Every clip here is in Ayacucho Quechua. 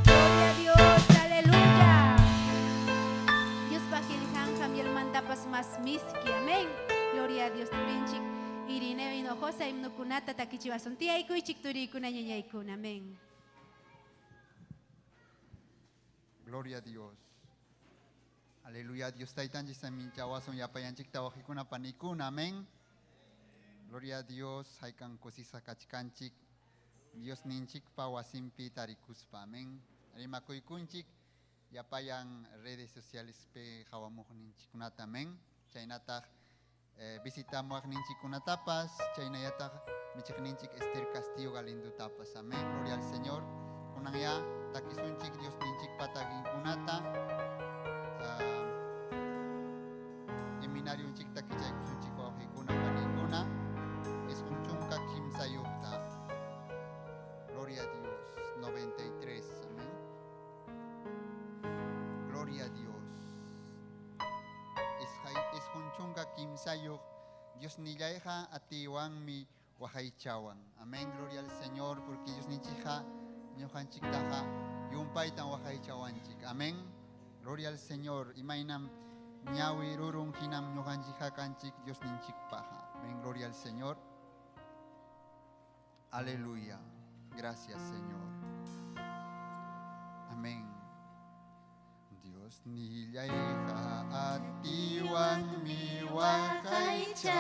Gloria a Dios, aleluya. Dios qillqanqa mielmantapas mas miski, amén. Gloria a Dios, turinchik. Irineo Hinojosa himnokunata takichiwasun. Tiyaykuychik turiykuna ñañaykuna, amén. Gloria a Dios. Aleluya, Dios taytanchik saminchawasun yapayanchikta waqikuna panikuna, amén. Gloria a Dios, haykan kusisqa kachkanchik. Dios ninchikpa wasinpi tarikuspa, amén. Rimakuykunchik yapayan redes sociales pe hawamuqninchikkunata, amén. Chaynataq visitamuqninchikkunatapas, chaynallataq michiqninchik Esther Castillo Galindutapas, amén. Gloria al Señor. Kunan ya takisunchik Dios ninchikpa takinkunata. Seminarionchikta kichaykusunchik wawqikuna panikuna. 93. Gloria a Dios. 93. Amén. Gloria a Dios. 93. Dios nillayqa atiwanmi waqaychawan. Amén. Gloria al Señor, porque Dios ninchikqa ñuqanchiktaqa yumpaytan waqaychawanchik. Amén. Gloria al Señor. Imaynam ñawi rurun hinam ñuqanchikqa kanchik Dios ninchikpaqa. Amén. Gloria al Señor. Aleluya. Gracias, Señor. Amén. Dios nillayqa atiwanmi waqaychawan.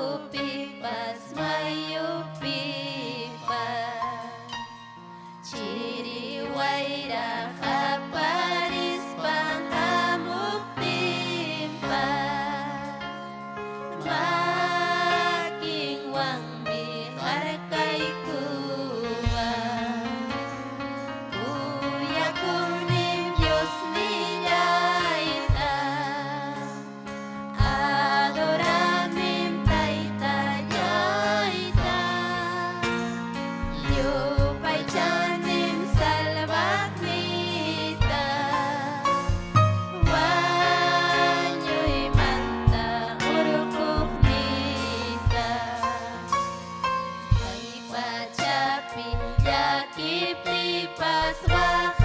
Urqupipas mayupipas chiri wayra qaparispan hamuptinpas makinwanmi harkaykuwan. Kuyakunim Dios nillayta, adoranim Taytallayta, yupaychanim Salvaqniyta, wañuymanta hurquqniyta. Kay pachapi llakipipas waqaptipas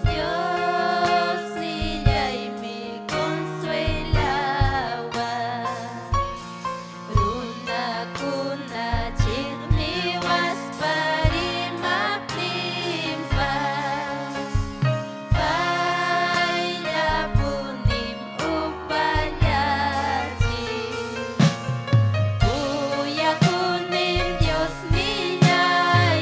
Dios nillaymi consuelawan. Runakuna chiqniwaspa rimaptinpas payllapunim upallachin. Kuyakunim Dios nillayta,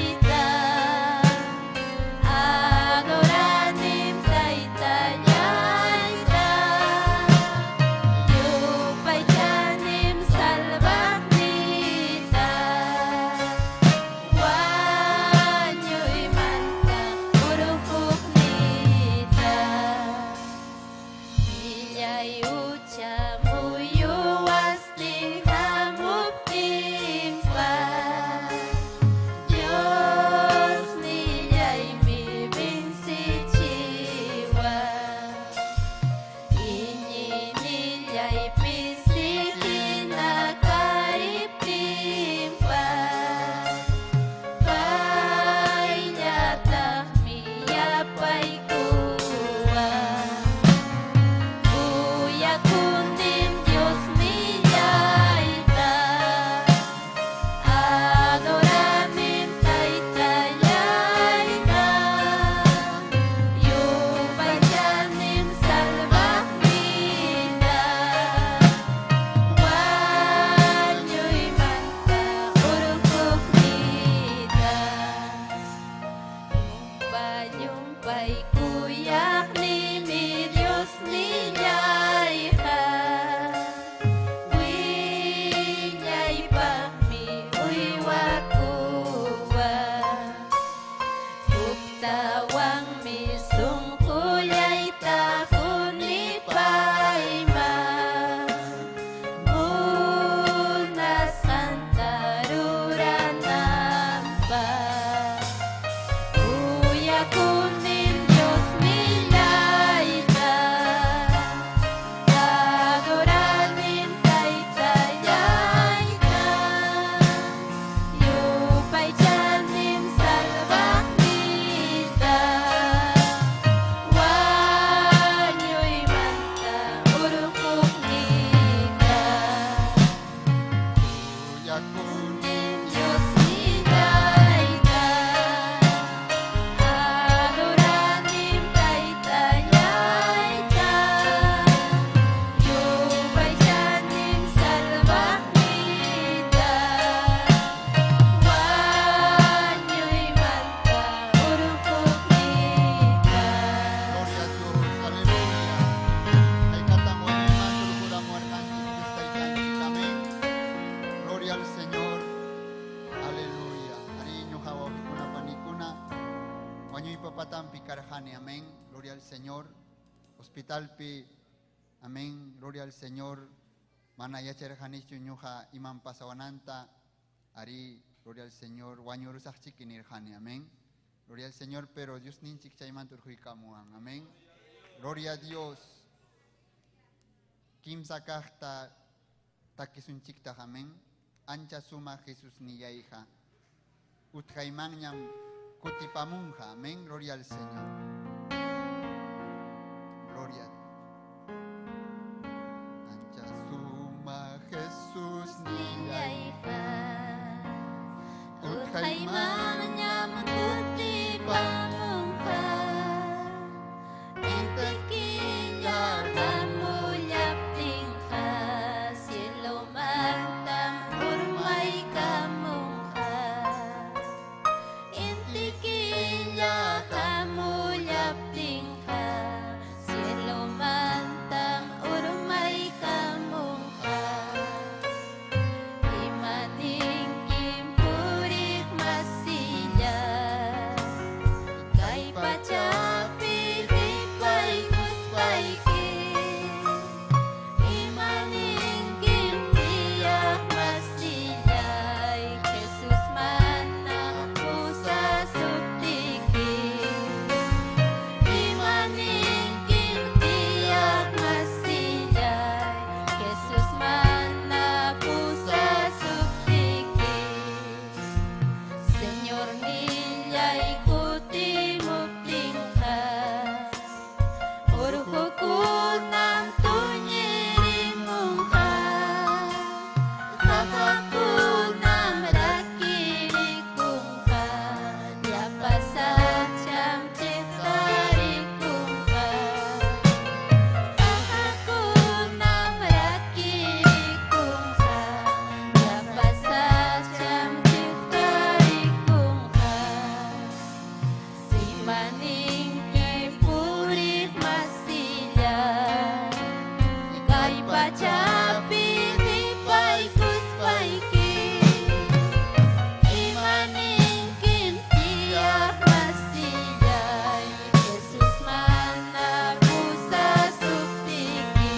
Wañuypa patanpi karqani, amén. Gloria al Señor. Hospitalpi, amén. Gloria al Señor. Mana yacharqanichu ñuqa iman pasawananta. Ari, gloria al Señor. Wañurusaqchiki nirqani, amén. Gloria al Señor, pero Dios ninchik chaymanta urquykamuwan, amén. Gloria a Dios. Kimsa kaqta takisunchiktaq, amén. Ancha suma Jesús nillayqa. Utqaymanñam kutipamunqa, amén. Gloria al Señor. Gloria a Dios. Ancha suma Jesús nillayqa. Utqaymanñam kutipamunqa. Inti killa hamullaptinqa cielomantam urmaykamunqa. Inti killa hamullaptinqa cielomantam urmaykamunqa. Imaninkim puriq masilla kay pachapi qipaykuspayki. Imaninkim tiyaq masillay Jesus mana pusasuptiki. Imaninkim tiyaq masillay Jesus mana pusasuptiki. Señor nillay kutimuptinqa urqukunam tuñirimunqa. Qaqakunam rakirikunqa. Llapa sacham chiqtarikunqa. Qaqakunam rakirikunqa. Llapa sacham chiqtarikunqa. Simaninki puriq masilla kay pachapi qipaykuspayki. Imaninkim tiyaq masillay Jesus mana pusasuptiki.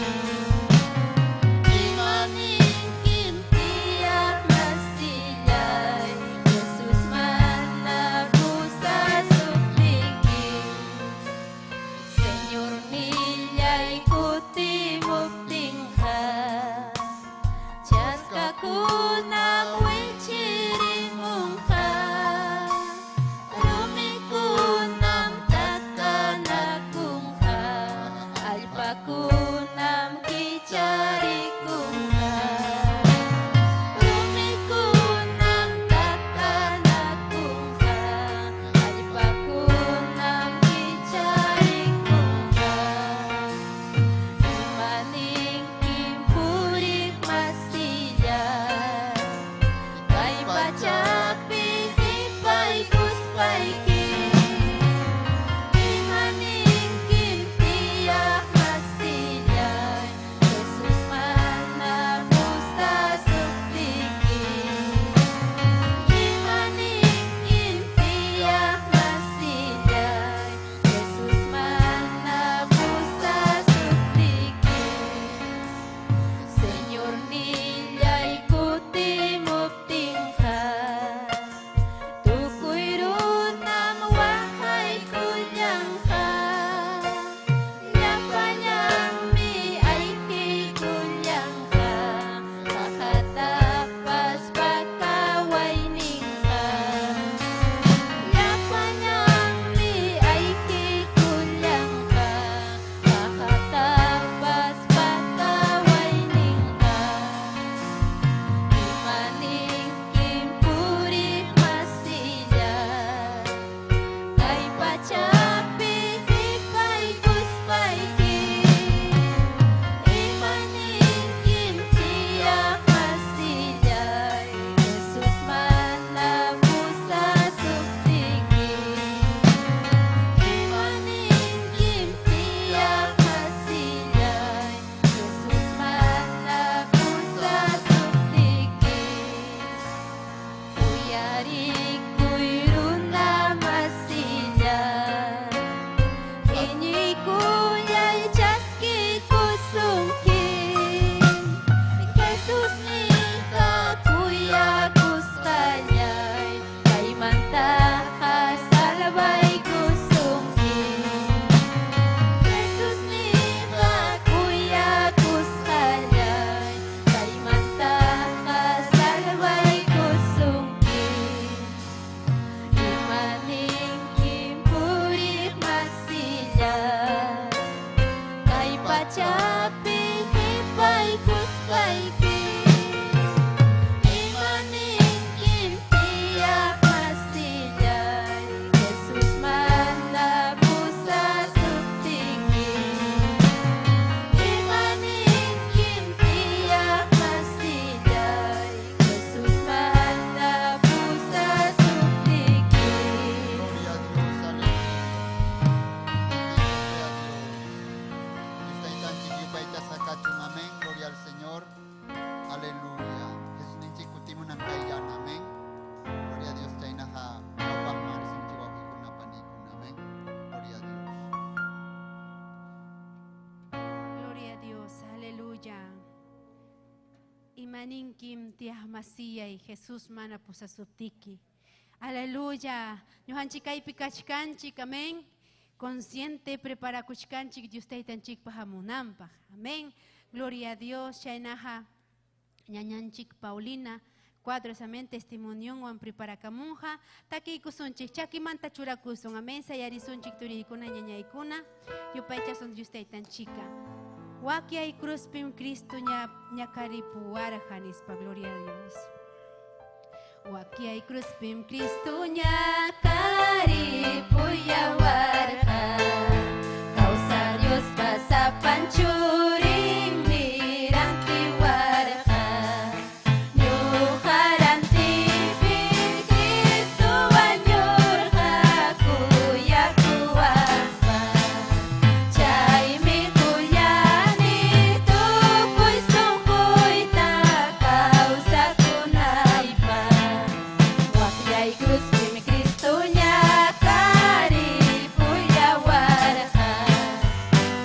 Imaninkim tiyaq masillay Jesus mana pusasuptiki. Señor nillay kutimuptinqa chaskakunam wichirimunqa. Rumikunam takanakunqa. Allpakunam kicharikunqa. Rumikunam takanakunqa. Allpakunam kicharikunqa. Imaninkim puriq masilla kay pachapi qipaykuspayki. Imaninkim tiyaq masillay Jesus mana pusasuptiki. Imaninkim tiyaq masillay Jesus mana pusasuptiki. Señor nillay kutimuptinqa tukuy runam waqaykullanqa. Llapallanmi ayqikullanqa. Qaqatapas pakawayninqa. Llapallanmi ayqikullanqa. Qaqatapas pakawayninqa. Imaninkim puriq masilla kay pachapi qipaykuspayki. Imaninkim tiyaq masillay Jesus mana pusasuptiki. Imaninkim tiyaq masillay Jesus mana pusasuptiki. Uyarikuy runa masillay. Imaninkim tiyaqmasiyay Jesus mana pusasuptiki. Aleluya. Ñuqanchik kaypi kachkanchik, amén. Consciente preparakuchkanchik Dios taytanchikpaq hamunanpaq. Amén. Gloria a Dios. Chaynaqa ñañanchik Paulina Cuadros, amén, testimonionwan preparakamunqa. Takiykusunchik, chakimanta churakusun, amén, sayarisunchik turiykuna ñañaykuna, yupaychasun Dios taytanchika. Wakyay cruzpim Cristo ñakaripuwarqa nispa, gloria a Dios. Wakyay cruzpim Cristo ñakaripuyawarqa, kawsaq Diospa sapan churinmi rantiwarqa. Ñuqa rantiypi Cristo wañurqa kuyakuwaspa, chaymi qullani tukuy sunquyta kawsakunaypaq. Wakyay cruzpim Cristo ñakaripuyawarqa,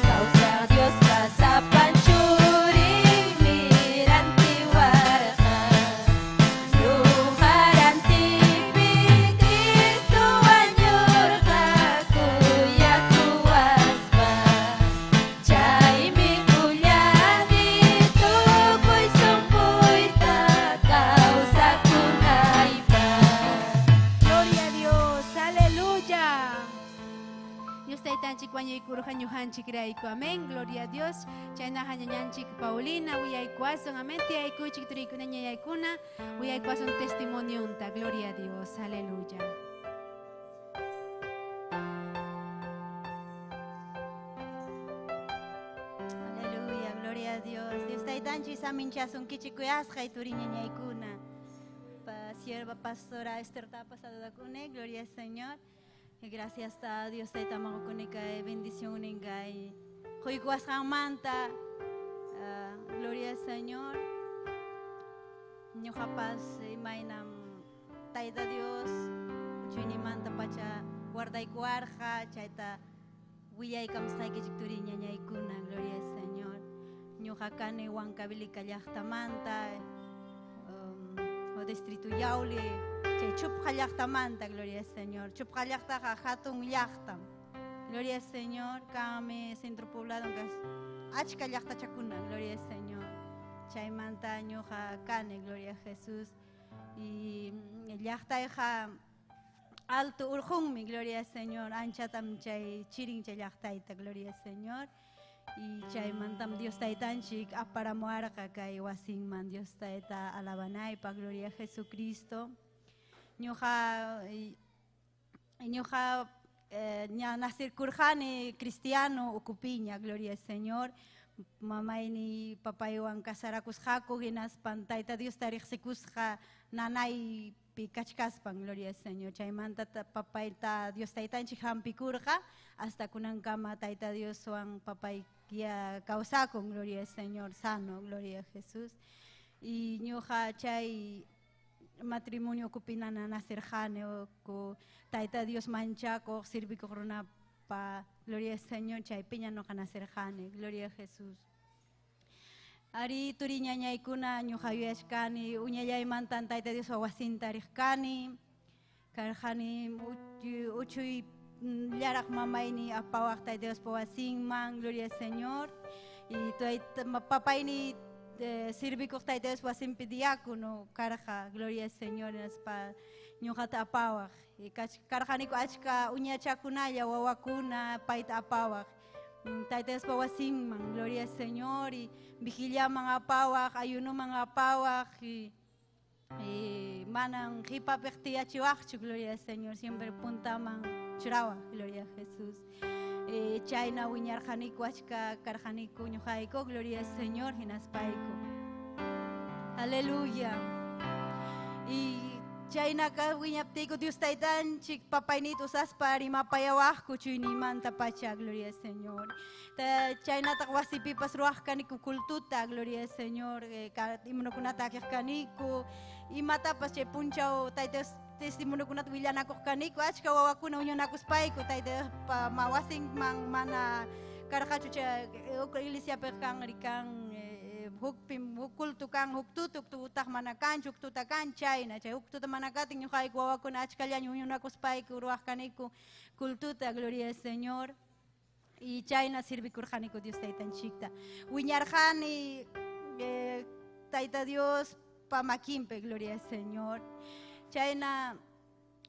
kawsaq Diospa sapan churinmi rantiwarqa. Ñuqa rantiypi Cristo wañurqa kuyakuwaspa, chaymi qullani tukuy sunquyta kawsakunaypaq. Gloria a Dios, aleluya. Dios taytanchik wañuykurqa ñuqanchikrayku, amén, gloria a Dios. Chaynaqa ñañanchik Paulina willaykuwasun, amén, tiyaykuychik turiykuna ñañaykuna, willaykuwasun testimonionta, gloria a Dios, aleluya. Aleluya, gloria a Dios. Dios taytanchik saminchasunkichik kuyasqay turi ñañaykuna. Pa sierva pastora Esther Tapa saludakuni, gloria al Señor. Y gracias a Dios taytamankuni kay bendición kay quykuwasqanmanta. Gloria al Señor. Ñuqapas imaynam Tayta Dios uchuynimanta pacha guardaykuwarqa, chayta willaykamusqaykichik turi ñañaykuna, gloria al Señor. Ñuqa kani Huancavelica llaqtamanta, o distrito Yauli, chay Chupqa llaqtamanta, gloria al Señor. Chupqa llaqtaqa hatun llaqtam. Gloria al Señor, kanmi centro poblado achka llaqtachakuna, gloria al Señor. Chaymanta ñuqa kani, gloria a Jesús. Y llaqtayqa alto urqunmi, gloria al Señor. Anchatam chay chirin chay llaqtayta, gloria al Señor. Y chaymantam Dios taytanchik aparamuarqa kay wasinman, Dios tayta alabanaypaq, gloria a Jesucristo. Ñuqa ña nacirkurqani cristiano ukupiña, gloria al Señor. Mamayni papaywan casarakusqaku hinaspan Tayta Diosta riqsikusqa nanaypi kachkaspan, gloria al Señor. Chaymanta papayta Dios taytanchik hampikurqa hasta kunankama Tayta Dioswan papay ya kawsakun, gloria al Señor, sano, gloria a Jesús. Y ñuqa chay matrimonio ukupinana nacirqani ku Tayta Dios manchakuq sirvikuq runapa, gloria al Señor, chaypiña ñuqa nacirqani, gloria a Jesús. Ari turi ñañaykuna ñuqa yuyashkani, uñallaymantan Tayta Diospa wasinta riqkani, karqani uchuy llaraq mamayni apawaq Tayta Diospa wasinman, gloria al Señor. Y papayni sirvikuq Tayta Diospa wasinpi diácono karqa, gloria al Señor, hinaspa ñuqata apawaq. Y karqaniku achka uñachakunalla wawakuna payta apawaq. Tayta Diospa wasinman, gloria al Señor, y vigilaman apawaq, ayunuman apawaq, y manan qhipapiq tiyachiwaqchu, gloria al Señor, siempre puntaman churawaq, gloria a Jesús. Chayna wiñarqaniku achka karqaniku ñuqayku, gloria al Señor, hinaspayku. Aleluya. Y chaynaka wiñaptiyku Dios taytanchik papaynita usaspa rimapayawaqku chuynimanta pacha, gloria al Señor. Chaynataq wasipipas ruwaq kaniku cultuta, gloria al Señor, himnokunata akiq kaniku, imatapas chay punchaw Tayta Dios testimoniokunata willanakuq kaniku, achka wawakuna uñunakuspayku Tayta Diospa wasinman mana karqachu chay iglesiapiq kan rikan Hukpim huk culto kan, huk tuta, huk tutaq mana kanchu, huk tuta kan, chayna. Chay huk tuta mana katin ñuqayku wawakuna achkallaña huñunakuspayku ruwaq kaniku cultuta, gloria al Señor. Y chayna sirvikurqaniku Dios taytanchikta. Wiñarqani Tayta Dios pa makinpi, gloria al Señor. Chayna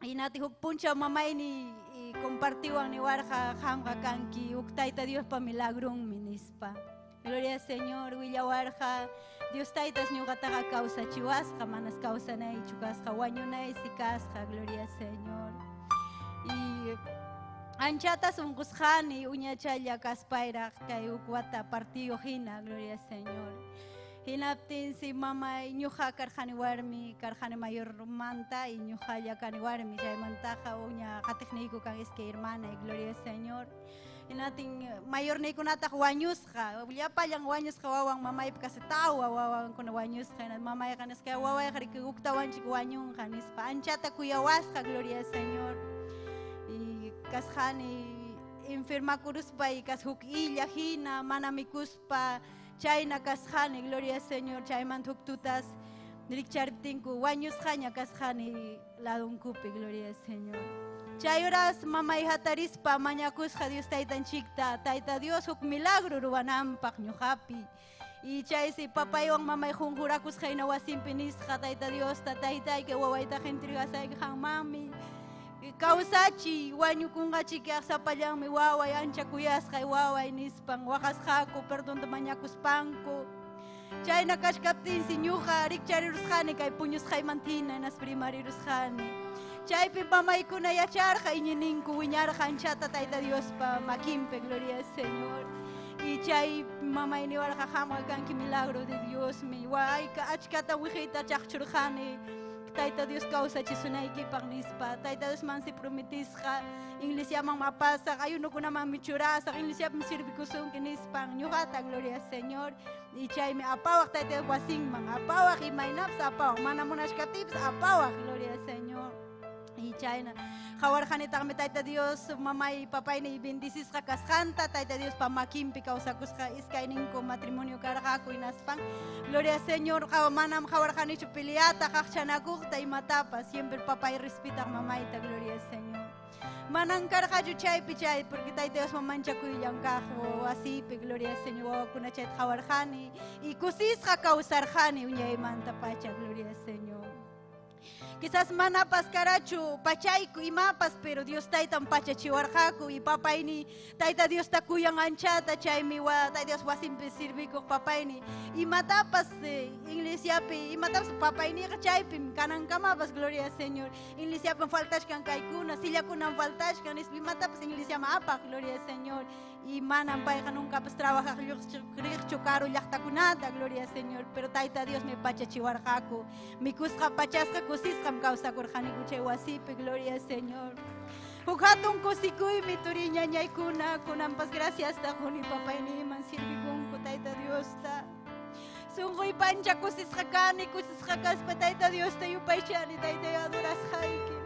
hinati huk punchaw mamayni compartiwan niwarqa qamqa kanki huk Tayta Diospa milagrunmi nispa. Gloria al Señor, willawarqa Dios Taytas ñuqataqa kawsachiwasqa, manas kawsanaychu kasqa, wañunaysi kasqa, gloria al Señor. Y anchatas unqusqani uñachalla kaspayraq kay huk wata partido hina, gloria al Señor. Hinaptinsi mamay ñuqa karqani warmi, karqani mayormanta y ñuqalla kani warmi, chaymantaqa uña qatiqniyku kan iskay hermana, y gloria al Señor. Hinatin mayorniykunataq wañusqa, llapallan wañusqa wawan mamaypa kasi tawa wawankuna wañusqa, hinat mamayqa nisqa wawayqa riki huktawanchik wañunqa nispa, anchata kuyawasqa, gloria al Señor. Y kasqani enfermakuruspay kas huk illa hina mana mikuspa chayna kasqani, gloria al Señor. Chaymanta huk tutas rikchariptinku wañusqaña kasqani ladunkupi, gloria al Señor. Chay horas mamay hatarispa mañakusqa Dios taytanchikta, Tayta Dios huk milagro ruwananpaq ñuqapi. Y chaysi papaywan mamay qunqurakusqa hina wasinpi nisqa Tayta Diosta, taytayki wawaytaqa entregasayki qanmanmi. Kawsachiy, wañukunqachikaq sapallanmi waway, ancha kuyasqay waway nispan waqasqaku, perdonta mañakuspanku. Chayna kachkaptinsi ñuqa rikcharirusqani kay puñusqaymanta hina hinaspa rimarirusqani. Chaypi mamaykuna yacharqa iñininku wiñarqa anchata Tayta Diospa makinpi, gloria al Señor. Y chay mamay niwarqa qamqa kanki milagro de Diosmi, wayka achkata wiqiyta chaqchurqani Tayta Dios kawsachisunaykipaq nispa. Tayta Dios mansi prometisqa iglesiaman mapasaq, ayunokunamanmi churasaq, iglesiapim sirvikusunki nispan ñuqata, gloria al Señor. Y chaymi apawaq Tayta Dios wasinman, apawaq imaynapas apawaq, mana munachkaptinpas apawaq, gloria al Señor. Y chayna qawarqanitaqmi Tayta Dios mamay papayniy bendicisqa kasqanta, Tayta Diospa makinpi kawsakusqa iskayninku matrimonio karqaku hinaspan, gloria al Señor, manam qawarqanichu peleata, qaqchanakuqta imatapas, siempre papay respetaq mamayta, gloria al Señor. Manan karqachu chaypi chay, porque Tayta Diosman manchakuyllan kaq wasipi, gloria al Señor, wawakuna chayta qawarqani y kusisqa kawsarqani uñaymanta pacha, gloria al Señor. Quizás manapas karachu pachayku imapas, pero Dios taytan pachachiwarqaku y papayni Tayta Diosta kuyan anchata, chaymi Tayta Dios wasinpi sirvikuq papayni imatapas iglesiapi imatapas papayniqa chaypim kanankamapas, gloria al Señor. Iglesiapim faltachkan kaykuna, sillakunam faltachkan nispa imatapas iglesiaman apaq, gloria al Señor. Y manam payqa nuncapas trabajaq riqchu karu llaqtakunata, gloria al Señor, pero Tayta Dios me pachachiwarqaku, mikusqa pachasqa kusisqam kawsakurqaniku chay wasipi, gloria al Señor. Huk hatun kusikuymi turi ñañaykuna, kunanpas graciasta quni papayniyman sirvikunku Tayta Diosta. Sunquy pancha kusisqa kani, kusisqa kaspa Tayta Diosta yupaychani, Taytay adorasqayki.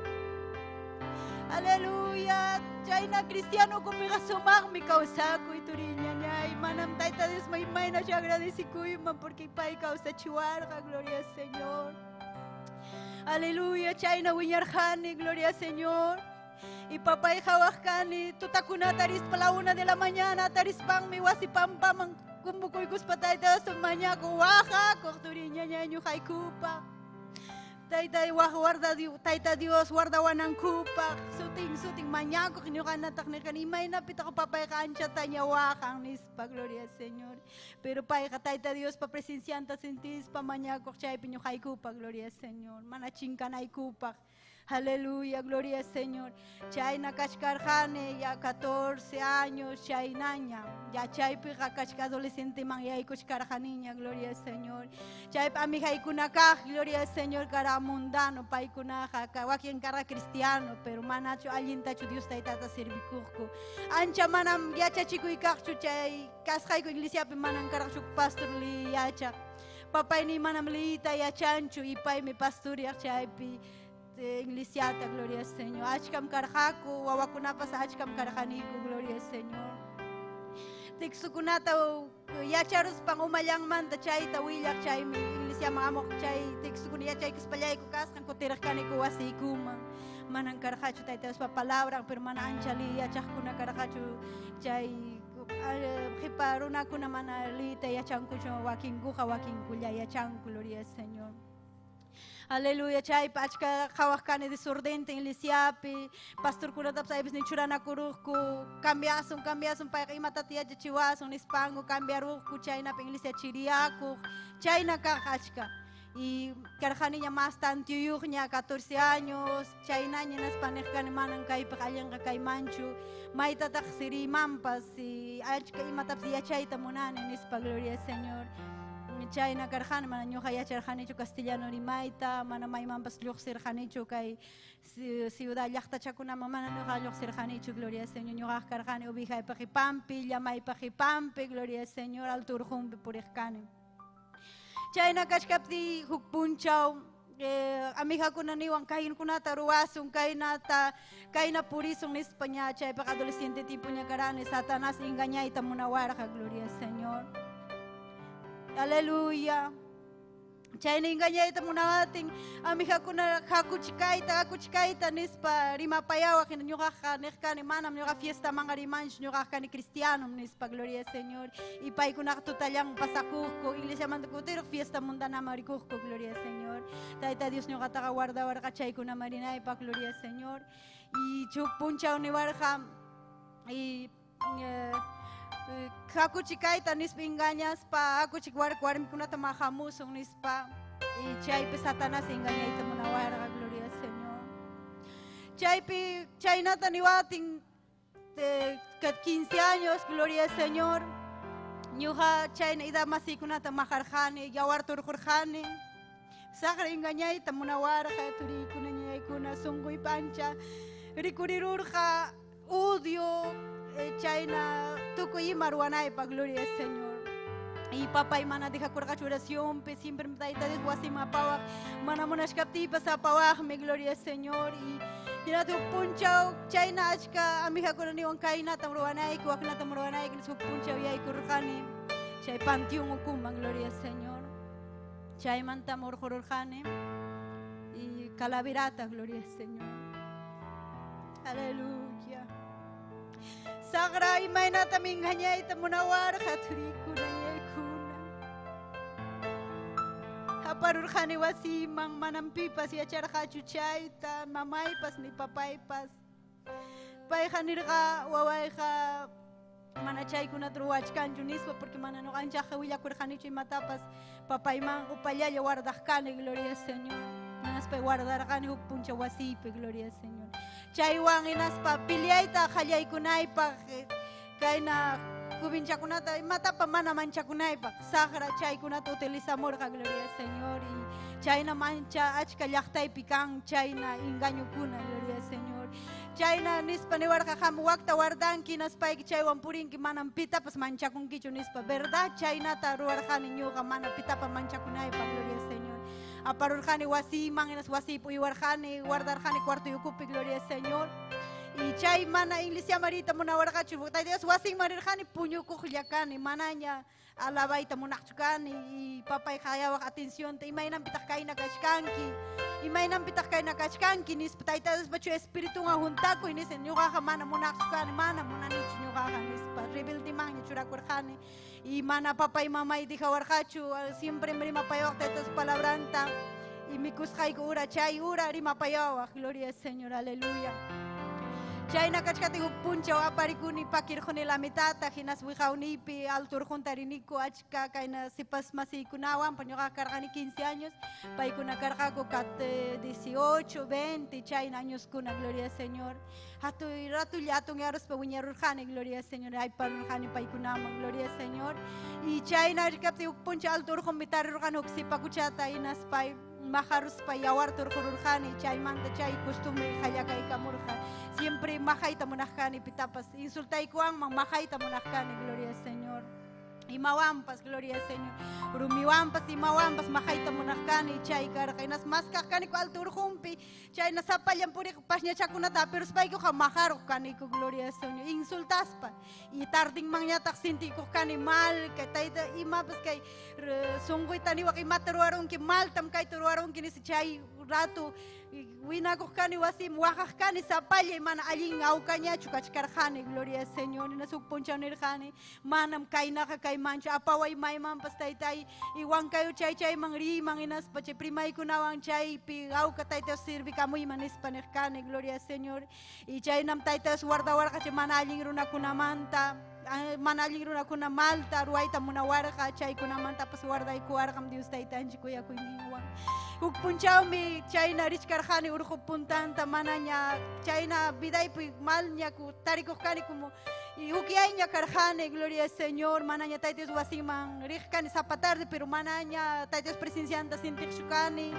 Aleluya. Chayna cristiano kupiqa sumaqmi kawsakuy turi ñañay, manam Tayta Dios imaynachu agradecikuyman porque pay kawsachiwarqa, gloria al Señor. Aleluya, chayna wiñarqani, gloria al Señor. Y papay qhawaq kani, tutakunata rispa la 1 de la mañana, tarispanmi wasi pampaman kumbukuykuspa Tayta Dios mañakuq waqakuq turi ñañay ñuqaykupaq. Tayta guarda Tayta Dios guardawanankupaq, sutin sutin mañakuq ñuqanataq nirqani imaynapitaq papayqa anchataña waqan nispa, gloria al Señor. Pero payqa Tayta Diospa presencianta sentispa mañakuq chaypi ñuqaykupaq, gloria al Señor, mana chinkanaykupaq. Aleluya, gloria al Señor. Chayna kachkarqani ya 14 años chaynaña, ya chaypiqa kachka adolescenteman yaykuchkarqaniña, gloria al Señor. Chaypi amigaykuna kaq, gloria al Señor, kara mundano paykunaqa, wakin kara cristiano, pero manachu allintachu Dios taytata servikuqku. Ancha manam yachachikuykaqchu chay kasqayku iglesiapi manam karqachu pastor li yachaq. Papayni manam liyta yachanchu y paymi pastoriaq chaypi iglesiata, gloria al Señor. Achkam karqaku, wawakunapas achkam karqaniku, gloria al Señor. Textukunata yacharuspan umallanmanta chayta willaq, chaymi iglesiaman hamuq chay textukuna yachaykuspallayku kasqan kutiraq kaniku wasiykuman. Manan karqachu Tayta Diospa palabran, pero mana ancha liy yachaqkuna karqachu chay qipa runakuna mana liyta yachankuchu wakinkuqa, wakinkulla yachanku, gloria al Señor. Aleluya, chaypi achka qhawaq kani desordente iglesiapi, pastorkunatapas aypis nichuranakuruqku, cambiasun, cambiasun, payqa imatata yachachiwasun nispanku cambiaruqku, chaynapi iglesia chiriyakuq, chayna kaq achka. Y karqaniña más tantiyuqña, 14 años, chaynaña nispa niq kani manan kaypiq allinqa kaymanchu, maytataq siriymanpas, y achka imatapas yachayta munani nispa, gloria al Señor. Chayna karqani, mana ñuqa yacharqanichu castellano rimayta, mana maymanpas lluqsirqanichu kay ciudad llaqtachakunaman, mana ñuqa lluqsirqanichu, gloria al Señor. Ñuqaq karqani ovejaypa qipanpi, llamaypa qipanpi, gloria al Señor, alto urqunpi puriq kani. Chayna kachkaptiy huk punchaw amijakuna niwan kaykunata ruwasun, kaynata, kayna purisun nispa ña chaypaq adolescente tiempoña karani, Satanás engañayta munawarqa, gloria al Señor. Aleluya. Chayna engañayta munawatin, amijakuna hakuchikayta, hakuchikayta nispa rimapayawaq, hina ñuqaqa niq kani manam ñuqa fiestamanqa rimanchu, ñuqaqa kani cristiano nispa, gloria al Señor. Y paykunaqa tutallan pasakuqku, iglesiamanta kutiruq fiesta mundanaman rikuqku, gloria al Señor. Tayta Dios ñuqataqa guardawarqa chaykunaman rinaypaq, gloria al Señor. Y huk punchaw niwarqa, y hakuchikayta nispa engañaspa, hakuchik warmikunata mahamusun nispa, y chaypi Satanás engañayta munawarqa, gloria al Señor. Chaypi chaynata niwatin, 15 años, gloria al Señor. Ñuqa chayna edad masiykunata majarqani, yawarta urqurqani. Saqra engañayta munawarqa, turiykuna, ñañaykuna, sunquy pancha rikurirurqa, odio, chayna tukuy ima ruwanaypaq, gloria al Señor. Y papay mana dejakurqachu oracionpi, siempre Tayta Dios wasiman apawaq, mana munashkaptiypas apawaqmi, gloria al Señor. Y hinata huk punchaw chayna achka amijakuna niwan kaynatam ruwanayki, waknatam ruwanayki, nispa huk punchaw yaykurqani chay panteón ukuman, gloria al Señor. Chaymantam urqururqani y calaverata, gloria al Señor. Aleluya. Saqra imaynatam engañayta munawarqa, turikuna, ñañaykuna. Aparurqani wasiman, manam pipas yacharqachu chayta, mamaypas ni papaypas. Payqa nirqa, wawayqa mana chaykunata ruwachkanchu nispa, porque mana ñuqanchaqqa willakurqanichu imatapas, papayman upallalla guardaq kani, gloria al Señor. Hinaspa guardarqani huk punchaw wasiypi, gloria al Señor. Chaywan hinaspa peleayta qallaykunaypaq, kayna jovenchakunata imatapa mana manchakunaypaq, saqra chaykunata utilizamurqa, gloria al Señor. Y chayna mancha achka llaqtaypi kan chayna engañukuna, gloria al Señor. Chayna nispa niwarqa qam wakta guardanki, hinaspayki chaywan purinki, manam pitapas manchakunkichu nispa, verdad chaynata ruwarqani ñuqa mana pitapas manchakunaypaq, gloria al Señor. Aparurqani wasiyman, hinas wasiypi uywarqani, guardarqani cuarto ukupi, gloria al Señor. Y chay mana iglesia marita munawarqachu, Tayta Dios wasinman rirqani puñukuqlla kani, manaña alabayta munaqchu kani, y papay hayawaq atencionta, imaynanpitaq kayna kachkanki, imaynanpitaq kayna kachkanki nispa, Tayta Diospa chu espiritunwan juntakuy nispa, ñuqaqa mana munaqchu kani, mana munanichu ñuqaqa nispa, rebeldemanña churakurqani, y mana papay mamay dejawarqachu, siempre rimapayawaq Tayta Dios palabranta, y mikusqayku ura chay ura rimapayawaq, gloria al Señor, aleluya. Chayna kachkati huk punchaw aparikuni pakirquni la mitata, hinas wiqawnipi alto urqunta riniku achka kayna sipas masiykunawan, pa ñuqa karqani 15 años, paykuna karqaku 18, 20, chayna añoskuna, gloria al Señor. Hatuy ratulla hatun yaruspa wiñarurqani, gloria al Señor, ayparurqani paykunaman, gloria al Señor. Y chayna richkaptin huk punchaw alto urqunpi tarirqani huk sipakuchata, hinaspay majaruspa yawarta urqururqani, chaymanta chay costumbre qallakaykamurqa. Siempre majayta munaqkani pitapas, insultaykuwanman majayta munaqkani, gloria al Señor. Imawanpas, gloria al Señor. Rumiwanpas, imawanpas maqayta munaq kani chay karqa. Hinas maskaq kaniku alto urqunpi, chayna sapallan puriq pasñachakunata apiruspaykuqa maqaruq kaniku, gloria al Señor, insultaspa. Y tardinmanñataq sintikuq kani mal, kay tayta imapas kay sunquyta niwaq imata ruwarunki, maltam kayta ruwarunki nispa chay rato winakuq kani wasiyman waqaq kani sapallay mana allin awkañachu kachkarqani, gloria al Señor. Hinas huk punchaw nirqani, manam kaynaqa kaymanchu, apaway maymanpas taytay, y Huancayo chay chayman riyman, hinaspa chay primaykunawan chaypi awka tayta Dios sirvikamuyman nispa nirqani, gloria al Señor. Y chaynam tayta Dios guardawarqa chay mana allin runakunamanta, mana allin runakuna malta ruwayta munawarqa, chaykunamantapas guardaykuwarqam Dios taytanchik kuyakuyninwan. Huk punchawmi chayna richkarqani urqu puntanta, manaña chayna vidaypi malña tarikuq kani como y hukyayña karqani, gloria al Señor, manaña tayta Dios wasinman riq kani sapa tarde, pero manaña tayta Dios presencianta sintiqchu kani,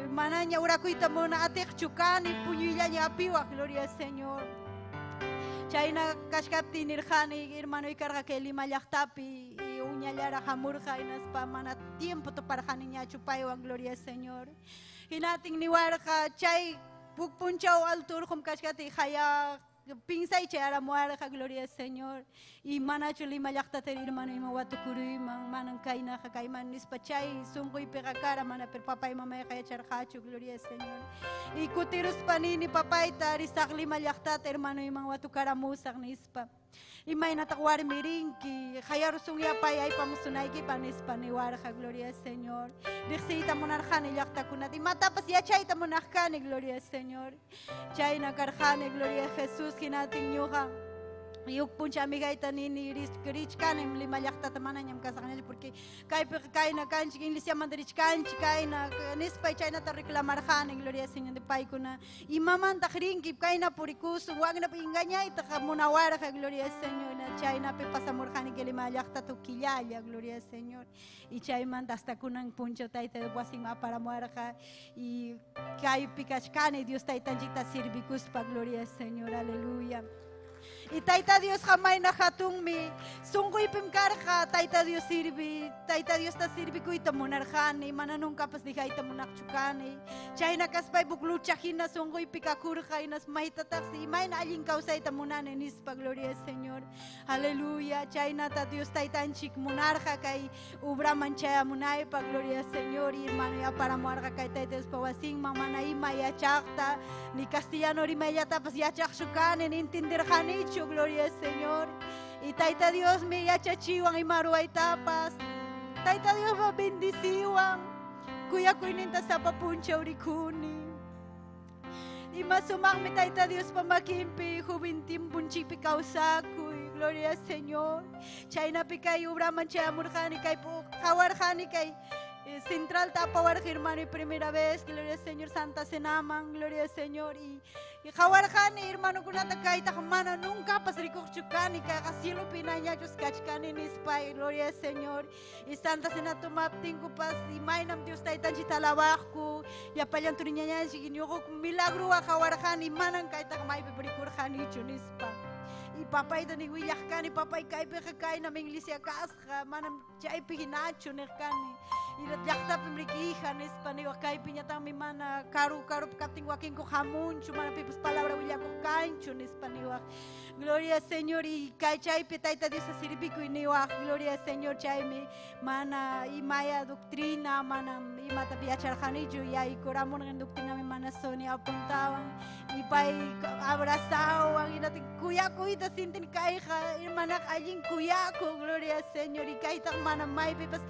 manaña urakuyta muna atiqchu kani, puñuyllaña apiwaq, gloria al Señor. Chayna kachkaptin nirqani, hermanoy karqa kay Lima llaqtapi, y uñallara hamurqa, hinaspa mana tiempo tuparqaniñachu paywan, gloria al Señor. Hinatin niwarqa chay huk punchaw alto urqum kachkaptin haya pinsay chayaramuwarqa, gloria al Señor. Y manachu Lima llaqtata hermano ima watukuruyman, manan kaynaqa kayman nispa chay sunquypiqa kara, mana pero papay mamayqa yacharqachu, gloria al Señor. Y kutiruspa nini papayta risaq Lima llaqtata hermano iman watukaramusaq nispa. Imaynataq warmi rinki, hayarusun yapay aypamusunaykipa nispa niwarqa, gloria al Señor. Riqsiyta munarqani llaqtakunata, imatapas yachayta munaqkani, gloria al Señor. Chayna karqani, gloria a Jesús, hinatin ñuqa. Y huk puncha amigayta nini richkani Lima llaqtata manañam kasaqñachu porque kaypiqa kayna kanchik, iglesiamanta richkanchik, kayna nispa chaynata reclamarqani, gloria al Señor, de paykuna. Imamantaq rinki, kayna purikusun, waknapi engañaytaqa munawarqa, gloria al Señor. Chaynapi pasamurqani que Lima llaqtata quillalla, gloria al Señor. Y chaymanta hasta kunan puncha tayta wasinman aparamuwarqa y kaypi kachkani Dios taytanchikta sirvikuspa, gloria al Señor, aleluya. Y Tayta Dios mayna hatunmi, sunquypim karqa, Tayta Dios sirvi, Tayta Diosta sirvikuyta munarqani, mana nuncapas dejayta munaqchu kani. Chayna kaspay huk lucha hina sunquypi kakurqa, hinas maytataqsi, imayna allin kawsayta munani nispa, gloria al Señor. Aleluya, chaynata Dios taytanchik munarqa kay ubraman chayamunaypa, gloria al Señor. Y hermano, aparamuarqa kay Tayta Diospa wasinman, mana ima yachaqta, ni castellano rimayllatapas yachaqchu kani, ni entenderqanichu, gloria al Señor. Y Tayta Dios mi yachachiwan ima ruwaytapas. Tayta Dios va bendiciwan. Kuyakuyninta sapa punchaw rikuni. Ima sumaqmi Tayta Dios pa makinpi joven tiemponchikpi kawsakuy, gloria al Señor. Chaynapi kay ubraman chayamurqani, kay qawarqani kay central tapawarqa hermano y primera vez, gloria al Señor, Santa Cenaman, gloria al Señor. Y qawarqani hermanokunata kaytaqa mana nuncapas rikuqchu kani, kayqa cielopi nañachus kachkani nispa, gloria al Señor. Y Santa Cena tomaptinkupas imaynam Dios taytanchikta alabaqku, llapallan turiñañanchik, ñuqaku milagruwan qawarqani, manan kaytaqa maypi rikurqanichu nispa. Y papayta ni willaq kani, papay kaypiqa kaynam iglesia kasqa, manam chaypi hinachu nirqani. Y llaqtapim riki hija nispa niwaq kaypiñataqmi mana karu karupi kaptin wakinku hamunchu, mana pipas palabra willakuq kanchu nispa niwaq. Gloria al Señor, y kay chaypi Tayta Dios sirvikuy niwaq, gloria al Señor, chaymi mana imaya doctrina, mana imata yacharqanichu, yaykuramurqan doctrinami mana Sonia apuntawan, y pay abrazawan, hinaptin kuyakuyta sintin kayqa, hermanaqa allin kuyakuq, gloria al Señor, y kaytaq mana maypipas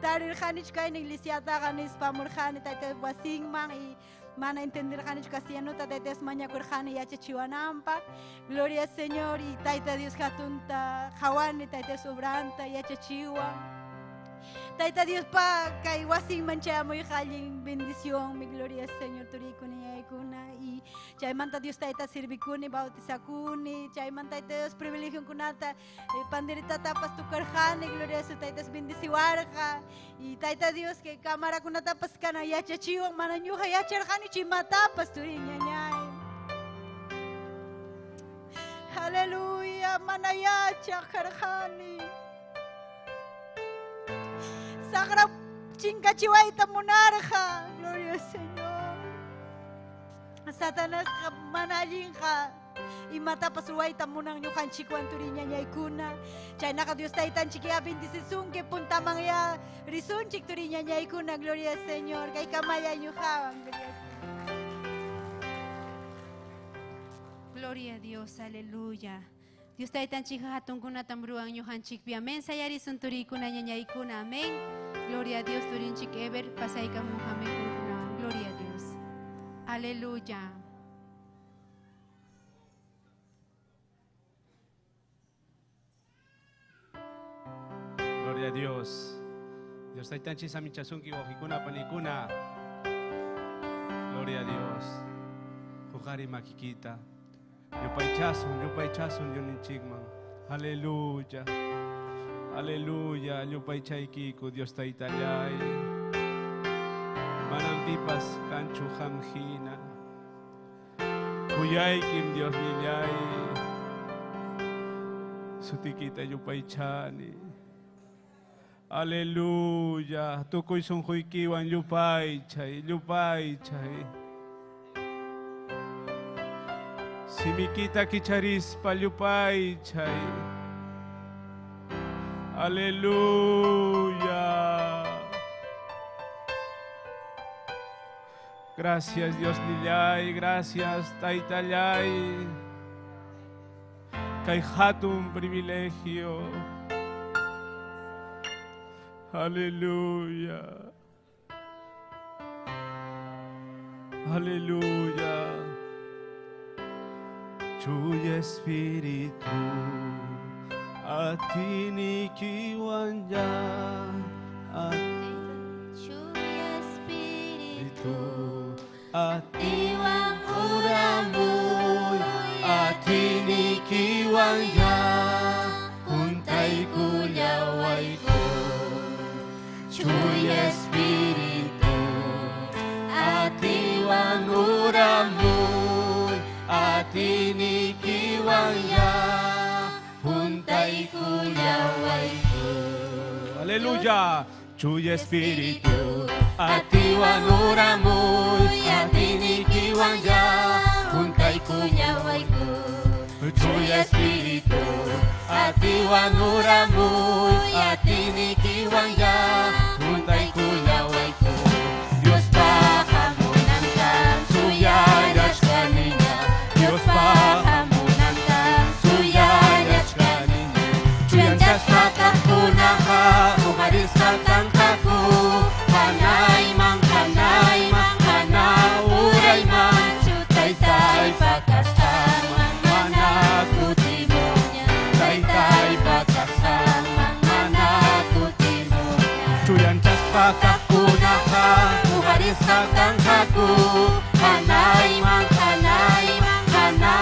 tarirqanichu kayna iglesiataqa nispa amurqani Tayta wasinman, y mana entenderqanichu castellanota, Tayta Dios mañakurqani yachachiwananpaq, gloria al Señor, y Tayta Dios hatunta qhawani, Tayta Dios obranta yachachiwan. Tayta Dios pa kay wasinman chayamuyqa allin bendición, mi gloria al Señor, turikuna yaykuna, y chaymanta Dios tayta sirvikuni, bautizakuni, chaymanta Tayta Dios privilegiokunata, panderetatapas tukarqani, gloria al Señor, Tayta Dios bendiciwarqa, y Tayta Dios que camarakunatapas kana yachachiwan, mana ñuqa yacharqanichu imatapas, turiñañay. Aleluya, mana yachaq karqani. Saqra chinkachiwayta munarqa. Gloria al Señor. Satanasqa mana allinqa imatapas ruwayta munan ñuqanchikwan turiñañaykuna. Chaynaqa Dios taytanchik ya bendicisunki puntaman ya risunchik turiñañaykuna. Gloria al Señor. Kay kamalla ñuqawan. Gloria al Señor. Gloria a Dios, aleluya. Dios taytanchik hatunkunatam ruwan ñuqanchikpi. Amén. Sayarisun turikuna ñañaykuna. Amén. Gloria a Dios turinchik Eber pasaykamun amén kurukunawan. Gloria a Dios. Aleluya. Gloria a Dios. Dios taytanchis amichasunki wawqikuna panikuna. Gloria a Dios. Huqari makikita. Yupaychasun, yupaychasun Diosninchikman. Aleluya. Aleluya. Yupaychaykiku Dios taytallay. Manam pipas kanchu qam hina. Kuyaykim Dios nillay. Sutikita yupaychani. Aleluya. Tukuy sunquykiwan yupaychay, yupaychay. Simikita kicharispa yupaychay. Aleluya. Gracias Dios nillay, gracias taytallay. Kay hatun privilegio. Aleluya. Aleluya. Chuya Espíritu, atinikiwan ya, Chuya Espíritu, atiwan uramuy, atinikiwan ya, juntaykullawayku. Chuya Espíritu, atiwan uramuy, atinikiwan ya, juntaykullawayku. Aleluya. Chuya Espíritu, atiwan uramuy, atinikiwan ya, juntaykullawayku. Chuya Espíritu, atiwan uramuy, atinikiwan ya, juntaykullawayku. Dios pahamunantam suyallachkaniña, Dios pahamunantam suyallachkaniña. Chuyanchasqa kaqkunaqa huqarisqa kanqaku, hanayman, hanayman, hana urayman, taytaypa kasqanman mana kutimuña, taytaypa kasqanman mana kutimuña. Chuyanchasqa kaqkunaqa huqarisqa kanqaku, hanayman, hanayman, hana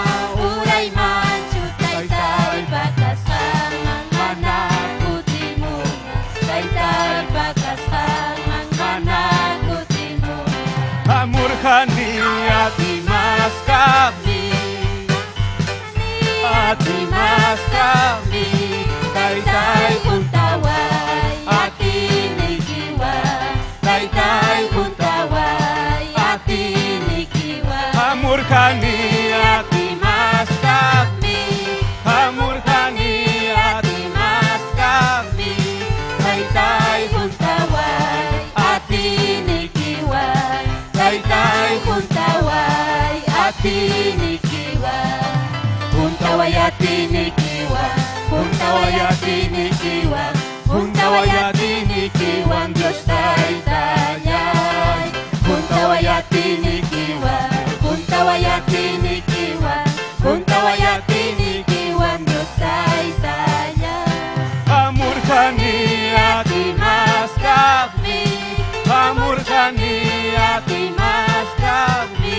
urayman, Taytaypa kasqanman mana kutimuña, taytaypa kasqanman mana kutimuña. Amurjani atimaskami, atimaskami, taytay Juntaway, atinikiwan, taytay taytay juntaway, atinikiwan. Amurjani atimaskami, amurjani atimaskami, taytay Juntaway, atinikiwan, taytay juntaway, atinikiwan. Juntaway, atinikiwan, juntaway, atinikiwan, juntaway, atinikiwan, Dios taytallay. Juntaway, atinikiwan, juntaway, atinikiwan, juntaway, atinikiwan, Dios taytallay. Amurjani atimaskami, amurjani atimaskami,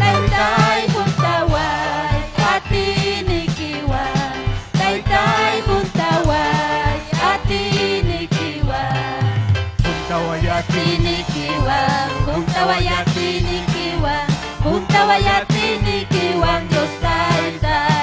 Taytay juntaway, atinikiwan, taytay juntaway, atinikiwan. juntaway Atinikiwan, juntaway, atinikiwan, juntaway, atinikiwan, Dios taytallay.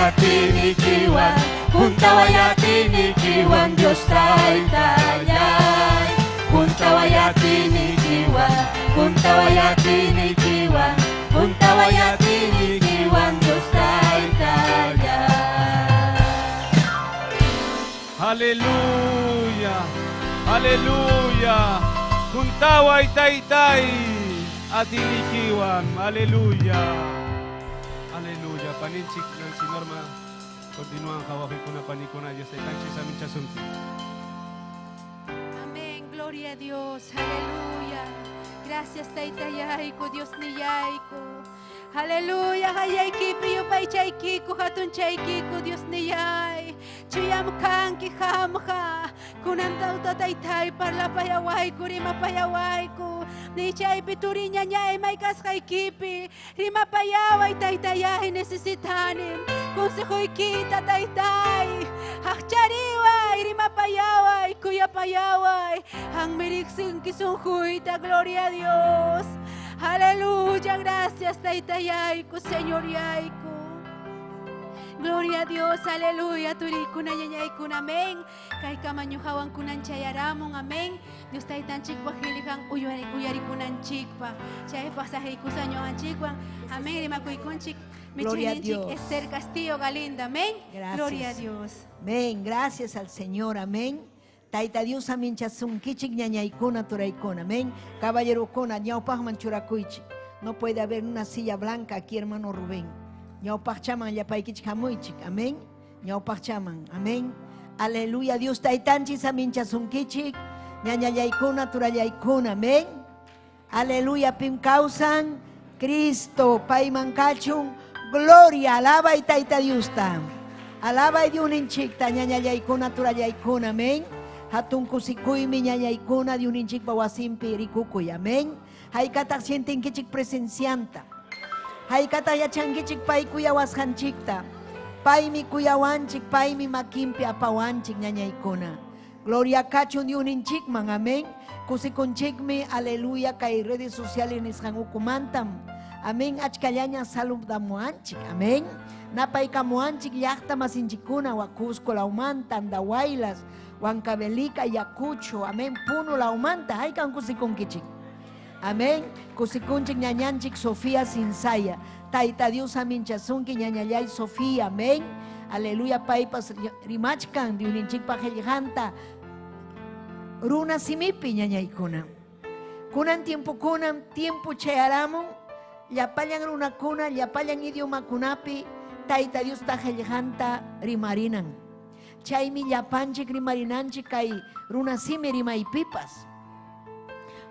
Atinikiwan, juntaway atinikiwan, Dios taytallay. Juntaway atinikiwan, juntaway atinikiwan, juntaway atinikiwan, Dios taytallay. Aleluya, aleluya. Juntaway taytay atinikiwan, aleluya. Aleluya. Paninchik Nancy Norma, continúan hawaqikuna panikuna Dios taytanchik saminchasunki. Amén, gloria a Dios, aleluya. Gracias Taytayayku, Dios niyayku. Aleluya, hayaykipi yupaychaykiku, hatunchaykiku, Dios niyay. Chuyam kanki qamqa. Kunan tawta taytay parlapayawayku, rimapayawayku. Nichaypi turiñañay may kasqaykipi. Rimapayaway taytayay necesitanim. Consejoykita taytay. Haqchariway, rimapayaway, kuyapayaway. Qanmi riqsinki sunquyta, gloria a Dios. Aleluya, gracias taytayayku, Señor yayku. Gloria a Dios, aleluya, turikuna ñañaykuna, amén. Kaykama ñuqawan kunan chayaramun, amén. Dios taytanchikpaq qillqan uyarikunanchikpaq. Chaypaq saqiykusa ñuqanchikwan, amén. Rimakuykunchik, Gloria a michiyninchik Dios. Esther Castillo Galinda, amén. Gracias. Gloria a Dios. Amén, gracias al Señor, amén. Tayta Dios aminchasunkichik ñañaykuna turaykuna, amén. Caballerokuna, ñawpaqman churakuychik. No puede haber una silla blanca aquí, hermano Rubén. Ñawpaqchaman llapaykichik hamuychik, amén. Ñawpaqchaman, amén. Aleluya, Dios taytanchik aminchasunkichik, ñañallaykuna turallaykuna, amén. Aleluya, pim kawsan Cristo, payman kachun, gloria, alaba y tayta Diosta. Alaba y Diosninchikta, ñañallaykuna turallaykuna, amén. Hatun kusikuymi ñañaykuna Diosninchikpa wasinpi rikukuy, amén. Haykataq sientinkichik presencianta. Haykataq yachankichik pay kuyawasqanchikta. Paymi kuyawanchik, paymi makinpi apawanchik ñañaykuna. Gloria kachun Diosninchikman, amén. Kusikunchikmi, aleluya, kay redes sociales nisqan ukumantam. Amén, achkallaña saludamuanchik, amén. Napaykamuanchik llaqta masinchikuna, wa Cusco lawmanta, Andahuaylas, Huancavelica, Ayacucho, amén, Puno lawmanta, haykan kusikunkichik. Amén. Kusikunchik ñañanchik Sofía Sinsaya. Tayta Dios aminchasunki ñañallay Sofía, amén. Aleluya, paypas rimachkan, Diosninchikpa qillqanta. Runa simipi ñañaykuna. Kunan tiempo kunan tiempo chayaramun, llapallan runakuna, llapallan idiomakunapi, Tayta Dios ta qillqanta rimarinan. Chaymi llapanchik rimarinanchik kay runa simi rimaypipas.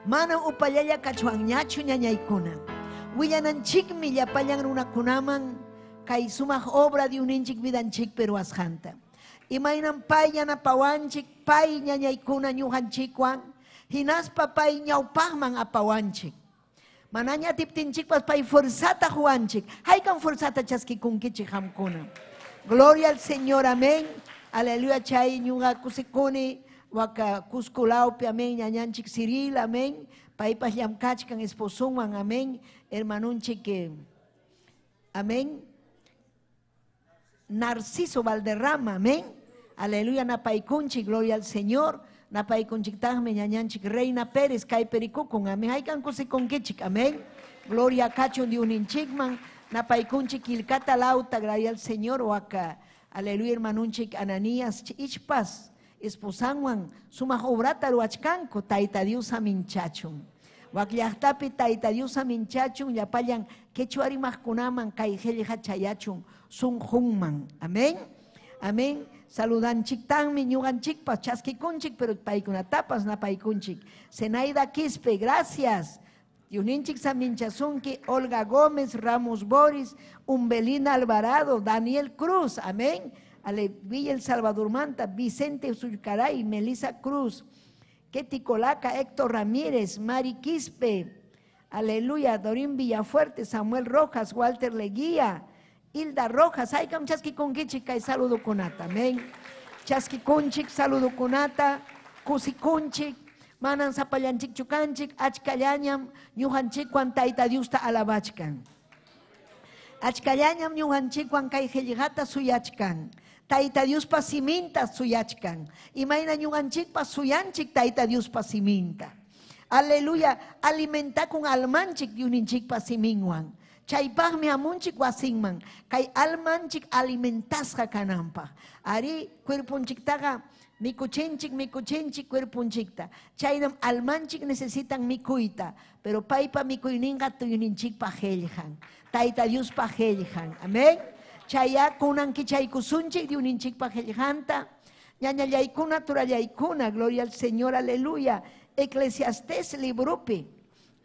Mana upallalla kachwanñachu ñañaykuna. Willananchikmi llapallan runakunaman kay sumaq obra Diosninchik vidanchikpi ruwasqanta. Imaynan pay yanapawanchik, pay ñañaykuna ñuqanchikwan, hinaspa pay ñawpaqman apawanchik. Manaña atiptinchikpas pay fuerzata huwanchik. Haykan fuerzata chaskikunkichik qamkuna. Gloria al Señor, amén. Aleluya, chay ñuqa kusikuni, waka Cusco lawpi, amén, ñañanchik Cyril, amén. Paypas llamkachkan esposunwan, amén. Hermanunchik, amén. Narciso Valderrama, amén. Aleluya, napaykunchik, gloria al Señor. Napaykunchiktaqmi ñañanchik Reina Pérez, kaypi rikukun, amén. Haykan kusikunkichik, amén. Gloria kachun Diosninchikman. Napaykunchik Quilcata lauta, gloria al Señor, waka. Aleluya, hermanunchik Ananías Ichpas, esposanwan, sumaq obrata ruwachkanku, Tayta Dios aminchachun. Wak llaqtapi Tayta Dios aminchachun, llapallan quechua rimaqkunaman kay qillqa chayachun sunqunman. Amén. Amén. Saludanchiktaqmi ñuqanchikpas chaskikunchik, pero paykunatapas napaykunchik. Zenaida Quispe, gracias. Diosninchik saminchasunki, Olga Gómez, Ramos Boris, Umbelina Alvarado, Daniel Cruz, amén. Ale Villa El Salvador Manta, Vicente Zulcaray, Melissa Cruz, Ketty Colaca, Héctor Ramírez, Mari Quispe, aleluya, Dorín Villafuerte, Samuel Rojas, Walter Leguía, Hilda Rojas, haykam chaskikunkichik kay saludokunata, amén. Chaskikunchik, saludokunata, kusikunchik, manan sapallanchikchu kanchik, achkallañam ñuqanchikwan Tayta Diosta alabachkan. Achkallañam ñuqanchikwan kay qillqata suyachkan. Tayta Diospa siminta suyachkan. Imayna ñuqanchikpa suyanchik Tayta Diospa siminta. Aleluya, alimentakun almanchik Diosninchikpa siminwan. Chaypaqmi hamunchik wasinman, kay almanchik alimentasqa kananpaq. Ari cuerponchiktaqa mikuchinchik, mikuchinchik cuerponchikta. Chaynam almanchik necesitan mikuyta, pero paypa mikuyninqa tuyninchikpa qillqan. Tayta Diospa qillqan. Amén. Chaya kunan kichaykusunchik Diosninchikpa qillqanta. Ñañallaykuna, turallaykuna, gloria al Señor, aleluya. Eclesiastés librupi.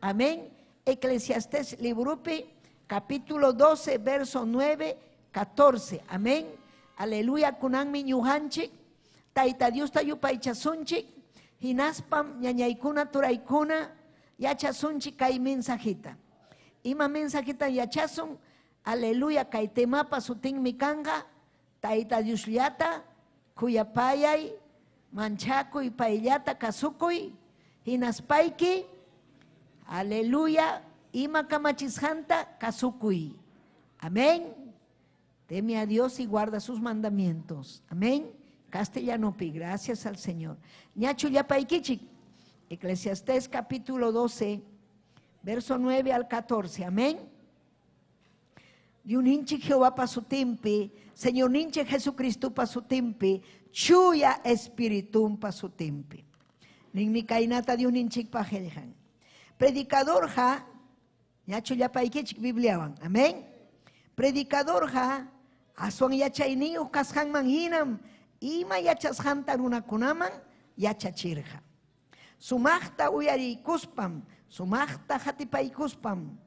Amén. Eclesiastés librupi, capítulo 12, verso 9, 14. Amén. Aleluya, kunanmi ñuqanchik. Tayta Diosta yupaychasunchik. Hinaspam ñañaykuna, turaykuna, yachasunchik kay mensajita. Ima mensajita yachasun? Aleluya, kay temapa sutinmi kanqa. Tayta Diosllata kuyapayay, manchakuy, payllata kasukuy, hinaspayki, aleluya, ima kamachisqanta kasukuy. Amén. Teme a Dios y guarda sus mandamientos. Amén. Castellanopi, gracias al Señor. Ñachu llapaykichik. Eclesiastés capítulo 12, verso 9 al 14. Amén. Diuninchik Jehová pa sutimpi, Señor ninchik Jesucristo pa sutimpi, chuya espiritum pa sutimpi. Ninmi kaynata Diuninchik pa qillqan. Predicador ja, ñachu llapaykichik Bibliawan. Amén. Predicador ja, aswan yachayniyuq kasqanman hinam, ima yachasqanta runakunaman yachachirqa. Sumaqta uyariykuspam, sumaqta hatipaykuspam,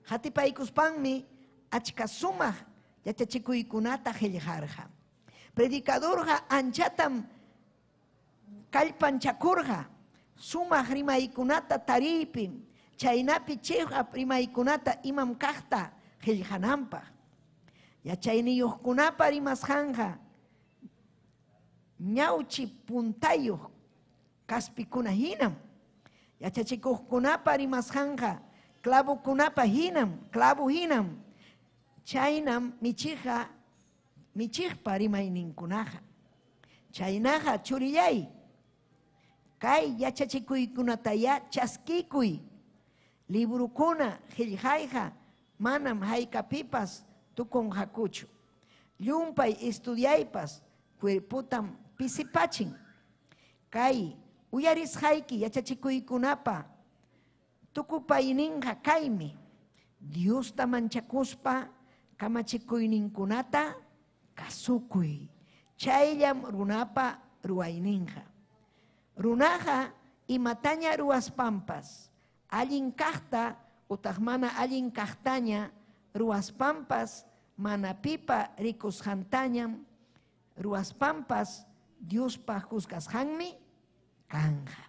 hatipaykuspanmi achka sumaq yachachikuykunata qillqarqa. Predicadorqa anchatam kallpanchakurqa sumaq rimaykunata tariypi, chaynapi chiqap rimaykunata imam kaqta qillqananpaq. Yachayniyuqkunapa rimasqanqa ñawchi puntayuq kaspikuna hinam. Yachachikuqkunapa rimasqanqa clavokunapa hinam, clavo hinam. Chaynam michiqpa rimayninkunaqa. Chaynaqa churillay, kay yachachikuykunataya chaskikuy. Librukuna qillqayqa manam haykapipas tukunqakuchu. Llumpay estudiaypas cuerputam pisipachin. Kay uyarisqayki yachachikuykunapa tukupayninqa kaymi. Diosta manchakuspa kamachikuyninkunata kasukuy. Chayllam runapa ruwayninqa. Runaqa imataña ruwaspampas, allin kaqta utaq mana allin kaqtaña ruwaspampas, mana pipa rikusqantañam ruwaspampas, Diospa juzgasqanmi kanja.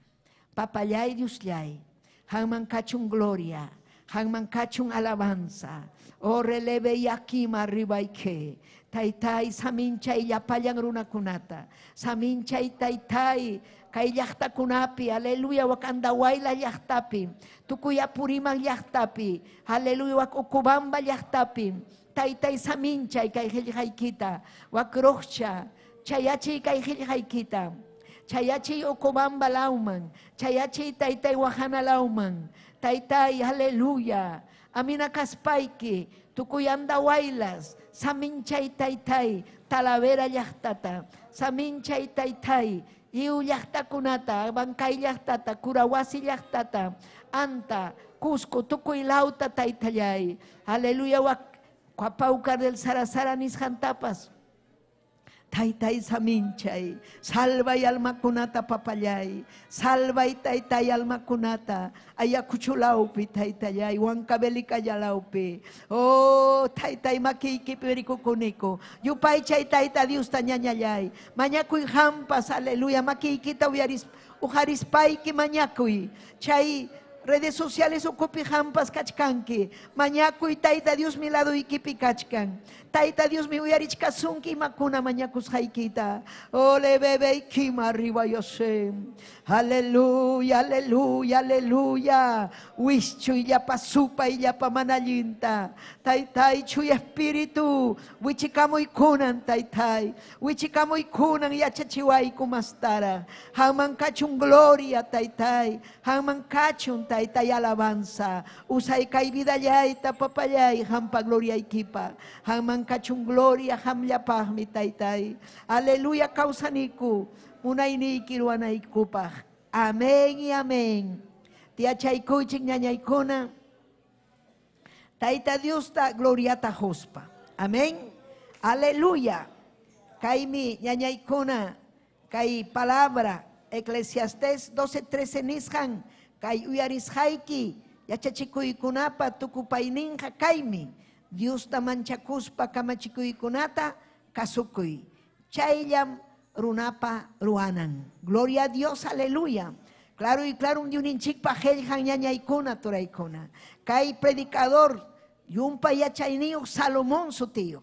Papallay Diosllay, hanman kachun gloria, hanman kachun alabanza. O releve yakima ribayke. Taytay saminchay llapallan runakunata. Saminchay taytay kay llaqtakunapi, aleluya, wak Andahuayla llaqtapi, tukuy Apurímac llaqtapi, aleluya, wak Ocobamba llaqtapi. Taytay saminchay kay qillqaykita, wak Roqcha, chayachiy kay qillqaykita. Chayachiy Ocobamba lawman, chayachiy taytay Wajana lawman. Taytay, aleluya. Amina kaspayki, tukuy Andahuaylas, saminchay taytay, Talavera llaqtata, saminchay taytay, lliw llaqtakunata, Abancay llaqtata, Curahuasi llaqtata, Anta, Cusco, tukuy lawta taytallay. Aleluya, wak Paucar del Sarasara nisqantapas. Taytay saminchay, salvay almakunata papallay, salvay taytay almakunata, Ayacuchulawpi taytallay, Huancavelicallalawpi. Oh, taytay makiykipi rikukuniko, yupaychay tayta Diosta ñañallay, mañakuy hampas, aleluya, makiykita uyarispayki mañakuy, chay Redes sociales ukupi hampas kachkanki. Mañakuy Tayta Diosmi laduykipi kachkan. Tayta Diosmi uyarichkasunki imakuna mañakusqaykita. Ole bebé kima arriba yo sé. Aleluya, aleluya, aleluya. Wischu illapa supa illapa manallinta. Taytay chuy espíritu. Wichikamuy kunan taytay. Wichikamuy kunan yachachiwayku mastara. Haman kachun gloria taytay. Haman kachun taytay alabanza. Usay kay vidallayta papallay hampa gloria ikipa. Haman kachun gloria hamllapaqmi taytay. Aleluya kawsaniku. Munayniyki ruwanaykupaq. Amén y amén. Tiachaykuychik ñañaykuna. Tayta Diosta gloriata huspa. Amén. Aleluya. Kaymi ñañaykuna. Kay palabra Eclesiastés 12:13 nisqan. Kay uyarisqayki yachachikuykunapa tukupayninqa kaymi. Diosta manchakuspa kamachikuykunata kasukuy. Chayllam runapa ruanan. Gloria a Dios, aleluya. Claro y claro, un diuninchikpa qillqan ñañaykuna turaykuna. Kay predicador yumpa yachayniyuq Salomón sutiyuq.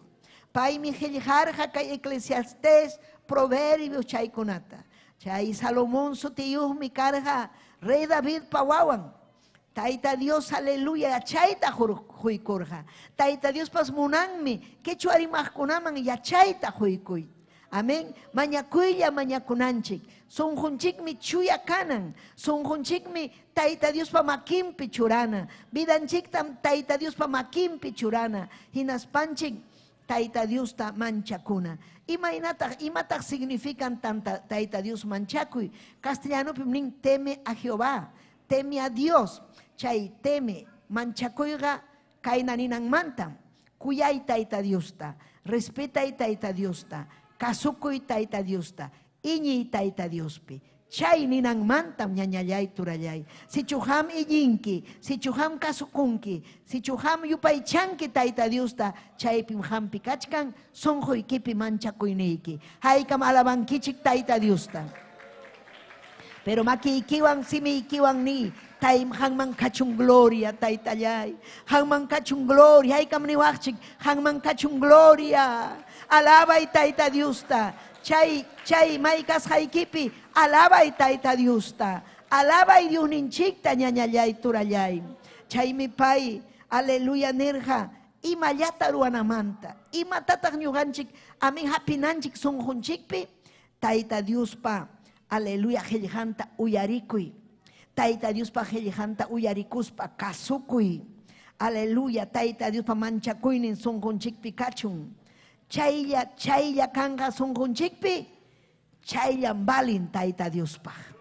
Paymi qillqarqa kay Eclesiastés Proverbios chaykunata. Chay Salomón sutiyuqmi karqa rey Davidpa wawan. Tayta Dios, aleluya, yachayta huykurqa. Tayta Diospas munanmi quechua rimaqkunaman yachayta huykuy. Amén. Mañakuylla mañakunanchik. Sunqunchikmi chuya kanan. Sunqunchikmi Tayta Diospa makinpi churana. Vidanchiktam Tayta Diospa makinpi churana. Hinaspanchik Tayta Diosta manchakuna. Imaynataq, imataq significan tanta Tayta Dios manchakuy? Castellanopim nin teme a Jehová, teme a Dios. Chay teme manchakuyqa kayna ninanmanta. Kuyay Tayta Diosta, respetay Tayta Diosta, kasukuy Tayta Diosta, iñiy Tayta Diospi. Chay ninanmantam ñañallay turallay. Sichu ham iñinki, sichu ham kasukunki, sichu ham yupaychanki Tayta Diosta, chaypim hampi kachkan sunquykipi manchakuyniyki. Haykam alabankichik Tayta Diosta. Pero makiykiwan simiykiwan ni taym hanman kachun gloria taytallay. Hanman kachun gloria, haykam niwaqchik, hanman kachun gloria. Alabay Tayta Diosta. Chay chay may kasqaykipi alabay Tayta Diosta. Alabay Diosninchikta ñañallay turallay. Chaymi pay, aleluya nirqa, imallata ruwanamanta. Imatataq ñuqanchik amin hapinanchik sunqunchikpi Tayta Diospa aleluya qillqanta uyarikuy. Tayta Diospa qillqanta uyarikuspa kasukuy. Aleluya Tayta Diospa manchakuynin sunqunchikpi kachun. Chaylla chaylla kanqa sunqunchikpi, chayllam valin Tayta Diospaq.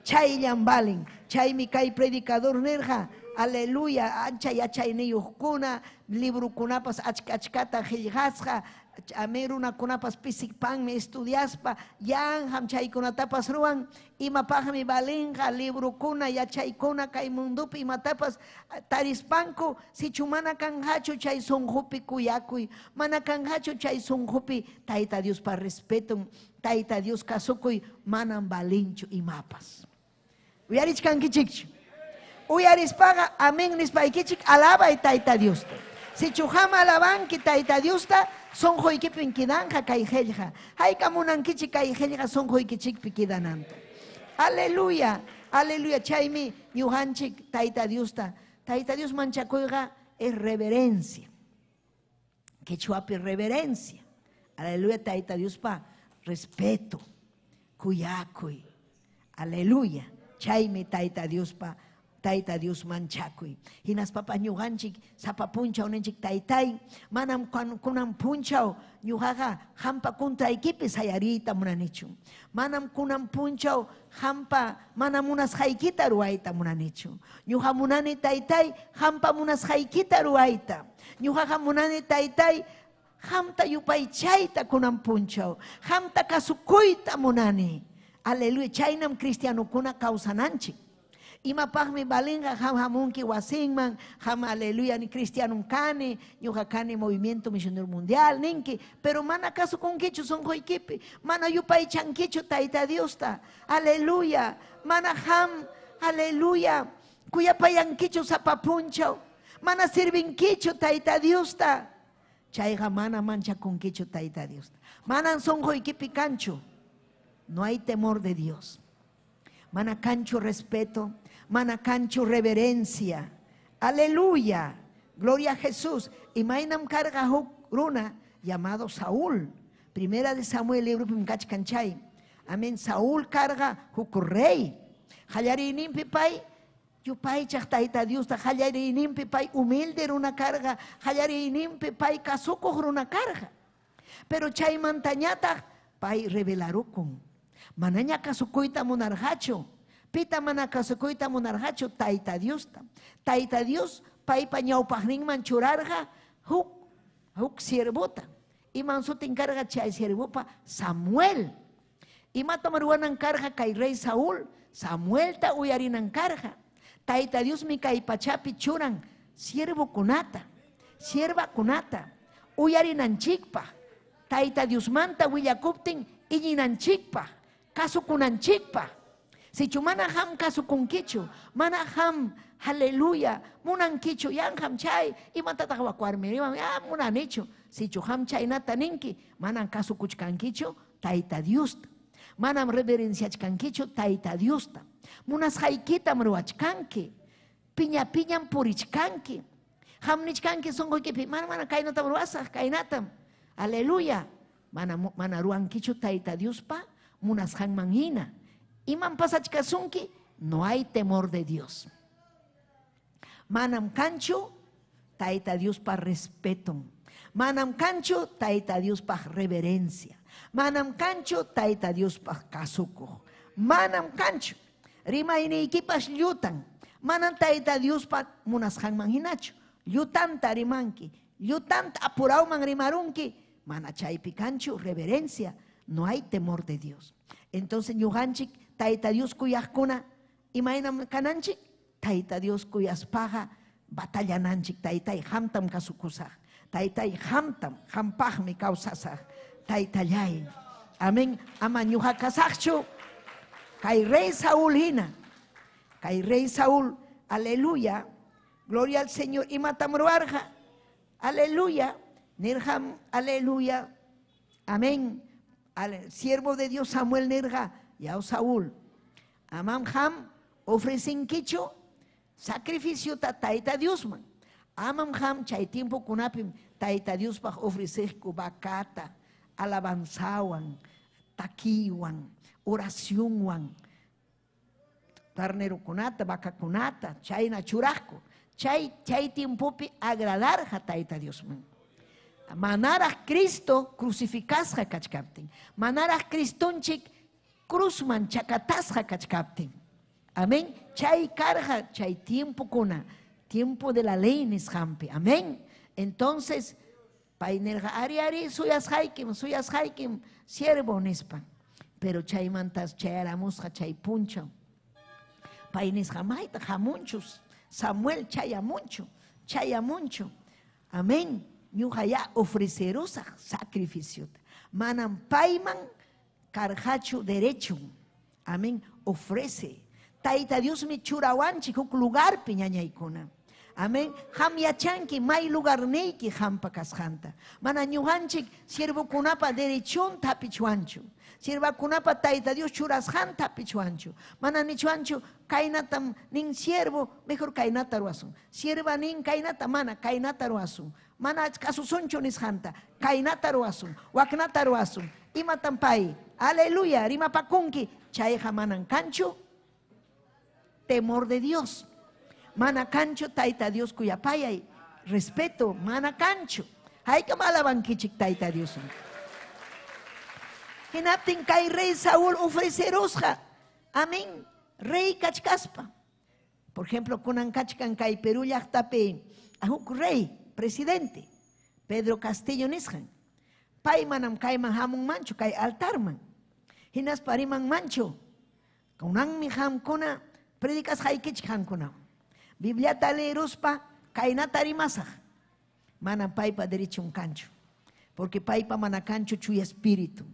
Chayllam valin. Chaymi kay predicador nirqa, aleluya, ancha yachayniyuqkuna, librukunapas achka achkata qillqasqa, amén runakunapas pisikpanmi estudiaspa, yanqam chaykunatapas ruwan, imapaqmi valinqa librukuna, yachaykuna kay mundupi imatapas tarispanku, sichu mana kanqachu chay sunqupi kuyakuy, mana kanqachu chay sunqupi Tayta Diospa respeton, Tayta Dios kasukuy, manam valinchu imapas. Uyarichkankichikchu. Uyarispaqa amén nispaykichik alabay Tayta Diosta. Sichu ham alabanki Tayta Diosta, sunquykipin kidanqa kay qillqa. Hayka munankichik kay qillqa sunquykichikpi kidananta. Aleluya, aleluya. Chaymi ñuqanchik Tayta Diosta. Tayta Dios manchakuyqa es reverencia. Quechuapi reverencia. Aleluya, Tayta Diospa respeto, kuyakuy. Aleluya. Chaymi Tayta Diospa Tayta Dios manchakuy. Hinaspapas ñuqanchik sapa punchaw ninchik taytay, manam kunan punchaw ñuqaqa hampa contraykipi sayariyta munanichu. Manam kunan punchaw hampa mana munasqaykita ruwayta munanichu. Ñuqa munani taytay hampa munasqaykita ruwayta. Ñuqaqa munani taytay hamta yupaychayta kunan punchaw. Hamta kasukuyta munani. Aleluya, chaynam cristianokuna kawsananchik. Imapaqmi valinqa ham hamunki wasinman, ham aleluya ni cristiano kani, ñuqa kani movimiento misionero mundial ninki, pero mana kasukunkichu sunquykipi, mana yupaychankichu Tayta Diosta. Aleluya, mana ham, aleluya, Kuyapayankichu sapa punchaw. Mana sirvinkichu Tayta Diosta. Chayqa mana manchakunkichu Tayta Diosta. Manan sunquykipi kanchu. No hay temor de Dios. Mana kanchu respeto, mana kanchu reverencia. Aleluya. Gloria a Jesús. Imaynam karqa huk runa llamado Saúl. Primera de Samuel libropim kachkan chay. Amén. Saúl karqa huk rey. Qallariyninpi pay yupaychaq Tayta Diosta, qallariyninpi pay humilde runa karqa, qallariyninpi pay kasukuq runa karqa. Pero chaymantañataq pay rebelarukun. Manaña kasukuyta munarqachu. Pita mana kasukuyta munarqachu? Tayta Diosta. Tayta Dios paypa ñawpaqninman churarqa huk siervota. Iman sutin karqa chay siervopa? Samuel. Imatam ruwanan karqa kay rey Saúl? Samuelta uyarinan karqa. Tayta Diosmi kay pachapi churan siervokunata, siervakunata, uyarinanchikpaq. Tayta Diosmanta willakuptin iñinanchikpaq, kasukunanchikpaq. Sichu mana ham kasukunkichu, mana ham, aleluya, munankichu, yanham chay, imatataq wakuarmi, ya munanichu. Sichu ham chaynata ninki, manam kasukuchkankichu Tayta Diosta. Manam reverenciachkankichu Tayta Diosta. Munasqaykitam ruwachkanki, piña piñam purichkanki. Ham nichkanki sunquykipi, mana mana kaynatam ruwasaq, kaynatam. Aleluya. Mana mana ruwankichu Tayta Diospa munasqanman hina. Iman pasachkasunki, no hay temor de Dios. Manam kanchu Tayta Diospa respeto. Manam kanchu Tayta Diospa reverencia. Manam kanchu Tayta Diospa kasukuq. Manam kanchu. Rimayniykipas llutan. Manam Tayta Diospa munasqanman hinachu. Llutanta rimanki. Llutanta apurawman rimarunki. Mana chaypi kanchu reverencia. No hay temor de Dios. Entonces ñuqanchik Tayta Dios kuyaqkuna imaynam kananchik? Tayta Dios kuyaspaqa batallananchik. Taytay qamtam kasukusaq. Taytay qamtam, qampaqmi kawsasaq. Taytallay. Amén. Ama ñuqa kasaqchu. Kay rey Saúl hina. Kay rey Saúl, aleluya. Gloria al Señor. Imatam ruwarqa? Aleluya. Nirham, aleluya. Amén. Al siervo de Dios Samuel nirqa, ya Saúl. Amam ham ofrecinkichu sacrificio ta Tayta Diosman. Amam ham chay tiempo kunapim Tayta Diospaq ofreceqku vacata, alabanzawan, takiwan, oracionwan, tarnerukunata, vacakunata, chayna churaqku. Chay tiempopi agradarqa Tayta Diosman. Manaraq Cristo crucificasqa kachkaptin. Manaraq Cristonchik cruzman chakatasqa kachkaptin. Amén. Chay karqa, chay tiempo kuna, tiempo de la ley nisqanpi. Amén. Entonces, pay nirqa, ari ari suyasqaykim, suyasqaykim, siervo nispa. Pero chaymantas chayaramusqa chay punchaw. Pay nisqa, mayta hamunchus, Samuel chayamunchu, chayamunchu. Amén. Ñuqa ya ofrecerusaq sacrificiota. Manam payman karqachu derecho. Amén. Ofrece. Tayta Diosmi churawanchik huk lugarpi ñañaykuna. Amén. Ham yachanki may lugarniyki hampa kasqanta. Mana ñuqanchik siervokunapa derechunta hapichwanchu. Siervakunapa Tayta Dios churasqanta hapichwanchu. Mana nichwanchu kaynatam nin siervo, mejor kaynata ruwasun. Sierva nin kaynata, mana kaynata ruwasun. Mana kasusunchu nisqanta, kaynata ruwasun, waknata ruwasun. Imatam pay? Aleluya, rimapakunki. Chayqa manan kanchu temor de Dios. Mana kanchu Tayta Dios kuyapayay, respeto, mana kanchu. Haykam alabankichik Tayta Dios. Hinaptin kay rey Saúl ofrecerusqa. Amén. Rey kachkaspa. Por ejemplo, kunan kachkan kay Perú llaqtapi huk rey, presidente, Pedro Castillo nisqan. Pay manam kayman hamunmanchu, kay altarman. Hinaspa rimanmanchu. Kunanmi hamkuna predicasqaykichik hamkuna. Bibliata leeruspa kaynata rimasaq. Manam paypa derechun kanchu. Porque paypa mana kanchu chuya espíritu.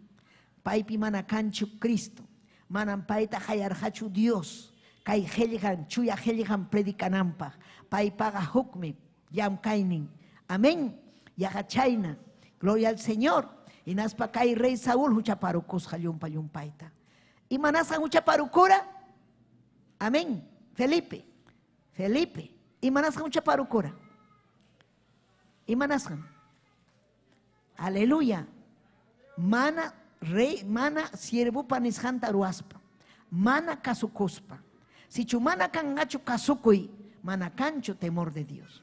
Paypi mana kanchu Cristo. Manam payta hayarqachu Dios. Kay qillqan, chuya qillqan predicananpaq. Paypaqa hukmi llamkaynin. Amén. Yaqa chayna. Gloria al Señor. Hinaspa kay rey Saúl huchaparukusqa llumpa llumpayta. Imanasqan huchaparukura? Amén. Felipe. Felipe. Imanasqan huchaparukura? Imanasqan? Aleluya. Mana rey, mana siervopa nisqanta ruwaspa. Mana kasukuspa. Sichu mana kanqachu kasukuy, mana kanchu temor de Dios.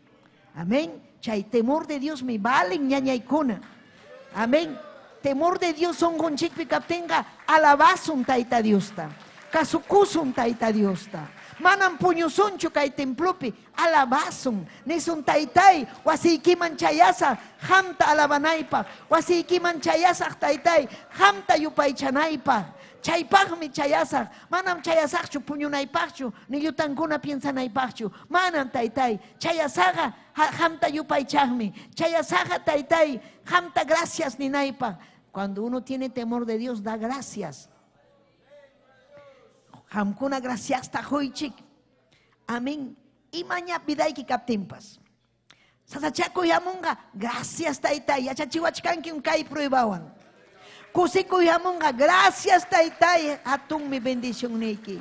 Amén. Chay temor de Dios mi valen ñañaykuna. Amén. Temor de Dios sunqunchikpi kaptinqa alabasun Tayta Diosta. Kasukusun Tayta Diosta. Manam puñusunchu kay templopi, alabasun. Nisun taytay, wasiykiman chayasaq, qamta alabanaypaq. Wasiykiman chayasaq taytay, qamta yupaychanaypaq. Chaypaqmi chayasaq, manam chayasaqchu puñunaypaqchu, ni llutankuna piensanaypaqchu. Manam taytay, chayasaqa qamta yupaychaqmi. Chayasaqa taytay, qamta gracias ninaypaq. Cuando uno tiene temor de Dios, da gracias. Qamkuna graciasta quychik. Amén. Imaña vidayki kaptinpas. Sasachakuy hamunqa, gracias taytay, yachachiwachkanki kay pruebawan. Kusikuy hamunqa, gracias taytay, hatunmi bendicionniyki.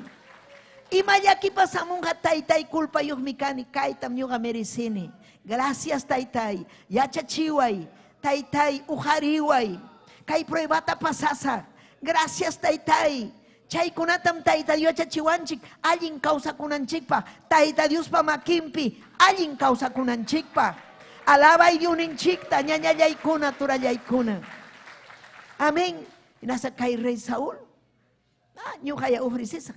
Ima llakipas hamunqa, taytay, culpayuqmi kani, kaytam ñuqa merecini. Gracias taytay, yachachiway, taytay, uqariway. Kay pruebata pasasaq. Gracias taytay. Chaykunatam Tayta Dios yachachiwanchik, allin kawsakunanchikpaq, Tayta Diospa makinpi allin kawsakunanchikpaq. Alabay Diosninchikta, ñañallaykuna, turallaykuna. Amén. Hinaspa kay rey Saúl, ñuqaya ofrecesaq.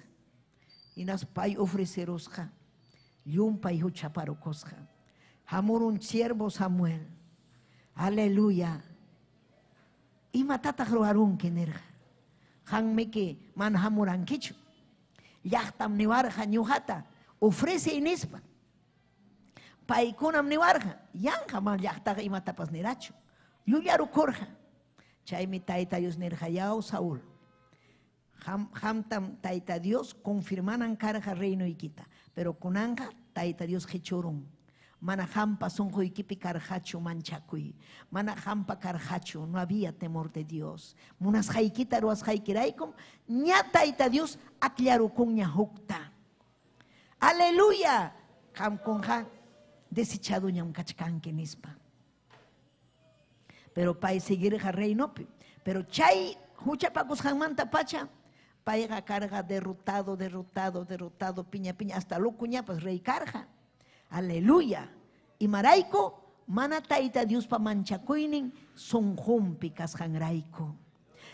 Hinaspa pay ofrecerusqa, llumpay huchaparukusqa. Hamurun siervo Samuel. Aleluya. Imatataq ruwarunki nirqa. Qanmiki mana hamurankichu. Llaqtam niwarqa ñuqata ofrece nispa. Paykunam niwarqa, yanqa mana llaqtaqa imatapas nirachu. Llullarukurqa. Chaymi Tayta Dios nirqa, yaw Saúl, qamtam Tayta Dios confirmanan karqa reinoykita, pero kunanqa Tayta Dios qichurun. Mana qampa sunquykipi karqachu manchakuy. Mana qampa karqachu, no había temor de Dios. Munasqaykita ruwasqaykiraykum, ña Tayta Dios aklarukunña hukta. Aleluya. Qamkunqa desechaduñam kachkanki nispa. Pero pay seguirqa reinopi. Pero chay huchapakusqanmanta pacha, payqa karqa derrotado, derrotado, derrotado, piña, piña, hasta locuñapas rey karqa. Aleluya. Imarayku, mana Tayta Diospa manchakuynin sunqunpi kasqanrayku.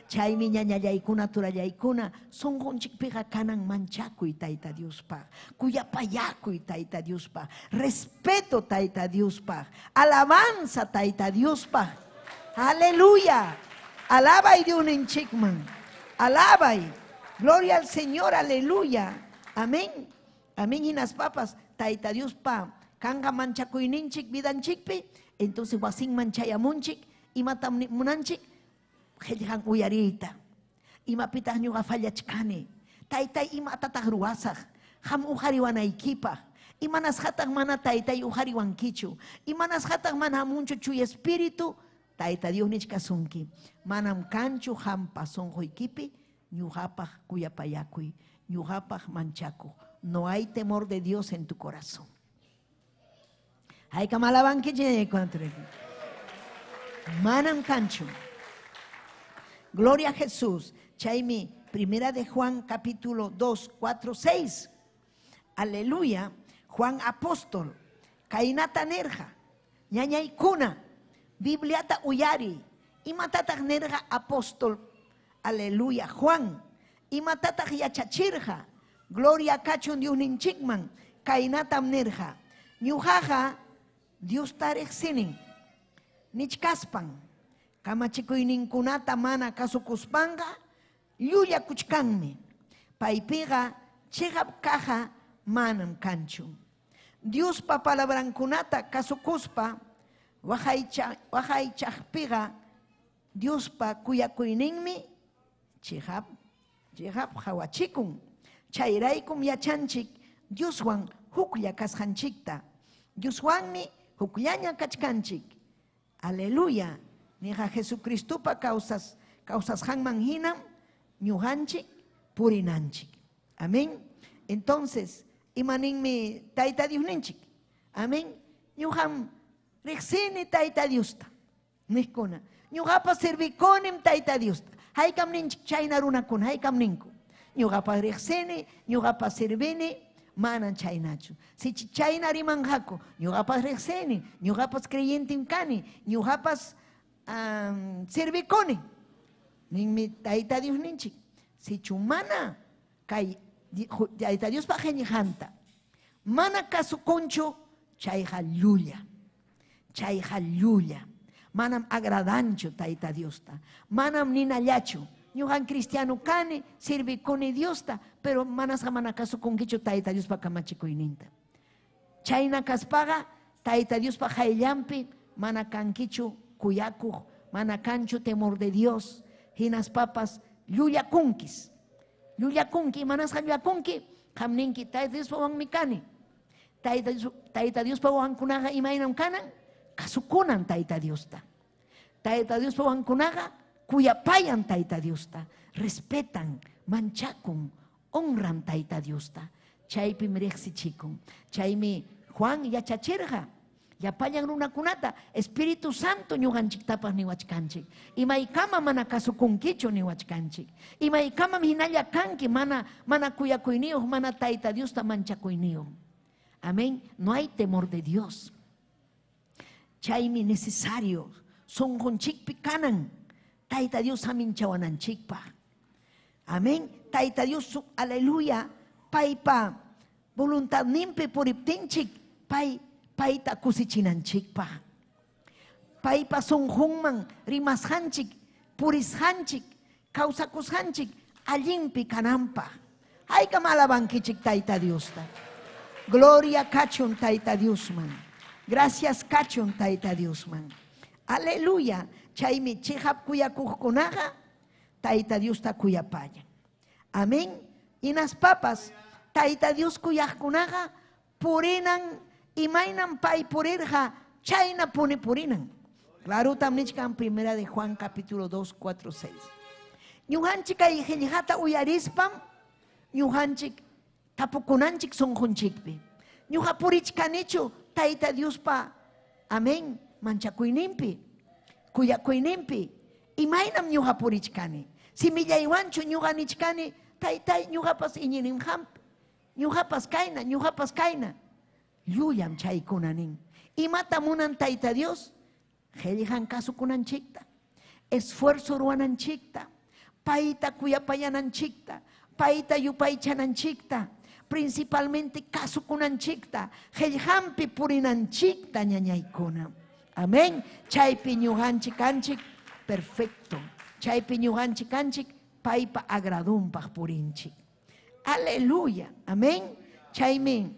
Chaymi ñañallaykuna, turallaykuna, sunqunchikpiqa kanan manchakuy Tayta Diospa, kuyapayakuy Tayta Diospa, respeto Tayta Diospa, alabanza Tayta Diospa. Aleluya. Alabay Diosninchikman. Alabay. Gloria al Señor, aleluya. Amén. Amén, hinaspapas, Tayta Diospa kanqa manchakuyninchik vidanchikpi, entonces wasinman chayamunchik, imatam munanchik, qillqan uyariyta. Imapitaq ñuqa fallachkani. Taytay imatataq ruwasaq, qam uqariwanaykipaq. Imanasqataq mana taytay uqariwankichu. Imanasqataq mana hamunchu chuya espíritu, Tayta Dios nichkasunki. Manam kanchu qampa sunquykipi ñuqapaq kuyapayakuy, ñuqapaq manchakuq. No hay temor de Dios en tu corazón. Haykam alabankichik. Manam kanchu. Gloria a Jesús. Chaymi, primera de Juan, capítulo 2, 4, 6. Aleluya. Juan apóstol. Kaynata nirqa. Ñañaykuna. Bibliata uyari. Imatataq nirqa apóstol. Aleluya. Juan. Imatataq yachachirqa. Gloria kachun Diosninchikman. Kaynatam nirqa. Ñuqaqa Diosta riqsinin. Nichkaspan. Kamachikuyninkunata mana kasukuspanqa llullakuchkanmi. Paypiqa chiqap kaja manam kanchu. Diospa palabrankunata kasukuspa waqaychaqpiqa Diospa kuyakuyninmi chiqap qhawachikun. Chayraykum yachanchik Dioswan huklla kasqanchikta. Dioswanmi hukllaña kachkanchik. Aleluya. Niqa Jesucristopa kawsasqanman hinam ñuqanchik purinanchik. Amén. Entonces, imaninmi Tayta Diosninchik. Amén. Ñuqam riqsini Tayta Diosta. Niqkuna. Ñuqapas servikunim Tayta Diosta. Haykam ninchik chayna runakuna, haykam ninku. Ñuqapas riqsini, ñuqapas servini, manan chaynachu. Si chayna rimanqaku, ñuqapas riqsini, ñuqapas creyentim kani, ñuqapas servikuni. Ninmi Tayta Diosninchik. Sichu mana kay Tayta Diospa qillqanta mana kasukunchu, chayqa llulla. Chayqa llulla. Manam agradanchu Tayta Diosta. Manam ninallachu. Ñuqan cristiano kani, servikuni Diosta, pero manasqa mana kasukunkichu Tayta Diospa kamachikuyninta. Chayna kaspaqa Tayta Diospa hayllanpi mana kankichu kuyakuq, mana kanchu temor de Dios, hinaspapas llullakunkis. Llullakunki, manasqa llullakunki, qam ninki Tayta Diospa wawanmi kani. Tayta Diospa wawankunaqa imaynam kanan? Kasukunan Tayta Diosta. Tayta Diospa wawankunaqa kuyapayan Tayta Diosta, respetan, manchakun, honran Tayta Diosta. Chaypim riqsichikun. Chaymi Juan yachachirqa llapallan runakunata Espíritu Santo ñuqanchiktapas niwachkanchik. Imaykama mana kasukunkichu niwachkanchik. Imaykamam hinalla kanki mana kuyakuyniyuq, mana Tayta Diosta manchakuyniyuq. Amén. No hay temor de Dios. Chaymi necesario sunqunchikpi kanan Tayta Dios haminchawananchikpaq. Amén. Tayta Dios, aleluya, paypa voluntadninpi puriptinchik, payta kusichinanchikpaq. Paypa sunqunman rimasqanchik, purisqanchik, kawsakusqanchik allinpi kananpaq. Haykam alabankichik Tayta Diosta. Gloria kachun Tayta Diosman. Gracias kachun Tayta Diosman. Aleluya. Chaymi chiqap kuyakuqkunaqa Tayta Diosta kuyapayan. Amén. Hinaspapas Tayta Dios kuyaqkunaqa purinan imaynam pay purirqa chayna puni purinan. Claro, tam nichkan primera de Juan capítulo 2, 4, 6. Ñuqanchik kay qillqata uyarispam ñuqanchik tapukunanchik sunqunchikpi. Ñuqa purichkanichu Tayta Diospa, amén, manchakuyninpi, kuyakuyninpi. Imaynam ñuqa purichkani. Simillaywanchu ñuqa nichkani, taytay ñuqapas iñinim hampi. Ñuqapas kayna, ñuqapas kayna. Llullam chaykuna nin. Imata munan Tayta Dios? Qillqan kasukunanchikta, esfuerzo ruwananchikta, payta kuyapayananchikta, payta yupaychananchikta, principalmente kasukunanchikta, qillqanpi purinanchikta ñañaykuna. Amén. Chaypi ñuqanchik kanchik, perfecto. Chaypi ñuqanchik kanchik, paypa agradunpaq purinchik. Aleluya. Amén. Chaymi.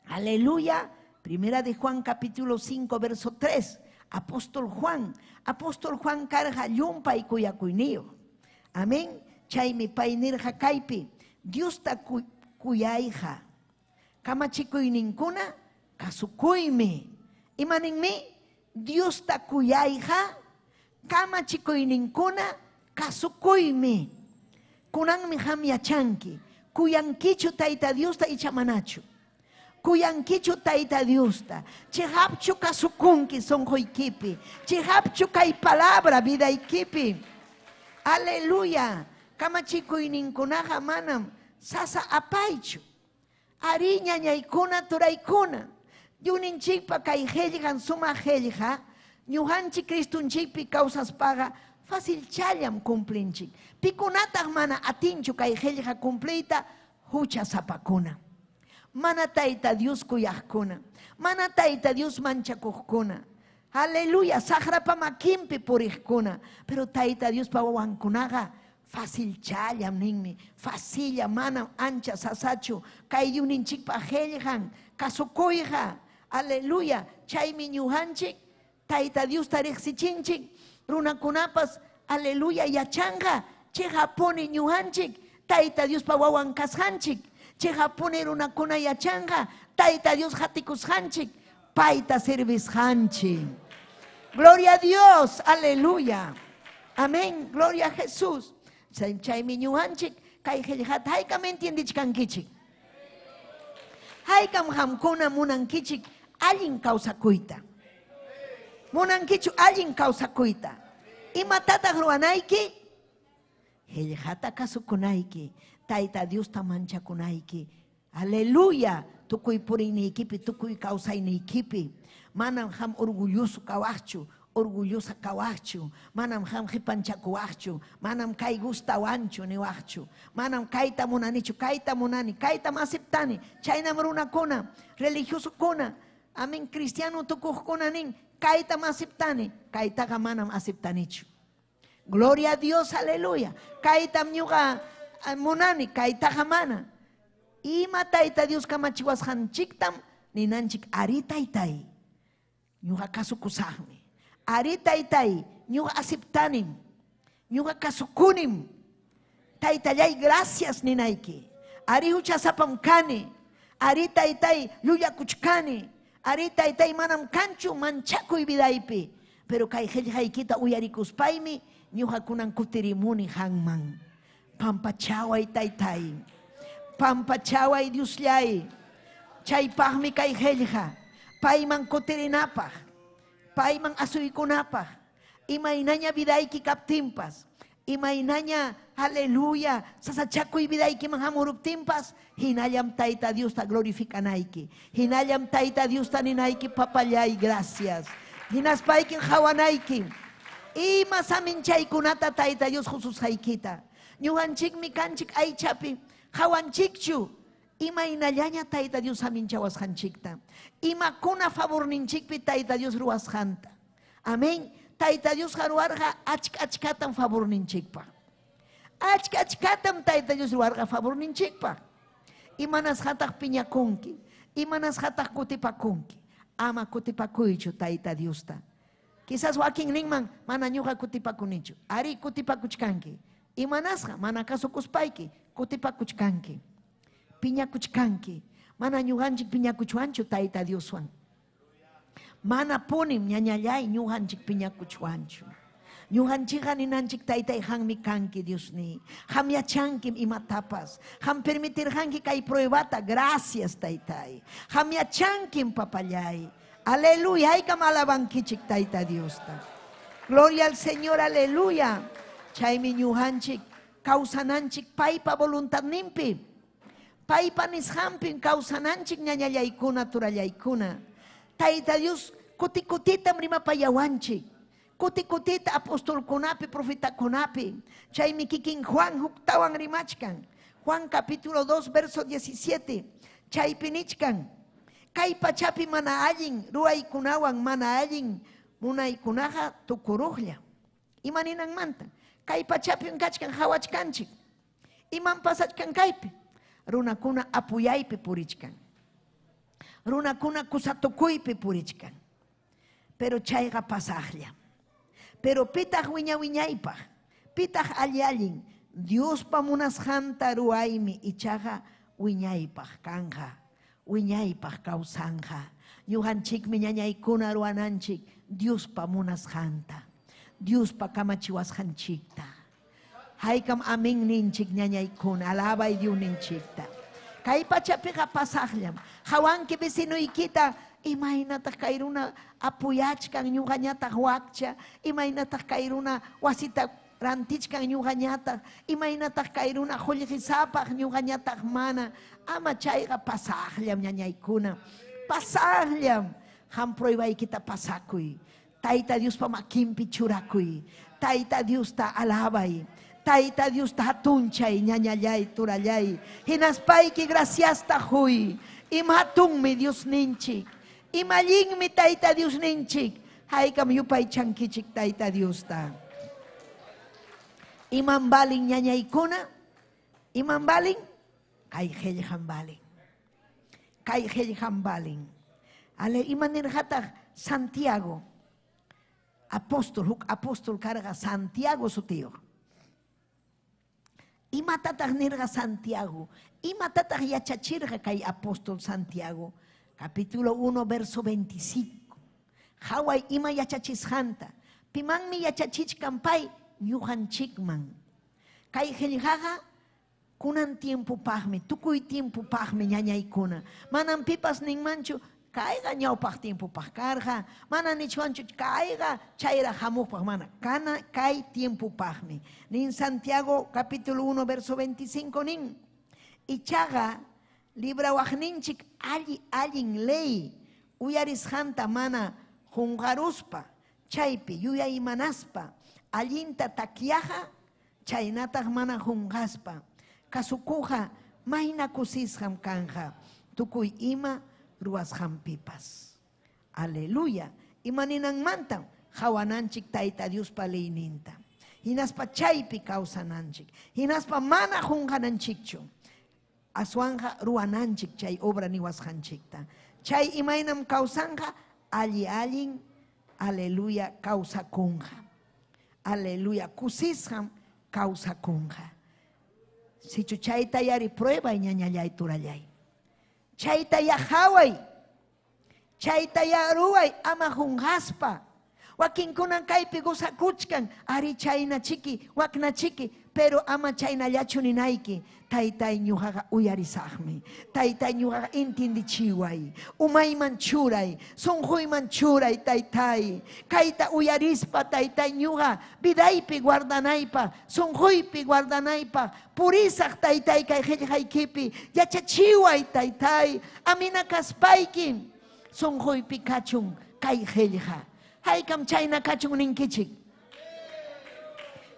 Aleluya. Primera de Juan capítulo 5 verso 3. Apóstol Juan. Apóstol Juan karqa llumpay kuyakuyniyuq. Amén. Chaymi pay nirqa kaypi. Diosta kuyayqa. Kamachikuyninkuna kasukuymi. Imaninmi? Diosta kuyayqa. Kamachikuyninkuna kasukuymi. Kunanmi qam yachanki. Kuyankichu Tayta Diosta icha manachu. Kuyankichu Tayta Diosta. Chihapchu kasukunki sunquykipi. Chihapchu kay palabra vidaykipi. Aleluya. Kamachikuyninkunaqa manam sasa apaychu. Ari ñañaykuna turaykuna. Dyuninchikpa kay qillqan sumaq qillqa, ñuqanchik Cristunchikpi kawsaspaqa facilchallam cumplinchik. Pikunataq mana atinchu kay qillqa cumpliyta huchasapakuna. Mana Tayta Dios kuyaqkuna. Mana Tayta Dios manchakuqkuna. Aleluya, saqrapa makinpi puriqkuna. Pero Tayta Diospa wawankunaqa facilchallam ninmi. Facilla, manam ancha sasachu. Kay dyuninchikpa qillqan kasukuyqa. Aleluya, chaymi ñuqanchik Tayta Diosta riqsichinchik. Runakunapas, aleluya, yachanqa. Chiqapuni ñuqanchik Tayta Diospa wawan kasqanchik. Chiqapuni runakuna yachanqa Tayta Dios qatikusqanchik, payta servisqanchik. Gloria a Dios, aleluya. Amén, gloria a Jesús. Chaymi ñuqanchik kay qillqata haykam entiendichkankichik. Haykam qamkuna munankichik allin kawsakuyta. Munankichu allin kawsakuyta. Imatataq ruwanayki? Qillqata kasukunayki, Tayta Diosta manchakunayki. Aleluya! Tukuy puriyniykipi, tukuy kawsayniykipi. Manam qam orgulloso kawaqchu, orgullosa kawaqchu. Manam qam qipanchakuwaqchu. Manam kay gustawanchu niwaqchu. Manam kayta munanichu, kayta munani, kaytam aceptani. Chaynam runakuna, religiosokuna, amén, cristiano tukuqkuna nin, kaytam aceptani, kaytaqa manam aceptanichu. Gloria a Dios, aleluya. Kaytam ñuqa munani, kaytaqa mana. Ima Tayta Dios kamachiwasqanchiktam ninanchik, ari taytay, ñuqa kasukusaqmi. Ari taytay, ñuqa aceptanim. Ñuqa kasukunim. Taytallay, gracias ninayki. Ari huchasapam kani. Ari taytay, llullakuchkani. Ari taytay, manam kanchu manchakuy vidaypi. Pero kay qillqaykita uyarikuspaymi ñuqa kunan kutirimuni qanman. Pampachaway taytay. Pampachaway Diosllay. Chaypaqmi kay qillqa. Payman kutirinapaq. Payman asuykunapaq. Imaynaña vidayki kaptinpas. Imaynaña, aleluya, sasachakuy vidaykiman hamuruptinpas, hinallam Tayta Diosta glorificanayki. Hinallam Tayta Diosta ninayki, papallay, gracias. Hinaspaykin qawanayki. Ima saminchaykunata Tayta Dios qususqaykita. Ñuqanchikmi kanchik aychapi, qawanchikchu imaynallaña Tayta Dios saminchawasqanchikta. Imakuna favorninchikpi Tayta Dios ruwasqanta. Amén. Tayta Diosqa ruwarqa achka achkatam favorninchikpaq. Achka achkatam Tayta Dios ruwarqa favorninchikpaq. Imanasqataq piñakunki? Imanasqataq kutipakunki? Ama kutipakuychu Tayta Diosta. Quizás wakin ninman, mana ñuqa kutipakunichu. Ari kutipakuchkanki. Imanasqa mana kasukuspayki kutipakuchkanki. Piñakuchkanki. Mana ñuqanchik piñakuchwanchu Tayta Dioswan. Mana punim ñañallay ñuqanchik piñakuchwanchu. Ñuqanchikqa ninanchik taytay qammi kanki Diosniy. Qam yachankim imatapas. Qam permitirqanki kay pruebata. Gracias taytay. Qam yachankim papallay. Aleluya. Haykam alabankichik Tayta Diosta. Gloria al Señor, aleluya. Chaymi ñuqanchik kawsananchik paypa voluntadninpi. Paypa nisqanpim kawsananchik ñañallaykuna, turallaykuna. Tayta Dios kuti kutitam rimapayawanchik. Kuti kutita apostolkunapi, profetakunapi. Chaymi kikin Juan huktawan rimachkan. Juan capítulo 2, verso 17. Chaypi nichkan. Kay pachapi mana allin ruwaykunawan mana allin munaykunaqa tukuruqlla. Ima ninanmanta? Kay pachapim kachkan hawachkanchik. Imam pasachkan kaypi? Runakuna apuyaypi purichkan. Runakuna kusatukuypi purichkan. Pero chayqa pasaqlla. Pero pitaq wiña wiñaypaq, pitaq alli allin, Diospa munasqanta ruwaymi ichaqa wiñaypaq kanqa, wiñaypaq kawsanqa. Ñuqanchikmi ñañaykuna ruwananchik Diospa munasqanta, Diospa kamachiwasqanchikta. Haykam amén ninchik ñañaykuna, alabay Dios ninchikta. Kay pachapiqa pasaqllam. Hawanki vecinoykita, imaynataq kay runa apuyachkan ñuqañataq wakcha, imaynataq kay runa wasita rantichkan ñuqañataq, imaynataq kay runa qullqisapaq ñuqañataq mana. Ama chayqa pasaqllam ñañaykuna. Pasaqllam. Qam pruebaykita pasakuy. Tayta Diospa makinpi churakuy. Tayta Diosta alabay. Tayta Diosta hatunchay, ñañallay, turallay. Hinaspayki graciasta huy. Ima hatunmi Dios ninchik. Ima allinmi Tayta Dios ninchik. Haykam yupaychankichik Tayta Diosta. Imam balin ñañaykuna? Imam balin? Kay qillqam balin. Kay qillqam balin. Ale, ima nirqataq Santiago? Apóstol, huk apóstol karqa Santiago sutiyuq. Imatataq nirqa Santiago? Imatataq yachachirqa kay apóstol Santiago? Capítulo 1, verso 25. Haway ima yachachisqanta. Pimanmi yachachichkan pay? Ñuqanchikman. Kay qillqaqa kunan tiempopaqmi, tukuy tiempopaqmi ñañaykuna. Manam pipas ninmanchu, kayqa ñawpaq tiempopaq karqa, mana nichwanchu kayqa chayraq hamuqpaq, mana. Kana kay tiempopaqmi. Nin Santiago capítulo 1 verso 25 nin. Ichaqa librawaqninchik alli allin ley uyarisqanta mana qunqaruspa, chaypi yuyaymanaspa, allinta takyaqa, chaynataq mana qunqaspa, kasukuqa mayna kusisqam kanqa tukuy ima ruwasqanpipas. Aleluya. Ima ninanmantam qawananchik Tayta Diospa leyninta. Hinaspa chaypi kawsananchik. Hinaspa mana qunqananchikchu. Aswanqa ruwananchik chay obra niwasqanchikta. Chay imaynam kawsanqa alli allin, aleluya, kawsakunqa. Aleluya, kusisqam kawsakunqa. Sichu chayta yari prueba ñañallay turallay. Chayta ya haway. Chayta ya ruway ama qunqaspa. Wakinkunan kaypi gozakuchkan, ari chayna chiki, wakna chiki, pero ama chaynallachu ninayki. Taytay ñuqaqa uyarisaqmi. Taytay ñuqaqa intindichiway. Umayman churay, sunquyman churay, taytay. Kayta uyarispa, taytay ñuqa vidaypi guardanaypaq, sunquypi guardanaypaq, purisaq taytay kay qillqaykipi, yachachiway taytay, amina kaspayki, sunquypi kachun kay qillqa. Haykam chayna kachun ninkichik.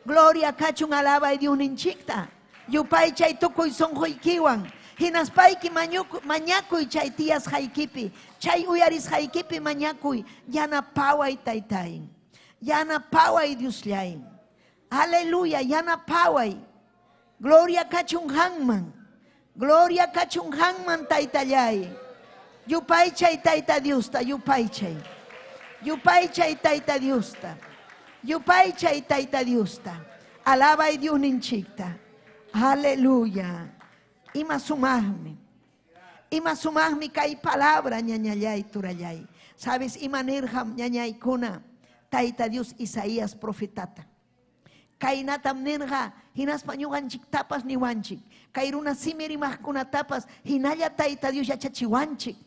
Gloria kachun alabay Dios ninchikta. Yupaychay tukuy sunquykiwan. Hinaspayki mañakuy chay tiyasqaykipi, chay uyarisqaykipi mañakuy, yanapaway taytay. Yanapaway Diosllay. Aleluya, yanapaway. Gloria kachun hanman. Gloria kachun hanman taytallay. Yupaychay Tayta Diosta, yupaychay. Yupaychay Tayta Diosta. Yupaychay Tayta Diosta. Alabay Dios ninchikta. Aleluya. Ima sumaqmi. Ima sumaqmi kay palabra ñañallay turallay. ¿Sabes? Ima nirqam ñañaykuna Tayta Dios Isaías profetata. Kaynatam nirqa hinaspa ñuqanchiktapas niwanchik. Kay runa simi rimaqkunatapas hinalla Tayta Dios yachachiwanchik.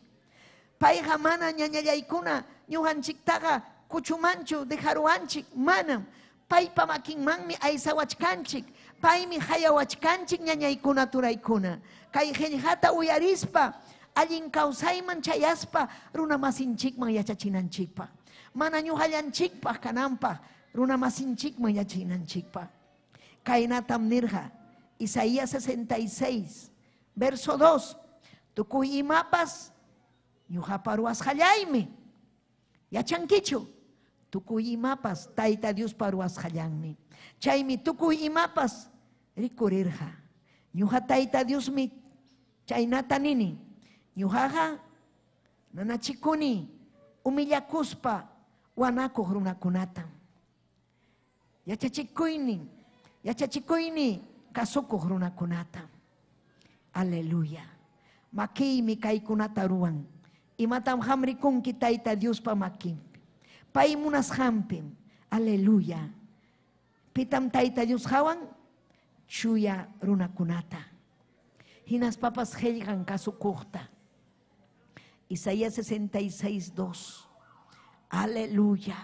Payqa mana ñañallaykuna ñuqanchiktaqa kuchumanchu dejaruwanchik, manam. Paypa makinmanmi aysawachkanchik. Paymi hayawachkanchik ñañaykuna turaykuna. Kay qillqata uyarispa allin kawsayman chayaspa runa masinchikman yachachinanchikpaq. Mana ñuqallanchikpaq kananpaq runa masinchikman yachachinanchikpaq. Kaynatam nirqa Isaías 66, verso 2. Tukuy imapas ñuqapa ruwasqallaymi. Yachankichu? Tukuy imapas Tayta Diospa ruwasqallanmi. Chaymi tukuy imapas rikurirqa. Ñuqa Tayta Diosmi chaynata nini. Ñuqaqa nanachikuni humillakuspa wanakuq runakunata. Yachachikuynin, yachachikuyni kasukuq runakunata. Aleluya. Makiymi kaykunata ruwan. Imatam qam rikunki Tayta Diospa makinpi. Pay munasqanpim. Aleluya. Pitam Tayta Dios hawan? Chuya runakunata. Hinaspapas qillqan kasukuqta. Isaías 66, 2. Aleluya.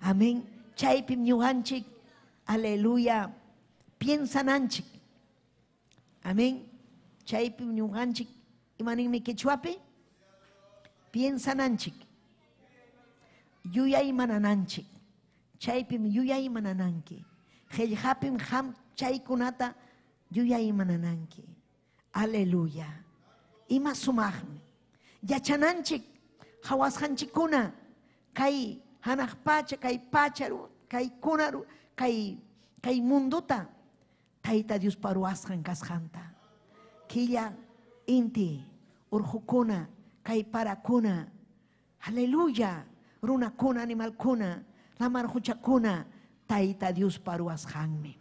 Amén. Chaypim ñuqanchik. Aleluya. Piensananchik. Amén. Chaypim ñuqanchik. Imaninmi quechuapi? Piensananchik. Yuyaymanananchik. Chaypim yuyaymanananki. Qillqapim qam chaykunata yuyaymanananki. Aleluya. Ima sumaqmi. Yachananchik qhawasqanchikkuna kay hanaq pacha, kay pacha, kay kuna, kay munduta Tayta Diospa ruwasqan kasqanta. Killa, inti, urqukuna, kay parakuna. Aleluya. Runakuna, animalkuna, lamar quchakuna, Tayta Diospa ruwasqanmi.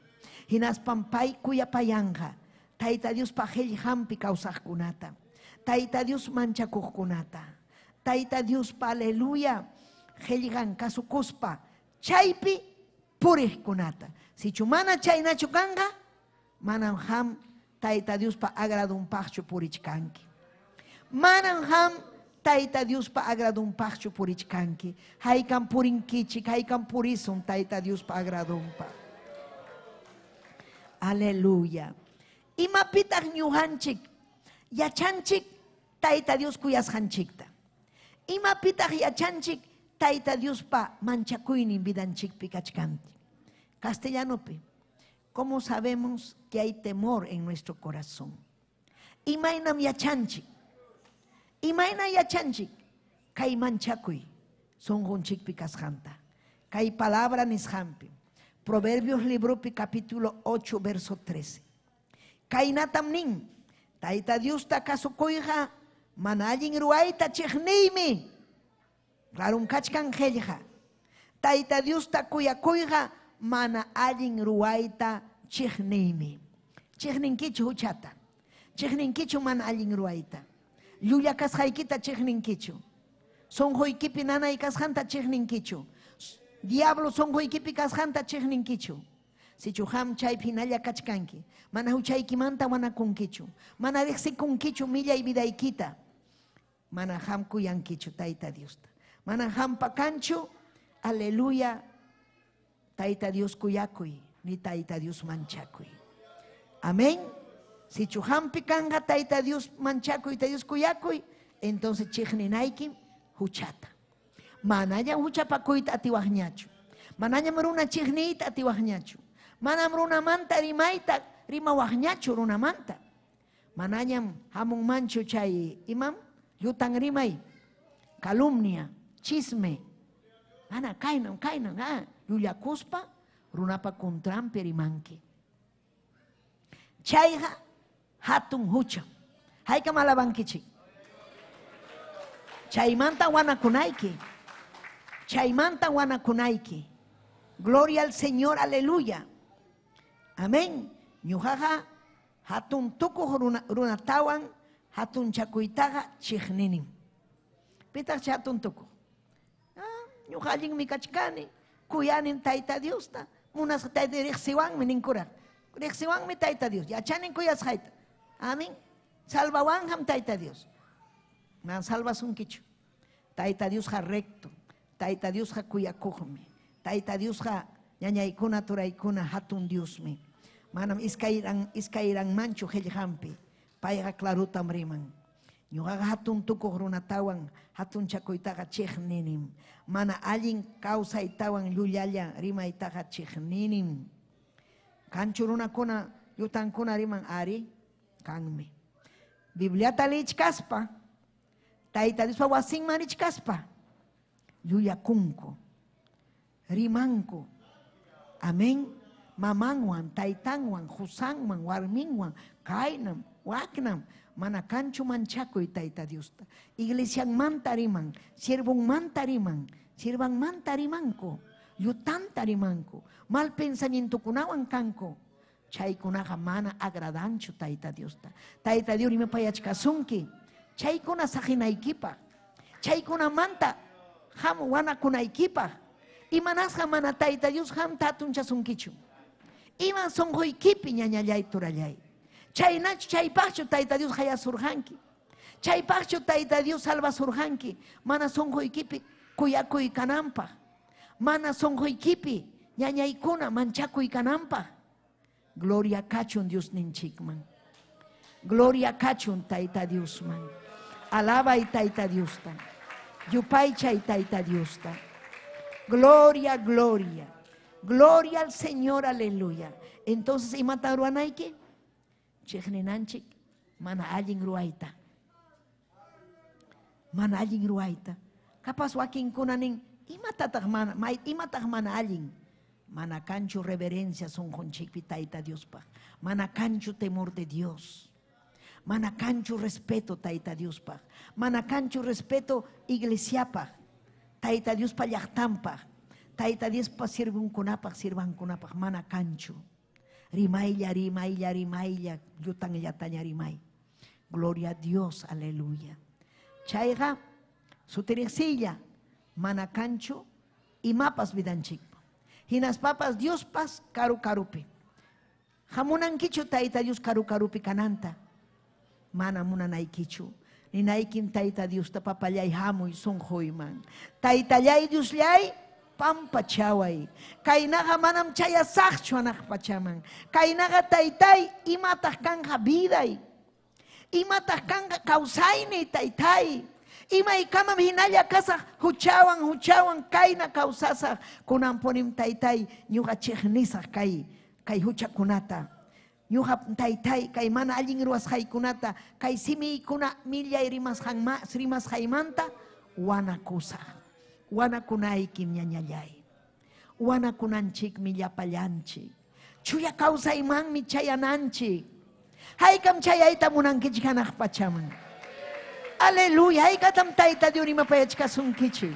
Hinaspam pay kuyapayanqa Tayta Diospa qillqanpi kawsaqkunata, Tayta Dios manchakuqkunata, Tayta Diospa aleluya qillqan kasukuspa chaypi puriqkunata. Sichu mana chaynachu kanqa, manam qam Tayta Diospa agradunpaqchu purichkanki. Manam qam Tayta Diospa agradunpaqchu purichkanki. Haykam purinkichik, haykam purisun Tayta Diospa agradunpaq. Aleluya. Imapitaq ñuqanchik yachanchik Tayta Dios kuyasqanchikta? Imapitaq yachanchik Tayta Diospa manchakuynin vidanchikpi kachkanti? Castellanopi, ¿cómo sabemos que hay temor en nuestro corazón? Imaynam yachanchik? Imayna yachanchik kay manchakuy sunqunchikpi kasqanta? Kay palabra nisqanpi. Proverbios libropi capítulo 8 verso 13. Kaynatam nin, Tayta Diosta kasukuyqa mana allin ruwayta chiqniymi. Clarom kachkan qillqa. Tayta Diosta kuyakuyqa mana allin ruwayta chiqniymi. Chiqninkichu huchata? Chiqninkichu mana allin ruwayta? Llulla kasqaykita chiqninkichu? Sunquykipi nanay kasqanta chiqninkichu? Diablo sunquykipi kasqanta chiqninkichu? Sichu qam chaypi hinalla kachkanki, mana huchaykimanta wanakunkichu, mana riqsikunkichu millay vidaykita, mana qam kuyankichu Tayta Diosta. Mana qampa kanchu, aleluya, Tayta Dios kuyakuy, ni Tayta Dios manchakuy. Amén. Sichu qampi kanqa Tayta Dios manchakuy, Tayta Dios kuyakuy, entonces chiqninaykim huchata. Manañam huchapakuyta atiwaqñachu. Manañam runa chiqniyta atiwaqñachu. Manam runamanta rimayta rimawaqñachu runamanta. Manañam hamunmanchu chay imam llutan rimay, calumnia, chisme. Mana kaynam, kaynam, llullakuspa runapa contranpi rimanki. Chayqa hatun hucham. Haykam alabankichik? Chaymanta wanakunayki. Chaymanta wanakunayki. Gloria al Señor, aleluya. Amén. Ñuqaqa hatun tukuq runatawan hatun chakuytaqa chiqninim. Pitaq chay hatun tukuq? Ñuqa allinmi kachkani, kuyanim Tayta Diosta, munasqa Tayta Dios riqsiwanmi ninkuraq. Riqsiwanmi Tayta Dios, yachanin kuyasqayta. Amén. Salvawanqam Tayta Dios. Man salvasunkichu. Tayta Diosqa recto. Tayta Diosqa kuyakuqmi. Tayta Diosqa ñañaykuna turaykuna hatun Diosmi. Manam iskayranmanchu qillqanpi. Payqa clarotam riman. Ñuqaqa hatun tukuq runatawan hatun chakuytaqa chiqninim. Mana allin kawsaytawan llullalla rimaytaqa chiqninim. Kanchu runakuna llutankuna riman ari kanmi. Bibliata lichkaspa, Tayta Diospa wasinman richkaspa, llullakunku, rimanku. Amén. Mamanwan, taytanwan, qusanwan, warminwan, kaynam, waknam, mana kanchu manchakuy Tayta Diosta. Iglesianmanta riman, siervonmanta riman, siervanmanta rimanku, llutanta rimanku, mal pensamientokunawan kanku. Chaykunaqa mana agradanchu Tayta Diosta. Tayta Dios rimapayachkasunki. Chaykuna saqinaykipaq. Chaykunamanta ham wanakunaykipaq. Imanasqa mana Tayta Dios hamta hatunchasunkichu. Iman sunquykipi ñañallay turallay. Chaynachu chaypaqchu Tayta Dios hayasurqanki. Chaypaqchu Tayta Dios salvasurqanki. Mana sunquykipi kuyakuy kananpaq. Mana sunquykipi ñañaykuna manchakuy kananpaq. Gloria kachun Dios ninchikman. Gloria kachun Tayta Diosman. Alabay Tayta Diosta. Yupaychay Tayta Diosta. Gloria, gloria. Gloria al Señor, aleluya. Entonces, imatan ruwanayki? Chiqninanchik mana allin ruwayta. Mana allin ruwayta. Capaz wakinkuna nin, imatataq mana, imataq mana allin? Mana kanchu reverencia sunqunchikpi Tayta Diospaq. Mana kanchu temor de Dios. Mana kanchu respeto Tayta Diospaq. Mana kanchu respeto iglesiapaq. Tayta Diospa llaqtanpaq. Tayta Diospa sirvunkunapaq, sirvankunapaq. Mana kanchu. Rimaylla, rimaylla, rimaylla, llutanllataña rimay. Gloria a Dios, aleluya. Chayqa sutiriqsilla mana kanchu imapas vidanchikpa. Hinaspapas Diospas karu karupi. Hamunankichu Tayta Dios karu karupi kananta. Mana munanaykichu. Ninaykim Tayta Diosta papallay hamuy sunquyman. Taytallay Diosllay pampachaway. Kaynaqa manam chayasaqchu hanaq pachaman. Kaynaqa taytay imataq kanqa viday. Imataq kanqa kawsayni taytay. Imaykamam hinalla kasaq huchawan huchawan kayna kawsasaq. Kunanpunim taytay ñuqa chiqnisaq kay kay huchakunata. Ñuqa taytay kay mana allin ruwasqaykunata kay simiykuna millay rimasqaymanta wanakusaq. Wanakunaykim ñañallay. Wanakunanchikmi llapallanchik. Chuya kawsaymanmi chayananchik. Haykam chayayta munankichik hanaq pachaman. Aleluya, haykatam Tayta Dios rimapayachkasunkichik.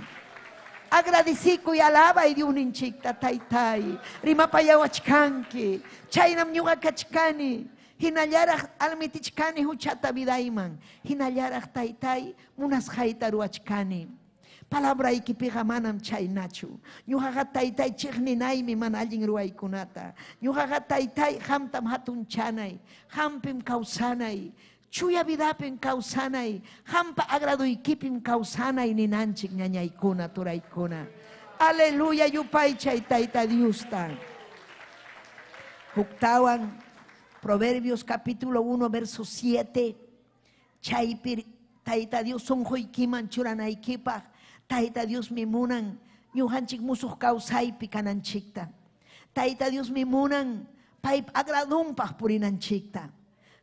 Agradecikuy alabay Diosninchikta taytay. Rimapayawachkanki. Chaynam ñuqa kachkani. Hinallaraq almitichkani huchata vidayman. Hinallaraq taytay munasqayta ruwachkani. Palabraykipiqa manam chaynachu. Ñuqaqa taytay chiqninaymi mana allin ruwaykunata. Ñuqaqa taytay qamtam hatunchanay. Qampim kawsanay. Chuya vidapim kawsanay. Qampa agraduykipim kawsanay ninanchik ñañaykuna, turaykuna. Aleluya, yupaychay Tayta Diosta. Huktawan, Proverbios capítulo 1, verso 7. Chaypi Tayta Dios sunquykiman churanaykipaq. Tayta Dios mi munan ñuqanchik musuq kawsaypi kananchikta. Tayta Dios mi munan paypa agradunpaq purinanchikta.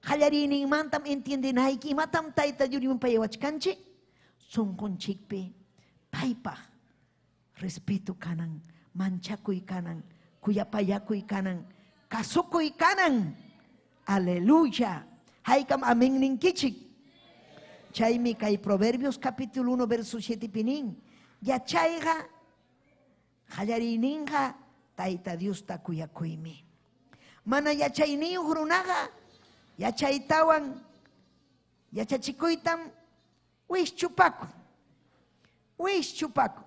Qallariyninmantam entiendinayki imatam Tayta Dios yumpayawachkanchik sunqunchikpi paypaq respeto kanan, manchakuy kanan, kuyapayakuy kanan, kasukuy kanan. Aleluya. Haykam amén ninkichik. Chaymi kay Proverbios capítulo 1 verso 7 pinin. Yachayqa qallariyninqa Tayta Diosta kuyakuymi. Mana yachayniyuq runaqa yachaytawan yachachikuytam wischupaku. Wischupaku.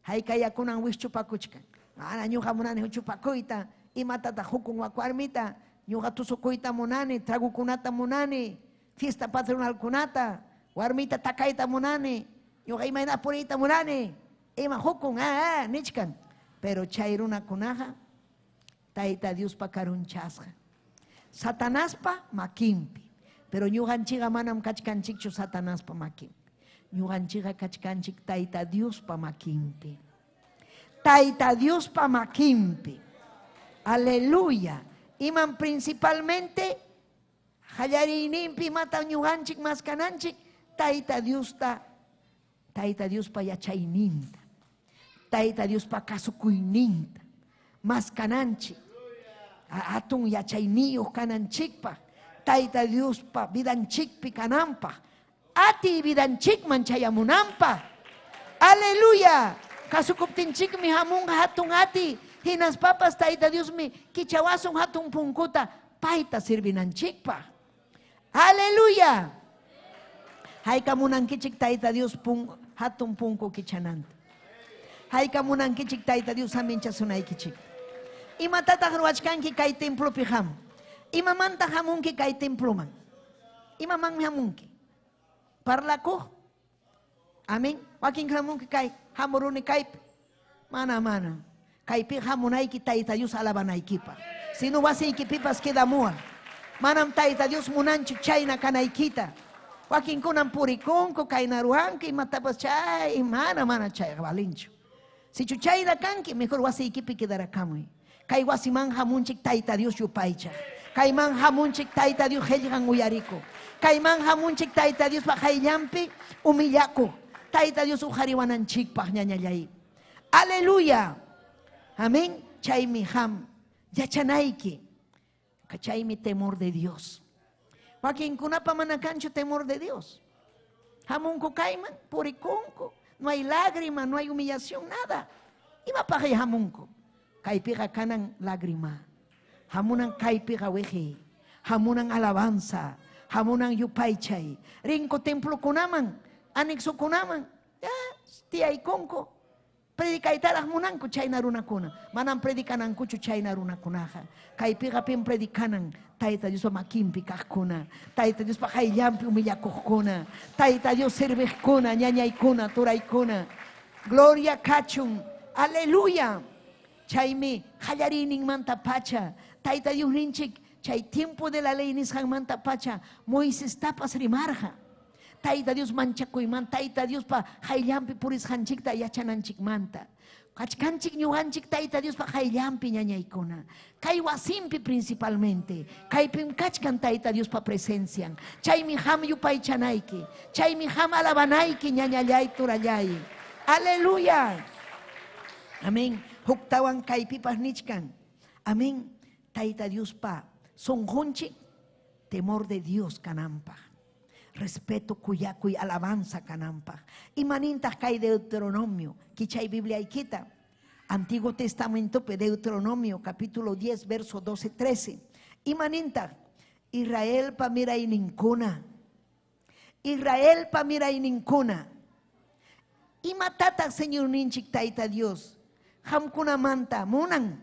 Haykayakunan wischupakuchkan. Mana ñuqa munani huchupakuyta, imatataq hukun warmita, ñuqa tusukuyta munani, tragukunata munani, fiesta patronalkunata, warmita takayta munani, ñuqa imayna puriyta munani, ima hukun, nichkan. Pero chay runakunaqa Tayta Diospa karunchasqa. Satanaspa makinpi. Pero ñuqanchikqa manam kachkanchikchu Satanaspa makinpi. Ñuqanchikqa kachkanchik Tayta Diospa makinpi. Tayta Diospa makinpi. Aleluya. Iman principalmente qallariyninpi imata ñuqanchik maskananchik Tayta Diosta, Tayta Diospa yachayninta, Tayta Diospa kasukuyninta maskananchik. Atun yachayniyuq kananchikpaq, Tayta Diospa vidanchikpi kananpaq, ati vidanchikman chayamunanpaq. Aleluya. Kasukuptinchikmi hamunqa hatun ati, hinaspapas Tayta Diosmi kichawasun hatun punkuta payta sirvinanchikpaq. Aleluya. Hayka munankichik Tayta Dios hatun punku kichananta. Hayka munankichik Tayta Dios haminchasunaykichik. Imatataq ruwachkanki kay templopi hamu? Imamanta hamunki kay temploman? Imamanmi hamunki? Parlakuq? Amén. Wakin hamunki kay hamuruni kaypi. Mana mana. Kaypi hamunayki Tayta Dios alabanaykipaq. Sino wasiykipipas quedamuwan. Manam Tayta Dios munanchu chayna kanaykita. Wakinkunam purikunku kayna ruwanku imatapas chay mana mana chayqa valinchu. Sichu chayna kanki mejor wasiykipi quedarakamuy. Kay wasiman hamunchik Tayta Dios yupaychaq. Kayman hamunchik Tayta Dios qillqan uyarikuq. Kayman hamunchik Tayta Diospa qayllanpi humillakuq. Tayta Dios uqariwananchikpaq ñañallay. Aleluya. Amén. Chaymi ham yachanayki. Chaymi temor de Dios. Wakinkunapa mana kanchu temor de Dios. Hamunku kayman purikunku. No hay lágrima, no hay humillación, nada. Imapaq hamunku. Kaypiqa kanan lágrima. Hamunan kaypiqa wiqi. Hamunan alabanza. Hamunan yupaychay. Rinku templokunaman, anexokunaman. Ya, tiyaykunku. Predicaytaraq munanku chayna runakuna. Manam predicanankuchu chayna runakunaqa. Kaypiqa pim predicanan Tayta Diospa makinpi kaqkuna, Tayta Diospa qayllanpi humillakuqkuna, Tayta Dios serviqkuna, ñañaykuna, turaykuna. Gloria kachun. Aleluya. Chaymi qallariyninmanta pacha Tayta Diosninchik chay tiempo de la ley nisqanmanta pacha Moisestapas rimarqa. Tayta Dios manchakuymanta, Tayta Diospa qayllanpi purisqanchikta yachananchikmanta. Kachkanchik ñuqanchik Tayta Diospa qayllanpi ñañaykuna. Kay wasinpi principalmente. Kaypim kachkan Tayta Diospa presencian. Chaymi qam yupaychanayki. Chaymi qam alabanayki ñañallay turallay. Aleluya. Amén. Huktawan kaypipas nichkan. Amén. Tayta Diospa sunqunchik temor de Dios kananpaq. Respeto, kuyakuy, alabanza kananpaq. Imanintaq kay Deuteronomio? Kichay Bibliaykita. Antiguo Testamentopi Deuteronomio capítulo 10 verso 12 13. Imanintaq Israelpa mirayninkuna. Israelpa mirayninkuna. Imatataq Señorninchik Tayta Dios qamkunamanta munan?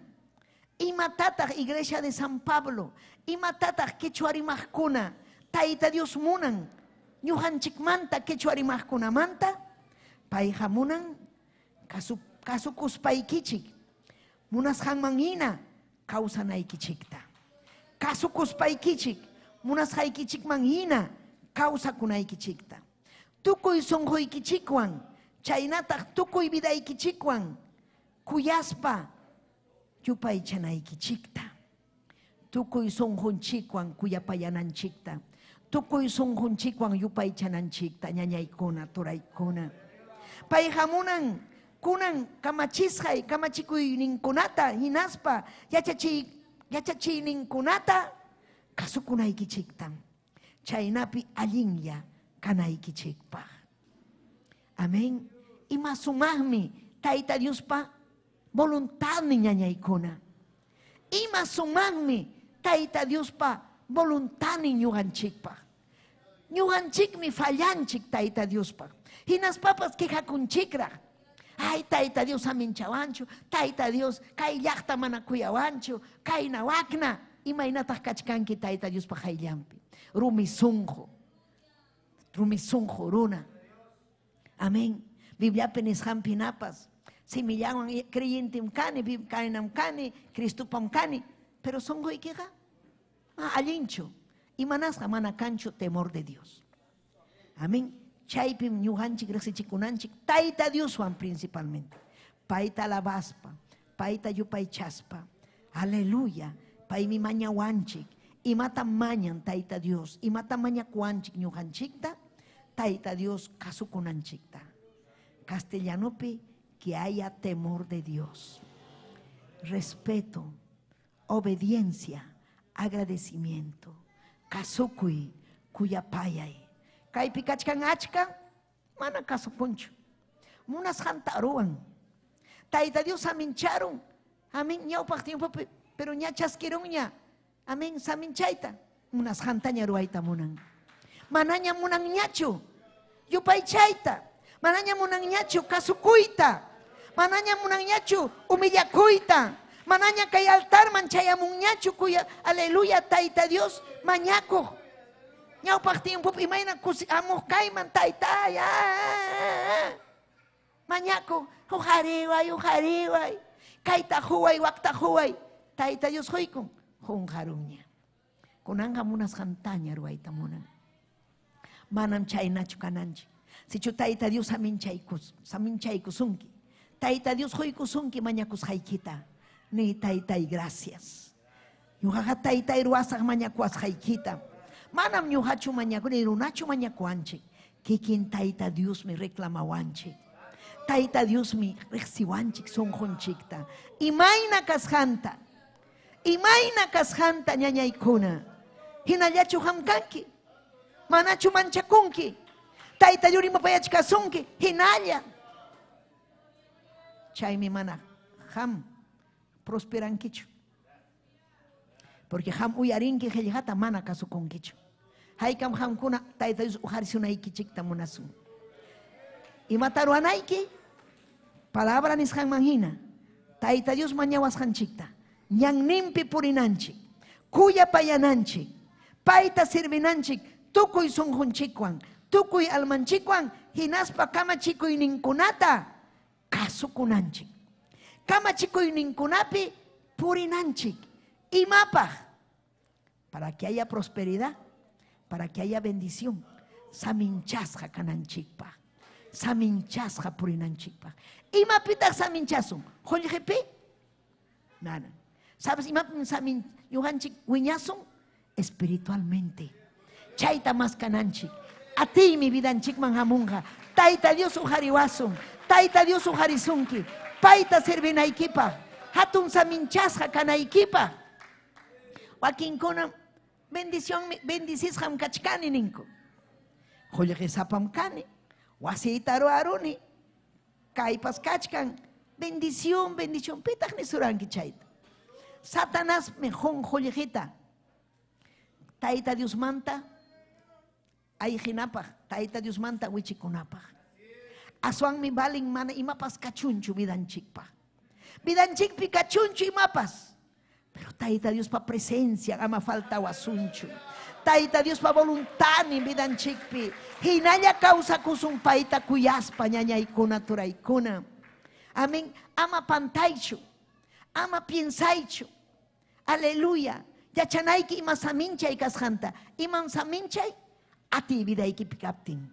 Imatataq Iglesia de San Pablo? Imatataq quechua rimaqkuna Tayta Dios munan ñuqanchikmanta quechua rimaqkunamanta? Payqa munan kasu, kasukuspaykichik munasqanman hina kawsanaykichikta. Kasukuspaykichik munasqaykichikman hina kawsakunaykichikta. Tukuy sunquykichikwan chaynataq tukuy vidaykichikwan kuyaspa yupaychanaykichikta. Tukuy sunqunchikwan kuyapayananchikta. Tukuy sunqunchikwan yupaychananchikta, ñañaykuna, turaykuna. Payqa munan kunan kamachisqay kamachikuyninkunata hinaspa yachachiy yachachiyninkunata kasukunaykichiktam. Chaynapi allinlla kanaykichikpaq. Amén. Ima sumaqmi Tayta Diospa voluntadnin ñañaykuna. Ima sumaqmi Tayta Diospa voluntadnin ñuqanchikpaq. Ñuqanchikmi fallanchik Tayta Diospaq. Hinaspapas quejakunchikraq. Ay, Tayta Dios saminchawanchu, Tayta Dios kay llaqta mana kuyawanchu, kayna wakna. Imaynataq kachkanki Tayta Diospa qayllanpi? Rumi sunqu, rumi sunqu runa. Amén. Bibliapi nisqanpi hinapas simillanwan creyentem kani, kaynam kani, Cristopam kani, pero sunquykiqa ma allinchu. Imanasqa mana kanchu temor de Dios. Amén. Chaypim ñuqanchik riqsichikunanchik Tayta Dioswan principalmente. Payta alabaspa, payta yupaychaspa. Aleluya. Paymi mañawanchik. Imatam mañan Tayta Dios? Imatam mañakuwanchik ñuqanchikta? Tayta Dios kasukunanchikta. Castellanopi que haya temor de Dios. Respeto, obediencia, agradecimiento. Kasukuy, kuyapayay. Kaypi kachkan achka, mana kasukunchu. Munasqanta ruwan. Tayta Dios samincharun. Amén, ñawpaq tiempopi, pero ña chaskirunña. Amén, saminchayta. Munasqantaña ruwayta munan. Manaña munanñachu yupaychayta. Manaña munanñachu kasukuyta. Manaña munanñachu humillakuyta. Manaña kay altarman chayamunñachu kuya, aleluya, Tayta Dios mañakuq. Ñawpaq tiempopi imayna kusi amuq kayman Tayta, ya, mañakuq, huqariway, huqariway, kayta huway, wakta huway. Tayta Dios huykun, qunqarunña. Kunanqa munasqantaña ruwayta munan. Manam chaynachu kananchik. Sichu Tayta Dios saminchaykus, saminchaykusunki. Tayta Dios huykusunki mañakusqaykita. Ni Taytay gracias. Ñuqaqa Taytay ruwasaq mañakuwasqaykita. Manam ñuqachu mañakuni, runachu mañakuwanchik. Kikin Tayta Diosmi reclamawanchik. Tayta Diosmi riqsiwanchik sunqunchikta. Imayna kasqanta. Imayna kasqanta ñañaykuna. Hinallachu qam kanki? Manachu manchakunki? Tayta Dios rimapayachkasunki hinalla. Chaymi mana qam prosperankichu. Porque qam uyarinki qillqata mana kasukunkichu. Haykam qamkuna Tayta Dios uqarisunaykichikta munasun. Imata ruwanayki? Palabra nisqanman hina. Tayta Dios mañawasqanchikta. Ñanninpi purinanchik. Kuyapayananchik. Payta sirvinanchik. Tukuy sunqunchikwan. Tukuy almanchikwan. Hinaspa kamachikuyninkunata kasukunanchik. Kamachikuyninkunapi purinanchik. Imapaq? Para que haya prosperidad, para que haya bendición. Saminchasqa kananchikpaq. Saminchasqa purinanchikpaq. Imapitaq saminchasun? Qullqipi? Mana. ¿Sabes imapim samin ñuqanchik wiñasun? Espiritualmente. Chayta maskananchik. Atiymi vidanchikman hamunqa. Tayta Dios uqariwasun. Tayta Dios uqarisunki. Payta servinaykipaq. Hatun saminchasqa kanaykipaq. Wakinkuna bendición bendicisqam kachkani ninku. Qullqisapam kani. Wasiyta ruwaruni. Kaypas kachkan. Bendición, bendición. Pitaq nisuranki chayta. Satanasmi qun qullqita. Tayta Diosmanta ayqinapaq, Tayta Diosmanta wichikunapaq. Aswanmi valin mana imapas kachunchu vidanchikpaq. Vidanchikpi kachunchu imapas. Pero Tayta Diospa presencia ama faltawasunchu. Tayta Diospa voluntadnin vidanchikpi. Hinalla kawsakusun payta kuyaspa ñañaykuna turaykuna. Amén. Ama pantaychu. Ama piensaychu. Aleluya. Yachanayki ima saminchay kasqanta. Imam saminchay? Atiy vidaykipi kaptin.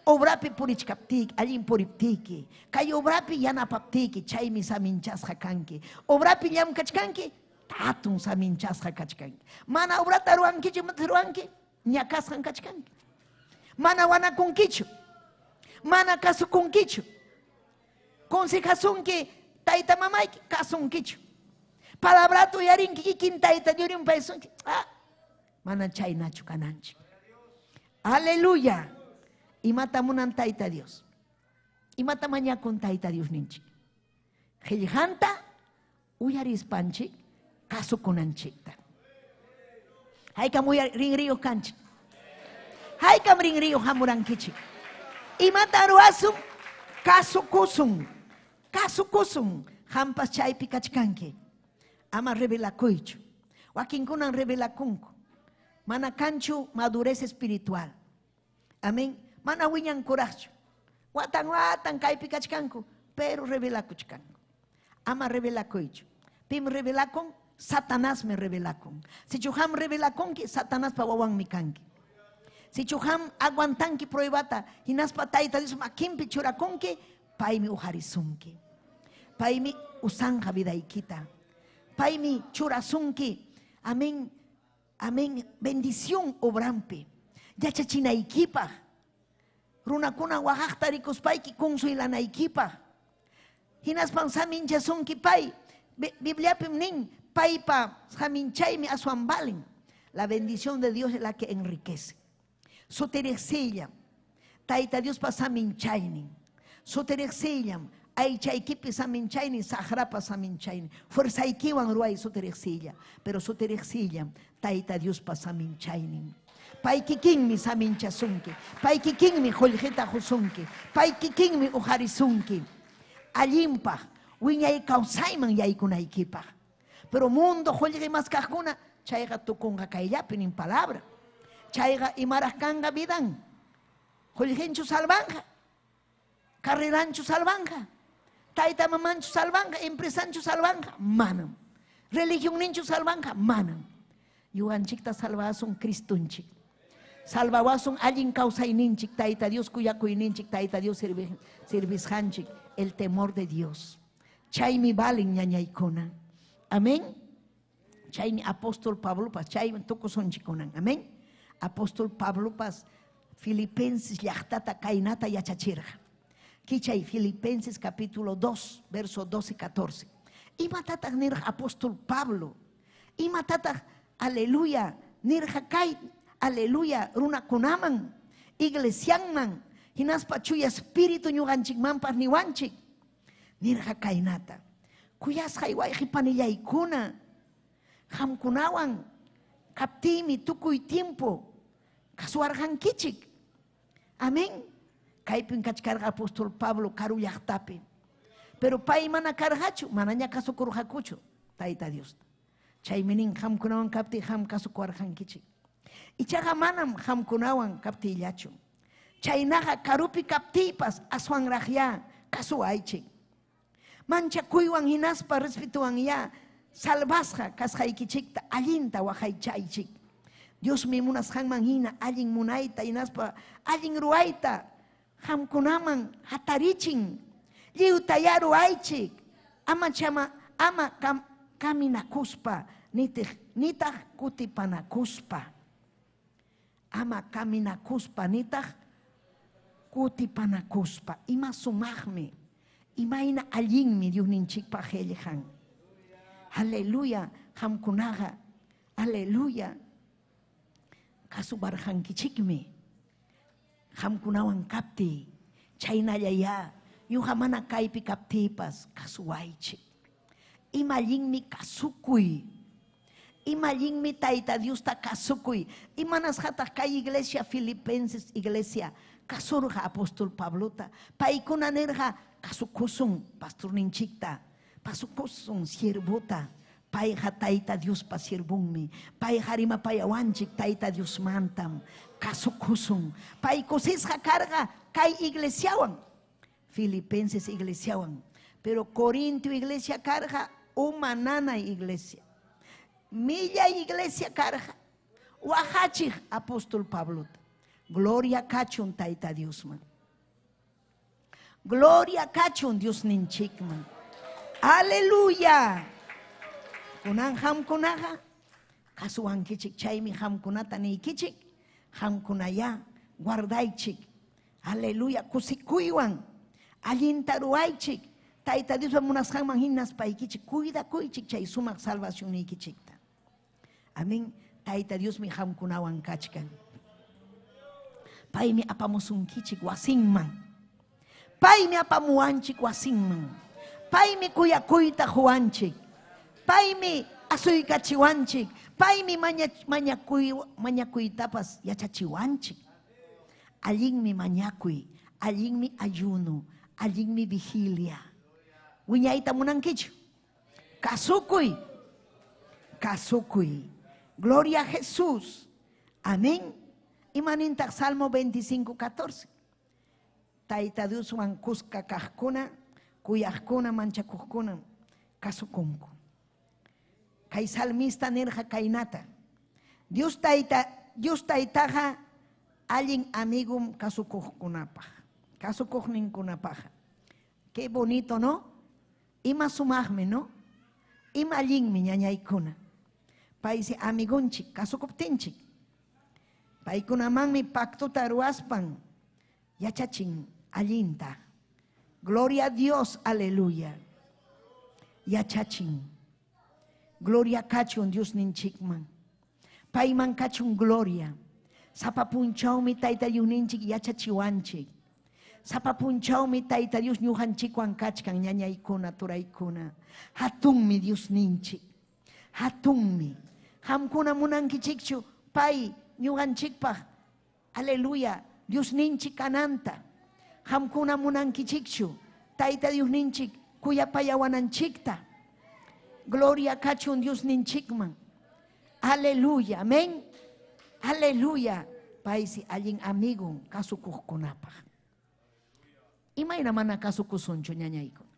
Obrapi purichkaptiki, allin puriptiki. Kay obrapi yanapaptiki, chaymi saminchasqa kanki. Obrapi llamkachkanki, hatun saminchasqa kachkanki. Mana obrata ruwankichu, imata ruwanki? Ñakasqan kachkanki. Mana wanakunkichu. Mana kasukunkichu. Consejasunki tayta mamayki, kasunkichu. Palabrata uyarinki, kikin tayta Dios ah, mana chaynachu kananchik. Aleluya. Imata munan Tayta Dios. Imata mañakun Tayta Dios ninchik. Qillqanta uyarispanchik kasukunanchikta. Haykam rinriyuq kanchik. Haykam rinriyuq hamurankichik. Imata ruwasun? Kasukusun. Kasukusun. Qampas chaypi kachkanki. Ama revelakuychu. Wakinkunan revelakunku. Mana kanchu madurez espiritual. Amén. Mana wiñankuraqchu. Watan watan kaypi kachkanku, pero revelakuchkanku. Ama revelakuychu. Pim revelakun? Satanás me revelakun. Sichu qam revelakunki, Satanaspa wawanmi kanki. Sichu qam aguantanki pruebata, hinaspa Tayta Dios makinpi churakunki, paymi uqarisunki. Paymi usanja vidaykita. Paymi churasunki. Amén. Amén. Bendición obrampi. Yachachinaykipaq. Runakuna waqaqta rikuspayki consuelanaykipaq. Hinaspan saminchasunki pay. Bibliapim nin, paypa saminchaymi aswan valin. La bendición de Dios es la que enriquece. Sutiriqsillam. Tayta Diospa saminchaynin. Sutiriqsillam. Aychaykipi saminchaynin, saqrapa saminchaynin. Fuerzaykiwan ruway sutiriqsilla. Pero sutiriqsillam Tayta Diospa saminchaynin. Pay kikinmi saminchasunki. Pay kikinmi qullqita qusunki. Pay kikinmi uqarisunki. Allinpaq, wiñay kawsayman yaykunaykipaq. Pero mundo qullqi maskaqkuna, chayqa tukunqa kayllapi nin palabra. Chayqa imaraq kanqa vidan. Qullqinchu salvanja. Carreranchu salvanja. Tayta mamanchu salvanja, empresanchu salvanja, manam. Religionninchu salvanja, manam. Ñuqanchikta salvasun Cristonchik. Salvawasun allin kawsayninchik, Tayta Dios kuyakuyninchik, Tayta Dios servisqanchik, el temor de Dios. Chaymi valen ñañaykuna. Amén. Chaymi apóstol Pablopas, chaymi tukusunchikunan. Amén. Apóstol Pablopas Filipenses llaqtata kaynata yachachirqa. Kichay Filipenses capítulo 2, verso 12 y 14. Imatataq nirqa apóstol Pablo? Imatataq, aleluya, nirqa kay, aleluya, runakunaman, iglesianman, hinaspa chuya espíritu ñuqanchikmanpas niwanchik. Nirqa kaynata. Kuyasqay wayqi panillaykuna, qamkunawan kaptiymi tukuy tiempo kasuwarqankichik. Amén. Kaypim kachkarqa apóstol Pablo karu llaqtapi. Pero pay mana karqachu, manaña kasukurqakuchu Tayta Diosta. Chaymi nin qamkunawan kaptiy qam kasukuwarqankichik. Ichaqa manam qamkunawan kaptiyllachu. Chaynaqa karupi kaptiypas aswanraqyá kasuwaychik. Manchakuywan hinaspa respetowan-ya salvasqa kasqaykichikta allinta waqaychaychik. Diosmi munasqanman hina allin munayta hinaspa allin ruwayta qamkunaman hatarichin. Lliwtayá ruwaychik, ama chama ama kam, kaminakuspa nitaq nitaq kutipanakuspa. Ama kaminakuspa nitaq kutipanakuspa. Ima sumaqmi, imayna allinmi Diosninchikpa qellqan. Aleluya, qamkunaqa, aleluya, kasuwarqankichikmi. Qamkunawan kaptiy, chaynallayá ñuqa mana kaypi kaptiypas kasuwaychik. Ima allinmi kasukuy. Ima allinmi Tayta Diosta kasukuy. Imanasqataq kay iglesia Filipenses iglesia kasurqa apóstol Pablota? Paykuna nirqa kasukusun pastorninchikta, pasukusun siervota. Payqa Tayta Diospa siervonmi. Payqa rimapayawanchik Tayta Diosmantam. Kasukusun. Pay kusisqa karqa kay iglesiawan, Filipenses iglesiawan. Pero Corintio iglesia karqa uma nanay iglesia. Millay iglesia karqa. Waqachiq apóstol Pablota. Gloria kachun Tayta Diosman. Gloria kachun Diosninchikman. Aleluya. Kunan qamkunaqa kasuwankichik, chaymi qamkunata niykichik, qamkunayá guardaychik. Aleluya, kusikuywan allinta ruwaychik. Tayta Diospa munasqanman hinaspaykichik cuidakuychik chay sumaq salvacionniykichikta. Amén. Tayta Diosmi qamkunawan kachkan. Paymi apamusunkichik wasinman. Paymi apamuwanchik wasinman. Paymi kuyakuyta quwanchik. Paymi asuykachiwanchik. Paymi maña, mañakuy, mañakuytapas yachachiwanchik. Allinmi mañakuy, allinmi ayuno, allinmi vigilia. Wiñayta munankichu? Kasukuy, kasukuy. Gloria a Jesús. Amén. Imanintaq Salmo 25, 14. Tayta Dioswan kuska kaqkuna, kuyaqkuna, manchakuqkuna kasukunku. Kay salmista nirqa kaynata: Dios Tayta, Dios Taytaqa allin amigum kasukuqkunapaq, kasukuqninkunapaqqa. Qué bonito, ¿no? Ima sumaqmi, ¿no? Ima allinmi, ñañaykuna. Paysi amigunchik, kasukuptinchik. Paykunamanmi pactota ruwaspan yachachin allinta. Gloria a Dios, aleluya. Yachachin. Gloria kachun Diosninchikman. Payman kachun gloria. Sapa punchawmi Tayta Diosninchik yachachiwanchik. Sapa punchawmi Tayta Dios ñuqanchikwan kachkan, ñañaykuna, turaykuna. Hatunmi Diosninchik. Hatunmi. Qamkuna munankichikchu pay ñuqanchikpaq, aleluya, Diosninchik kananta. Qamkuna munankichikchu Tayta Diosninchik kuyapayawananchikta. Gloria kachun Diosninchikman. Aleluya, amén. Aleluya. Paysi allin amigun kasukuqkunapaq. Imayna mana kasukusunchu, ñañaykuna.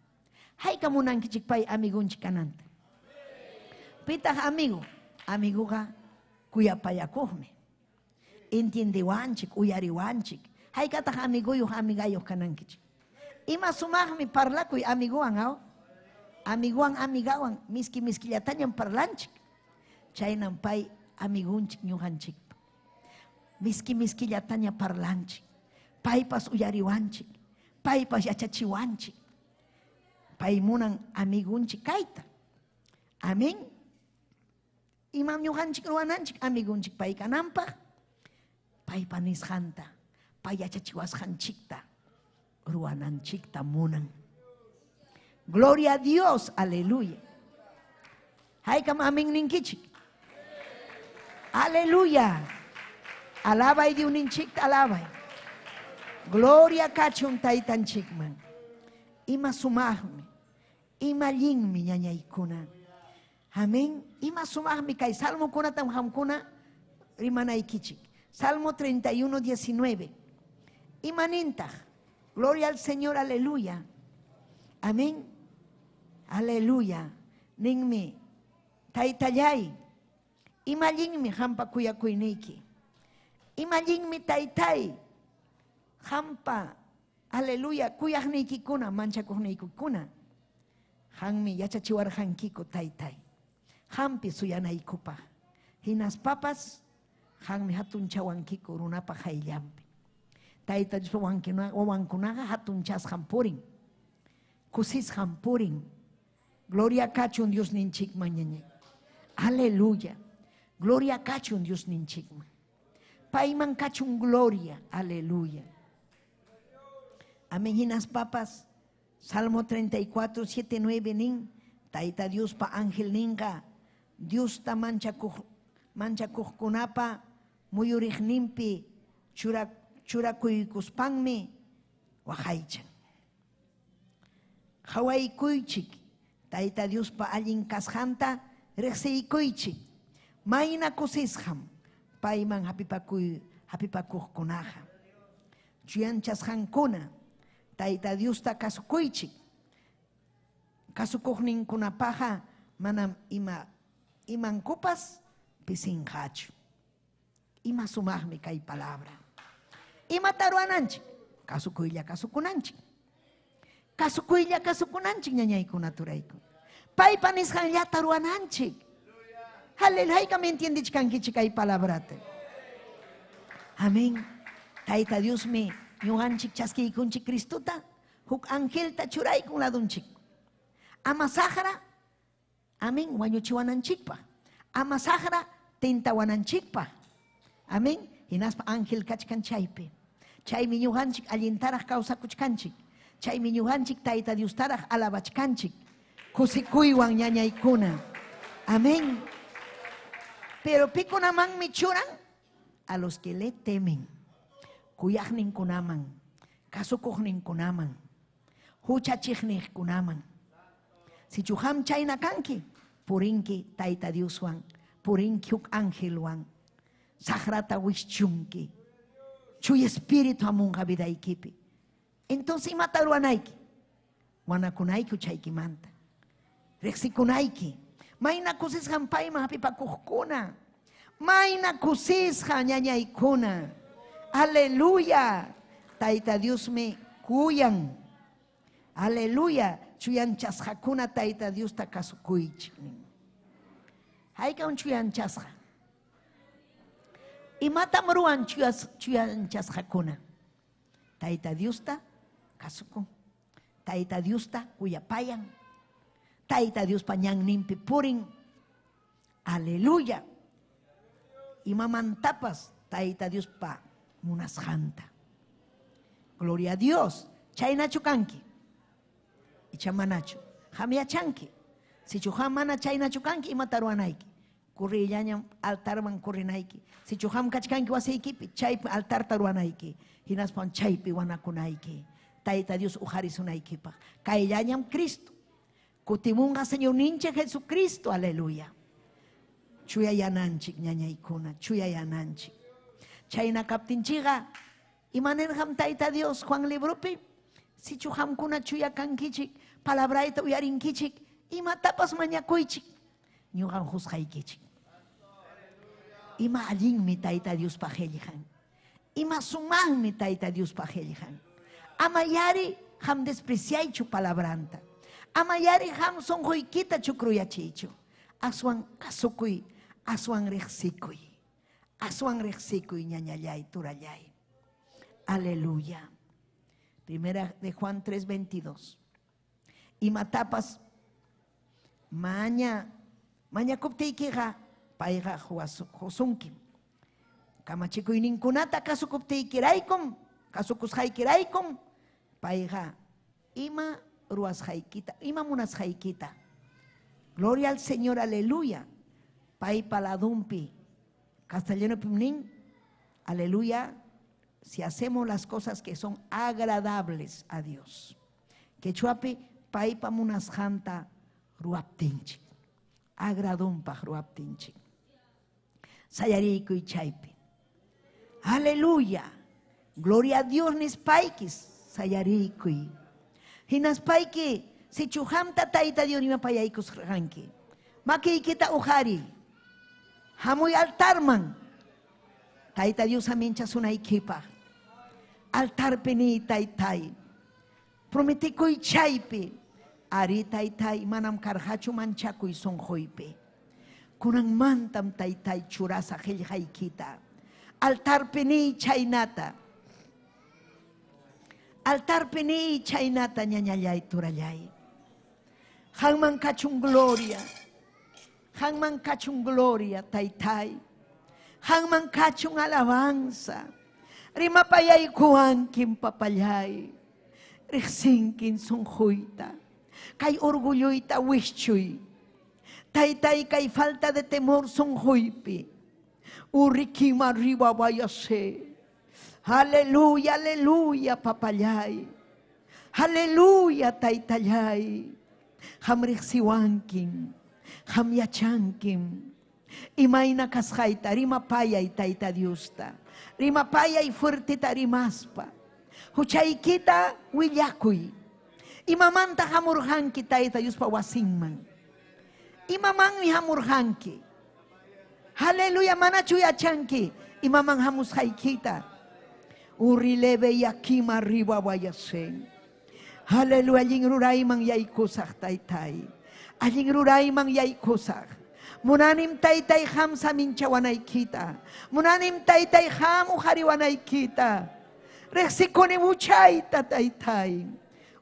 Hayka munankichik pay amigunchik kananta? Pitaq amigo? Amiguqa kuyapayakuqmi. Entiendewanchik, uyariwanchik. Haykataq amiguyuq, amigayuq kanankichik? Ima sumaqmi parlakuy amiguwan, aw? Amiguwan, amigawan, miski miskillatañam parlanchik. Chaynam pay amigunchik ñuqanchikpa. Miski miskillataña parlanchik. Paypas uyariwanchik. Paypas yachachiwanchik. Pay munan amigunchik kayta. Amén. Imam ñuqanchik ruwananchik amigunchik pay kananpaq? Paypa nisqanta, pay yachachiwasqanchikta ruwananchikta munan. Gloria a Dios, aleluya. Haykam amén ninkichik? Aleluya. Alabay Diosninchikta alabay. Gloria kachun taytanchikman. Ima sumaqmi, ima allinmi ñañaykuna. Amén. Ima sumaqmi kay salmokunatam qamkuna rimanaykichik. Salmo 31, 19. Ima nintaq. Gloria al Señor, aleluya. Amén. Aleluya. Ninmi, taytallay, ima allinmi qampa kuyakuyniyki. Ima allinmi taytay, qampa, aleluya, kuyaqniykikuna, manchakuqniykikuna. Qanmi yachachiwarqankiku taytay. Qampi suyanaykupaq. Hinaspapas qanmi hatunchawankiku runapa qayllanpi. Tayta Diospa wawankunaqa hatunchasqan purin. Kusisqan purin. Gloria kachun Diosninchikman ñañay. Aleluya. Gloria kachun Diosninchikman. Payman kachun gloria. Aleluya. Amén. Hinaspapas Salmo 34, 7, 9 nin. Tayta Diospa ángel ninqa. Diosta manchakuqkunapa muyuriqninpi churakuykuspanmi waqaychan. Qawaykuychik Tayta Diospa allin kasqanta riqsiykuychik. Mayna kusisqam payman hapipakuqkunaqa. Chuyanchasqankuna Tayta Diosta kasukuychik. Kasukuqninkunapaqa manam imankupas pisinqachu. Ima sumaqmi kay palabra. Imata ruwananchik? Kasukuylla kasukunanchik. Kasukuylla kasukunanchik ñañaykuna turayku. Paypa nisqanllata ruwananchik. Aleluya, haykam entiendichkankichik kay palabrata. Amén. Tayta Diosmi ñuqanchik chaskiykunchik Cristota, huk angelta churaykun ladunchik. Ama saqra, amén, wañuchiwananchikpaq. Ama saqra tintawananchikpaq. Amén. Hinaspa ángel kachkan chaypi. Chaymi ñuqanchik allintaraq kawsakuchkanchik. Chaymi ñuqanchik Tayta Diostaraq alabachkanchik. Kusikuywan ñañaykuna. Amén. Pero pikunamanmi churan a los que le temen. Kuyaqninkunaman, kasukuqninkunaman, huchachiqniqkunaman. Sichu qam chayna kanki, purinki Tayta Dioswan, purinki huk angelwan, saqrata wischunki, chuy espíritu hamunqa vidaykipi. Entonces imata ruwanayki? Wanakunayki huchaykimanta. Riqsikunayki. Mayna kusisqan payman hapipakuqkuna. Mayna kusisqa ñañaykuna. Aleluya. Tayta Diosmi kuyan. Aleluya. Chuyanchasqakuna Tayta Diosta kasukuychik. Haykam chuyanchasqa? Imatam ruwan chuyanchasqakuna? Tayta Diosta kasukun. Tayta Diosta kuyapayan. Tayta Diospa ñanninpi purin. Aleluya. Imamantapas Tayta Diospa munasqanta. Gloria a Dios. Chaynachu kanki? Icha manachu. Qam yachanki. Sichu qam mana chaynachu kanki, imata ruwanayki? Kurrillañam altarman kurrinayki. Sichu qam kachkanki wasiykipi, chaypi altarta ruwanayki. Hinaspan chaypi wanakunayki. Tayta Dios uqarisunaykipaq. Kayllañam Cristo. Kutimunqa Señorninchik Jesucristo, aleluya. Chuyayananchik ñañaykuna, chuyayananchik. Chayna kaptinchikqa, imanirqam Tayta Dios Juan libropi? Sichu qamkuna chuya kankichik, palabrayta uyarinkichik, imatapas mañakuychik, ñuqam juzgaykichik. Ima allinmi Tayta Diospa qillqan. Ima sumaqmi Tayta Diospa qillqan. Ama yari qam despreciaychu palabranta. Ama yari qam sunquykita chukruyachiychu. Aswan kasukuy, aswan riqsikuy. Aswan riqsikuy ñañallay, turallay. Aleluya. Primera de Juan 3:22. Imatapas mañakuptiykiqa payqa husunki. Kamachikuyninkunata kasukup kasukusqaykiraykum, payqa ima ruwasqaykita, ima munasqaykita. Gloria al Señor, aleluya. Paypa ladunpi Castellanopim nin, aleluya, si hacemos las cosas que son agradables a Dios. Quechuapi paypa munasqanta ruwaptinchik. Agradunpaq ruwaptinchik. Sayariykuy chaypi. Aleluya. Gloria a Dios nispaykis sayariykuy. Hinaspayki sichu hamta Tayta Dios rimapayaykusqanki. Makiykita uqariy. Hamuy altarman. Tayta Dios aminchasunaykipaq. Altarpi niy taytay. Prometikuy chaypi. Ari taytay manam karqachu manchakuy sunquypi. Kunanmantam taytay churasaq qillqaykita. Altarpi niy chaynata. Altarpi niy chaynata ñañallay turallay. Qanman kachun gloria. Qanman kachun gloria taytay. Qanman kachun alabanza. Rimapayaykuwankin papallay. Riqsinkin sunquyta. Kay orgulloyta wischuy. Taytay kay falta de temor sunquypi. Urrikima arriba vayase. Aleluya, aleluya, papallay. Aleluya, taytallay. Qam riqsiwankin. Qam yachankin. Imayna kasqayta rimapayay Tayta Diosta. Rimapayay fuerteta rimaspa. Huchaykita willakuy. Imamanta hamurqanki Tayta Diospa wasinman. Imamanmi hamurqanki. Aleluya, manachu yachanki. Imaman hamusqaykita. Urrileve yakima arriba wayasen. Aleluya, allin rurayman yaykusaq taytay. Allin rurayman yaykusaq. Munanim taytay ham saminchawanaykita. Munanim taytay ham uqariwanaykita. Riqsikuni huchayta taytay.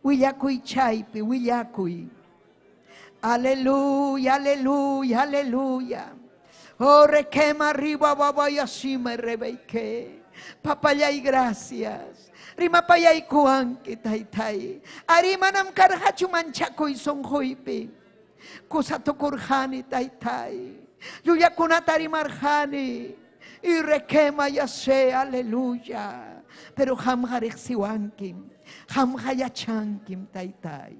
Willakuy chaypi, willakuy. Aleluya, aleluya, aleluya. Oh, requema arriba, babayasima, rebeike. Papallay, gracias. Rimapayay kuanki, taytay. Arimanam karhachu manchakuy sunquypi. Kusatukurjani, taytay. Llullakunata rimarjani. Y requema ya sé, aleluya. Pero qamqa riqsiwankim. Qamqa yachankim, taytay.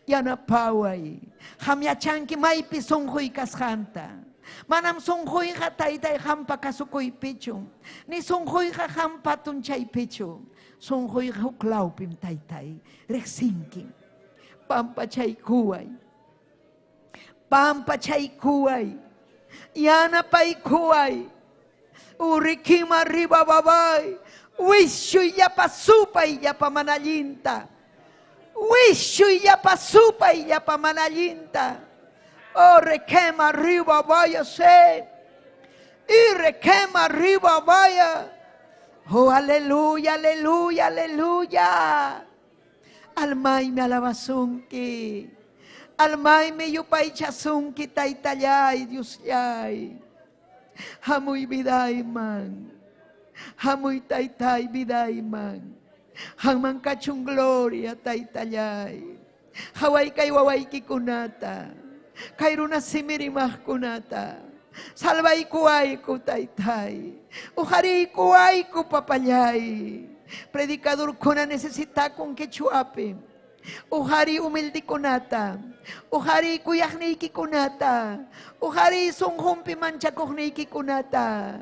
Yanapaway. Qam yachanki maypi sunquy kasqanta. Manam sunquyqa taytay qampa kasukuypichu. Ni sunquyqa qampa tunchaypichu. Sunquyqa huklawpim taytay. Riqsinkim. Pampachaykuway. Pampachaykuway. Yanapaykuway. Urrikima arriba babay. Wischuy llapa supay llapa manallinta. Wischuy llapa supay llapa manallinta. Oh, requema arriba vaya se. Y requema arriba vaya. Oh, aleluya, aleluya, aleluya. Almay me alabasunki. Almay me yupaychasunki taytallay, Diosllay. Hamuy vidayman. Hamuy taytay vidayman. Hanman kachun gloria taytallay. Haway kay wawaykikunata. Kay runa simirimaqkunata. Salvaykuwayku taytay. Uqariykuwayku papallay. Predicadorkuna necesitakun quechuapi. Uqariy humildekunata. Uqariy kuyaqniykikunata. Uqariy sunqunpi manchakuqniykikunata.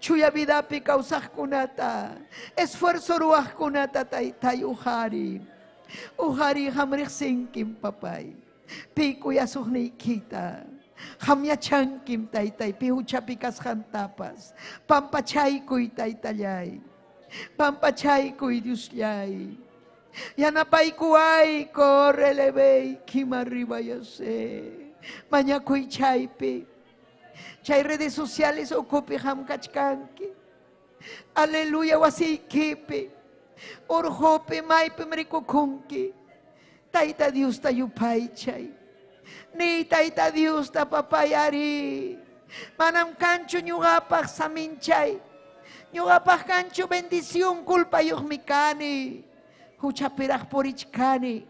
Chuya vidapi kawsaqkunata. Esfuerzo ruwaqkunata taytay uqariy. Uqariy qam riqsinkim papay. Pi kuyasuqniykita. Qam yachankim taytay pi huchapi kasqantapas. Pampachaykuy taytallay. Pampachaykuy Diosllay. Yanapaykuwayku releveykim arriba yase. Mañakuy chaypi. Chay redes sociales ukupi qam kachkanki. Aleluya wasiykipi. Urqupi maypim rikukunki. Tayta Diosta yupaychay. Ni Tayta Diosta papayari. Manam kanchu ñuqapaq saminchay. Ñuqapaq kanchu bendición culpayuqmi kani. Huchapiraq purichkani.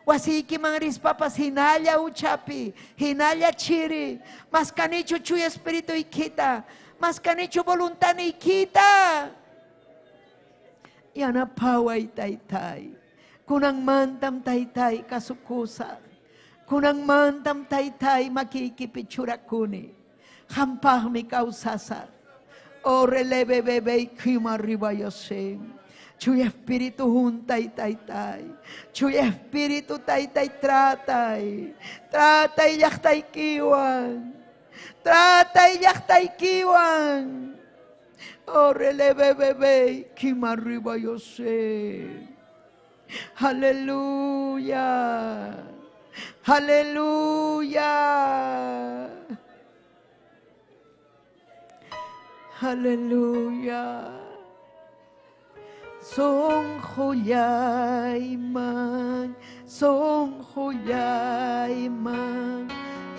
Wasiykiman rispapas hinalla huchapi, hinalla chiri. Maskanichu chuya espirituykita. Maskanichu voluntaniykita. Yanapaway taytay. Kunanmantam taytay kasukusaq. Kunanmantam taytay makiykipi churakuni. Hampaqmi kawsasaq. Oh, releve bebé kima arriba yosem. Chuy espíritu juntay taytay. Chuy espíritu taytay tratay. Tratay llaqtaykiwan. Tratay llaqtaykiwan. Oh, releve bebé kima arriba yosem. Aleluya. Aleluya. Aleluya. Son Juliayman, son Juliayman.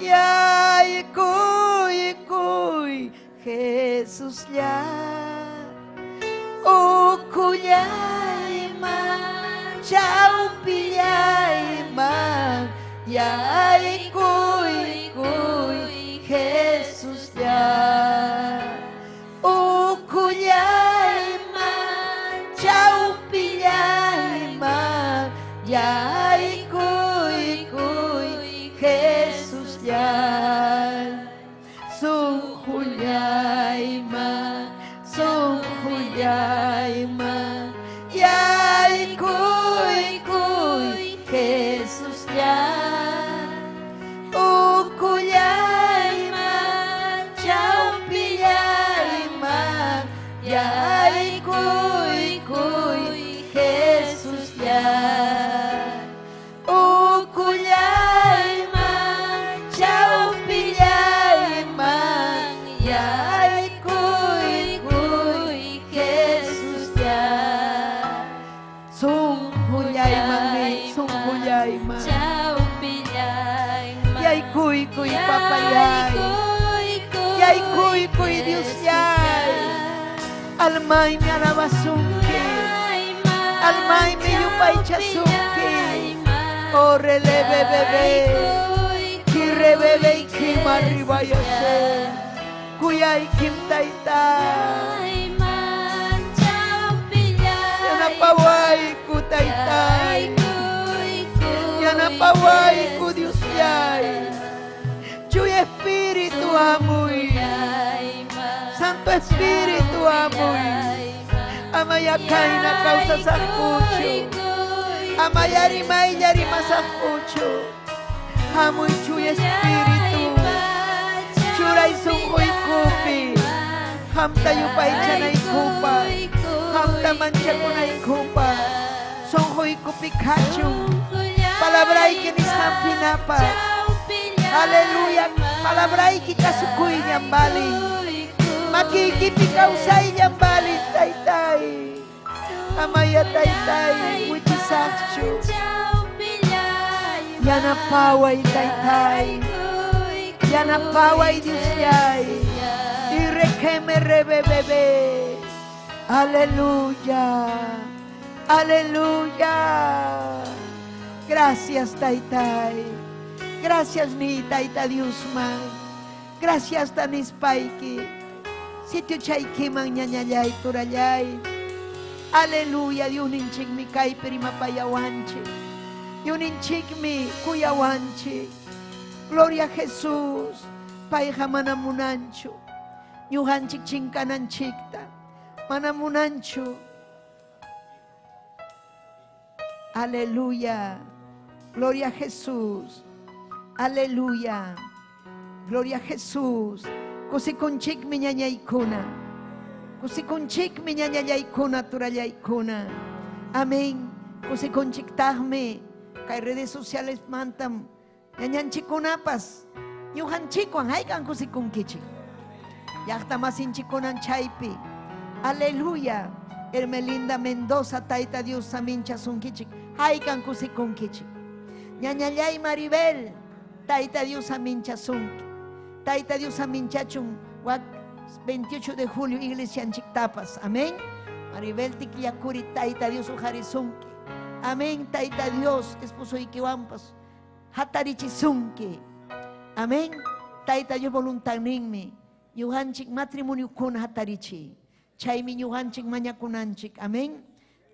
Yay, kuy, kuy, Jesús ya. Ukuyayman, chaupillayman. Yay, kuy, kuy, Jesús ya. Ukuyayman, chaupillayman. Yay, kuy, kuy, Jesús ya. Sunqullayman, sunqullayman. Yay, kuy, kuy, Jesús ya. Ukuyayman, chaupillayman. Yay, kuy, kuy, Jesús ya. Ukuyayman, chaupillayman. Yay, kuy, kuy, Jesús ya. Sunqullayman, sunqullayman. Yay, kuy, kuy, papayay. Yay, kuy, kuy, Dios yay. Almay mi alabasunki. Almay mi yupaychasunki. Oh, releve bebé. Kirre bebé y kima arriba yose. Kuyay kim tayta. Yanapaway ku taytay. Yanapaway ku Dios yay. Chuy Espíritu amuy. Santo Espíritu amuy. Amayakayna kawsasaqkuchu. Amayarimaylla rimasaqkuchu. Hamuy Chuy Espíritu. Churay sunquykupi. Hamta yupaychanaykupa. Hamta manchakunaykupa. Sunquykupi kachun. Palabrayki nisqanpinapas. Aleluya. Palabrayki kasukuyllan balin. Makiykipi kawsayllan balin, taytay. Amaya taytay, wichisaqchu. Yanapaway taytay. Yanapaway Diosyay. Irekeme rebebebe. Aleluya. Aleluya. Gracias, taytay. Gracias, ni tayta Diosman. Gracias, tanispaiki. Sitio chaykiman ñañallay turallay. Aleluya, Dios ninchikmi kaypi rimapayawanchik. Dios ninchikmi kuyawanchik. Gloria a Jesús. Payqa mana munanchu. Ñuqanchik chinkananchikta. Mana munanchu. Aleluya. Gloria a Jesús. Aleluya. Gloria a Jesús. Kusikunchikmi ñañaykuna. Kusikunchikmi ñañallaykuna turallaykuna. Amén. Kusikunchiktaqmi kay redes sociales mantam ñañanchikkunapas ñuqanchikwan haykan kusikunkichik. Llaqta masinchikkunan chaypi. Aleluya. Hermelinda Mendoza, Tayta Dios saminchasunkichik. Haykan kusikunkichik. Ñañallay Maribel, Tayta Dios saminchasunki. Tayta Dios saminchachun wak 28 de julio iglesianchiktapas. Amén. Maribel Tiquillacuri, Tayta Dios ujarisunki. Amén, Tayta Dios, esposoykiwanpas. Hatarichisunki. Amén. Tayta Dios voluntadninmi. Ñuqanchik matrimoniokuna hatarichiy. Chaymi ñuqanchik mañakunanchik. Amén.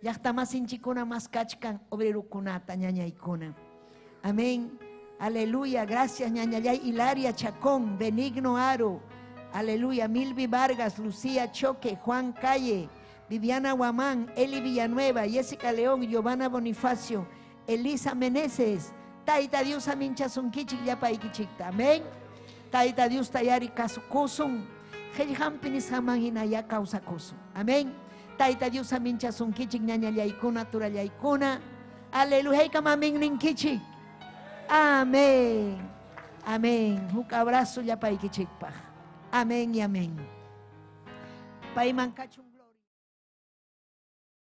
Llaqtamasinchikkuna maskachkan obrerokunata ñañaykuna. Amén. Aleluya. Gracias, ñañallay Hilaria Chacón, Benigno Aro. Aleluya. Milvi Vargas, Lucía Choque, Juan Calle, Viviana Guamán, Eli Villanueva, Jessica León, Giovanna Bonifacio, Elisa Meneses. Tayta Dios aminchasunkichik llapaykichikta. Amén. Tayta Dios tayari kasukusun. Qillqanpi nisqanman hinaya kawsakusun. Amén. Tayta Dios aminchasunkichik ñañallaykuna, turallaykuna. Aleluya. Haykam amén ninkichik. Amén. Amén. Huk abrazo llapaykichikpaq. Amén y amén. Payman kachun.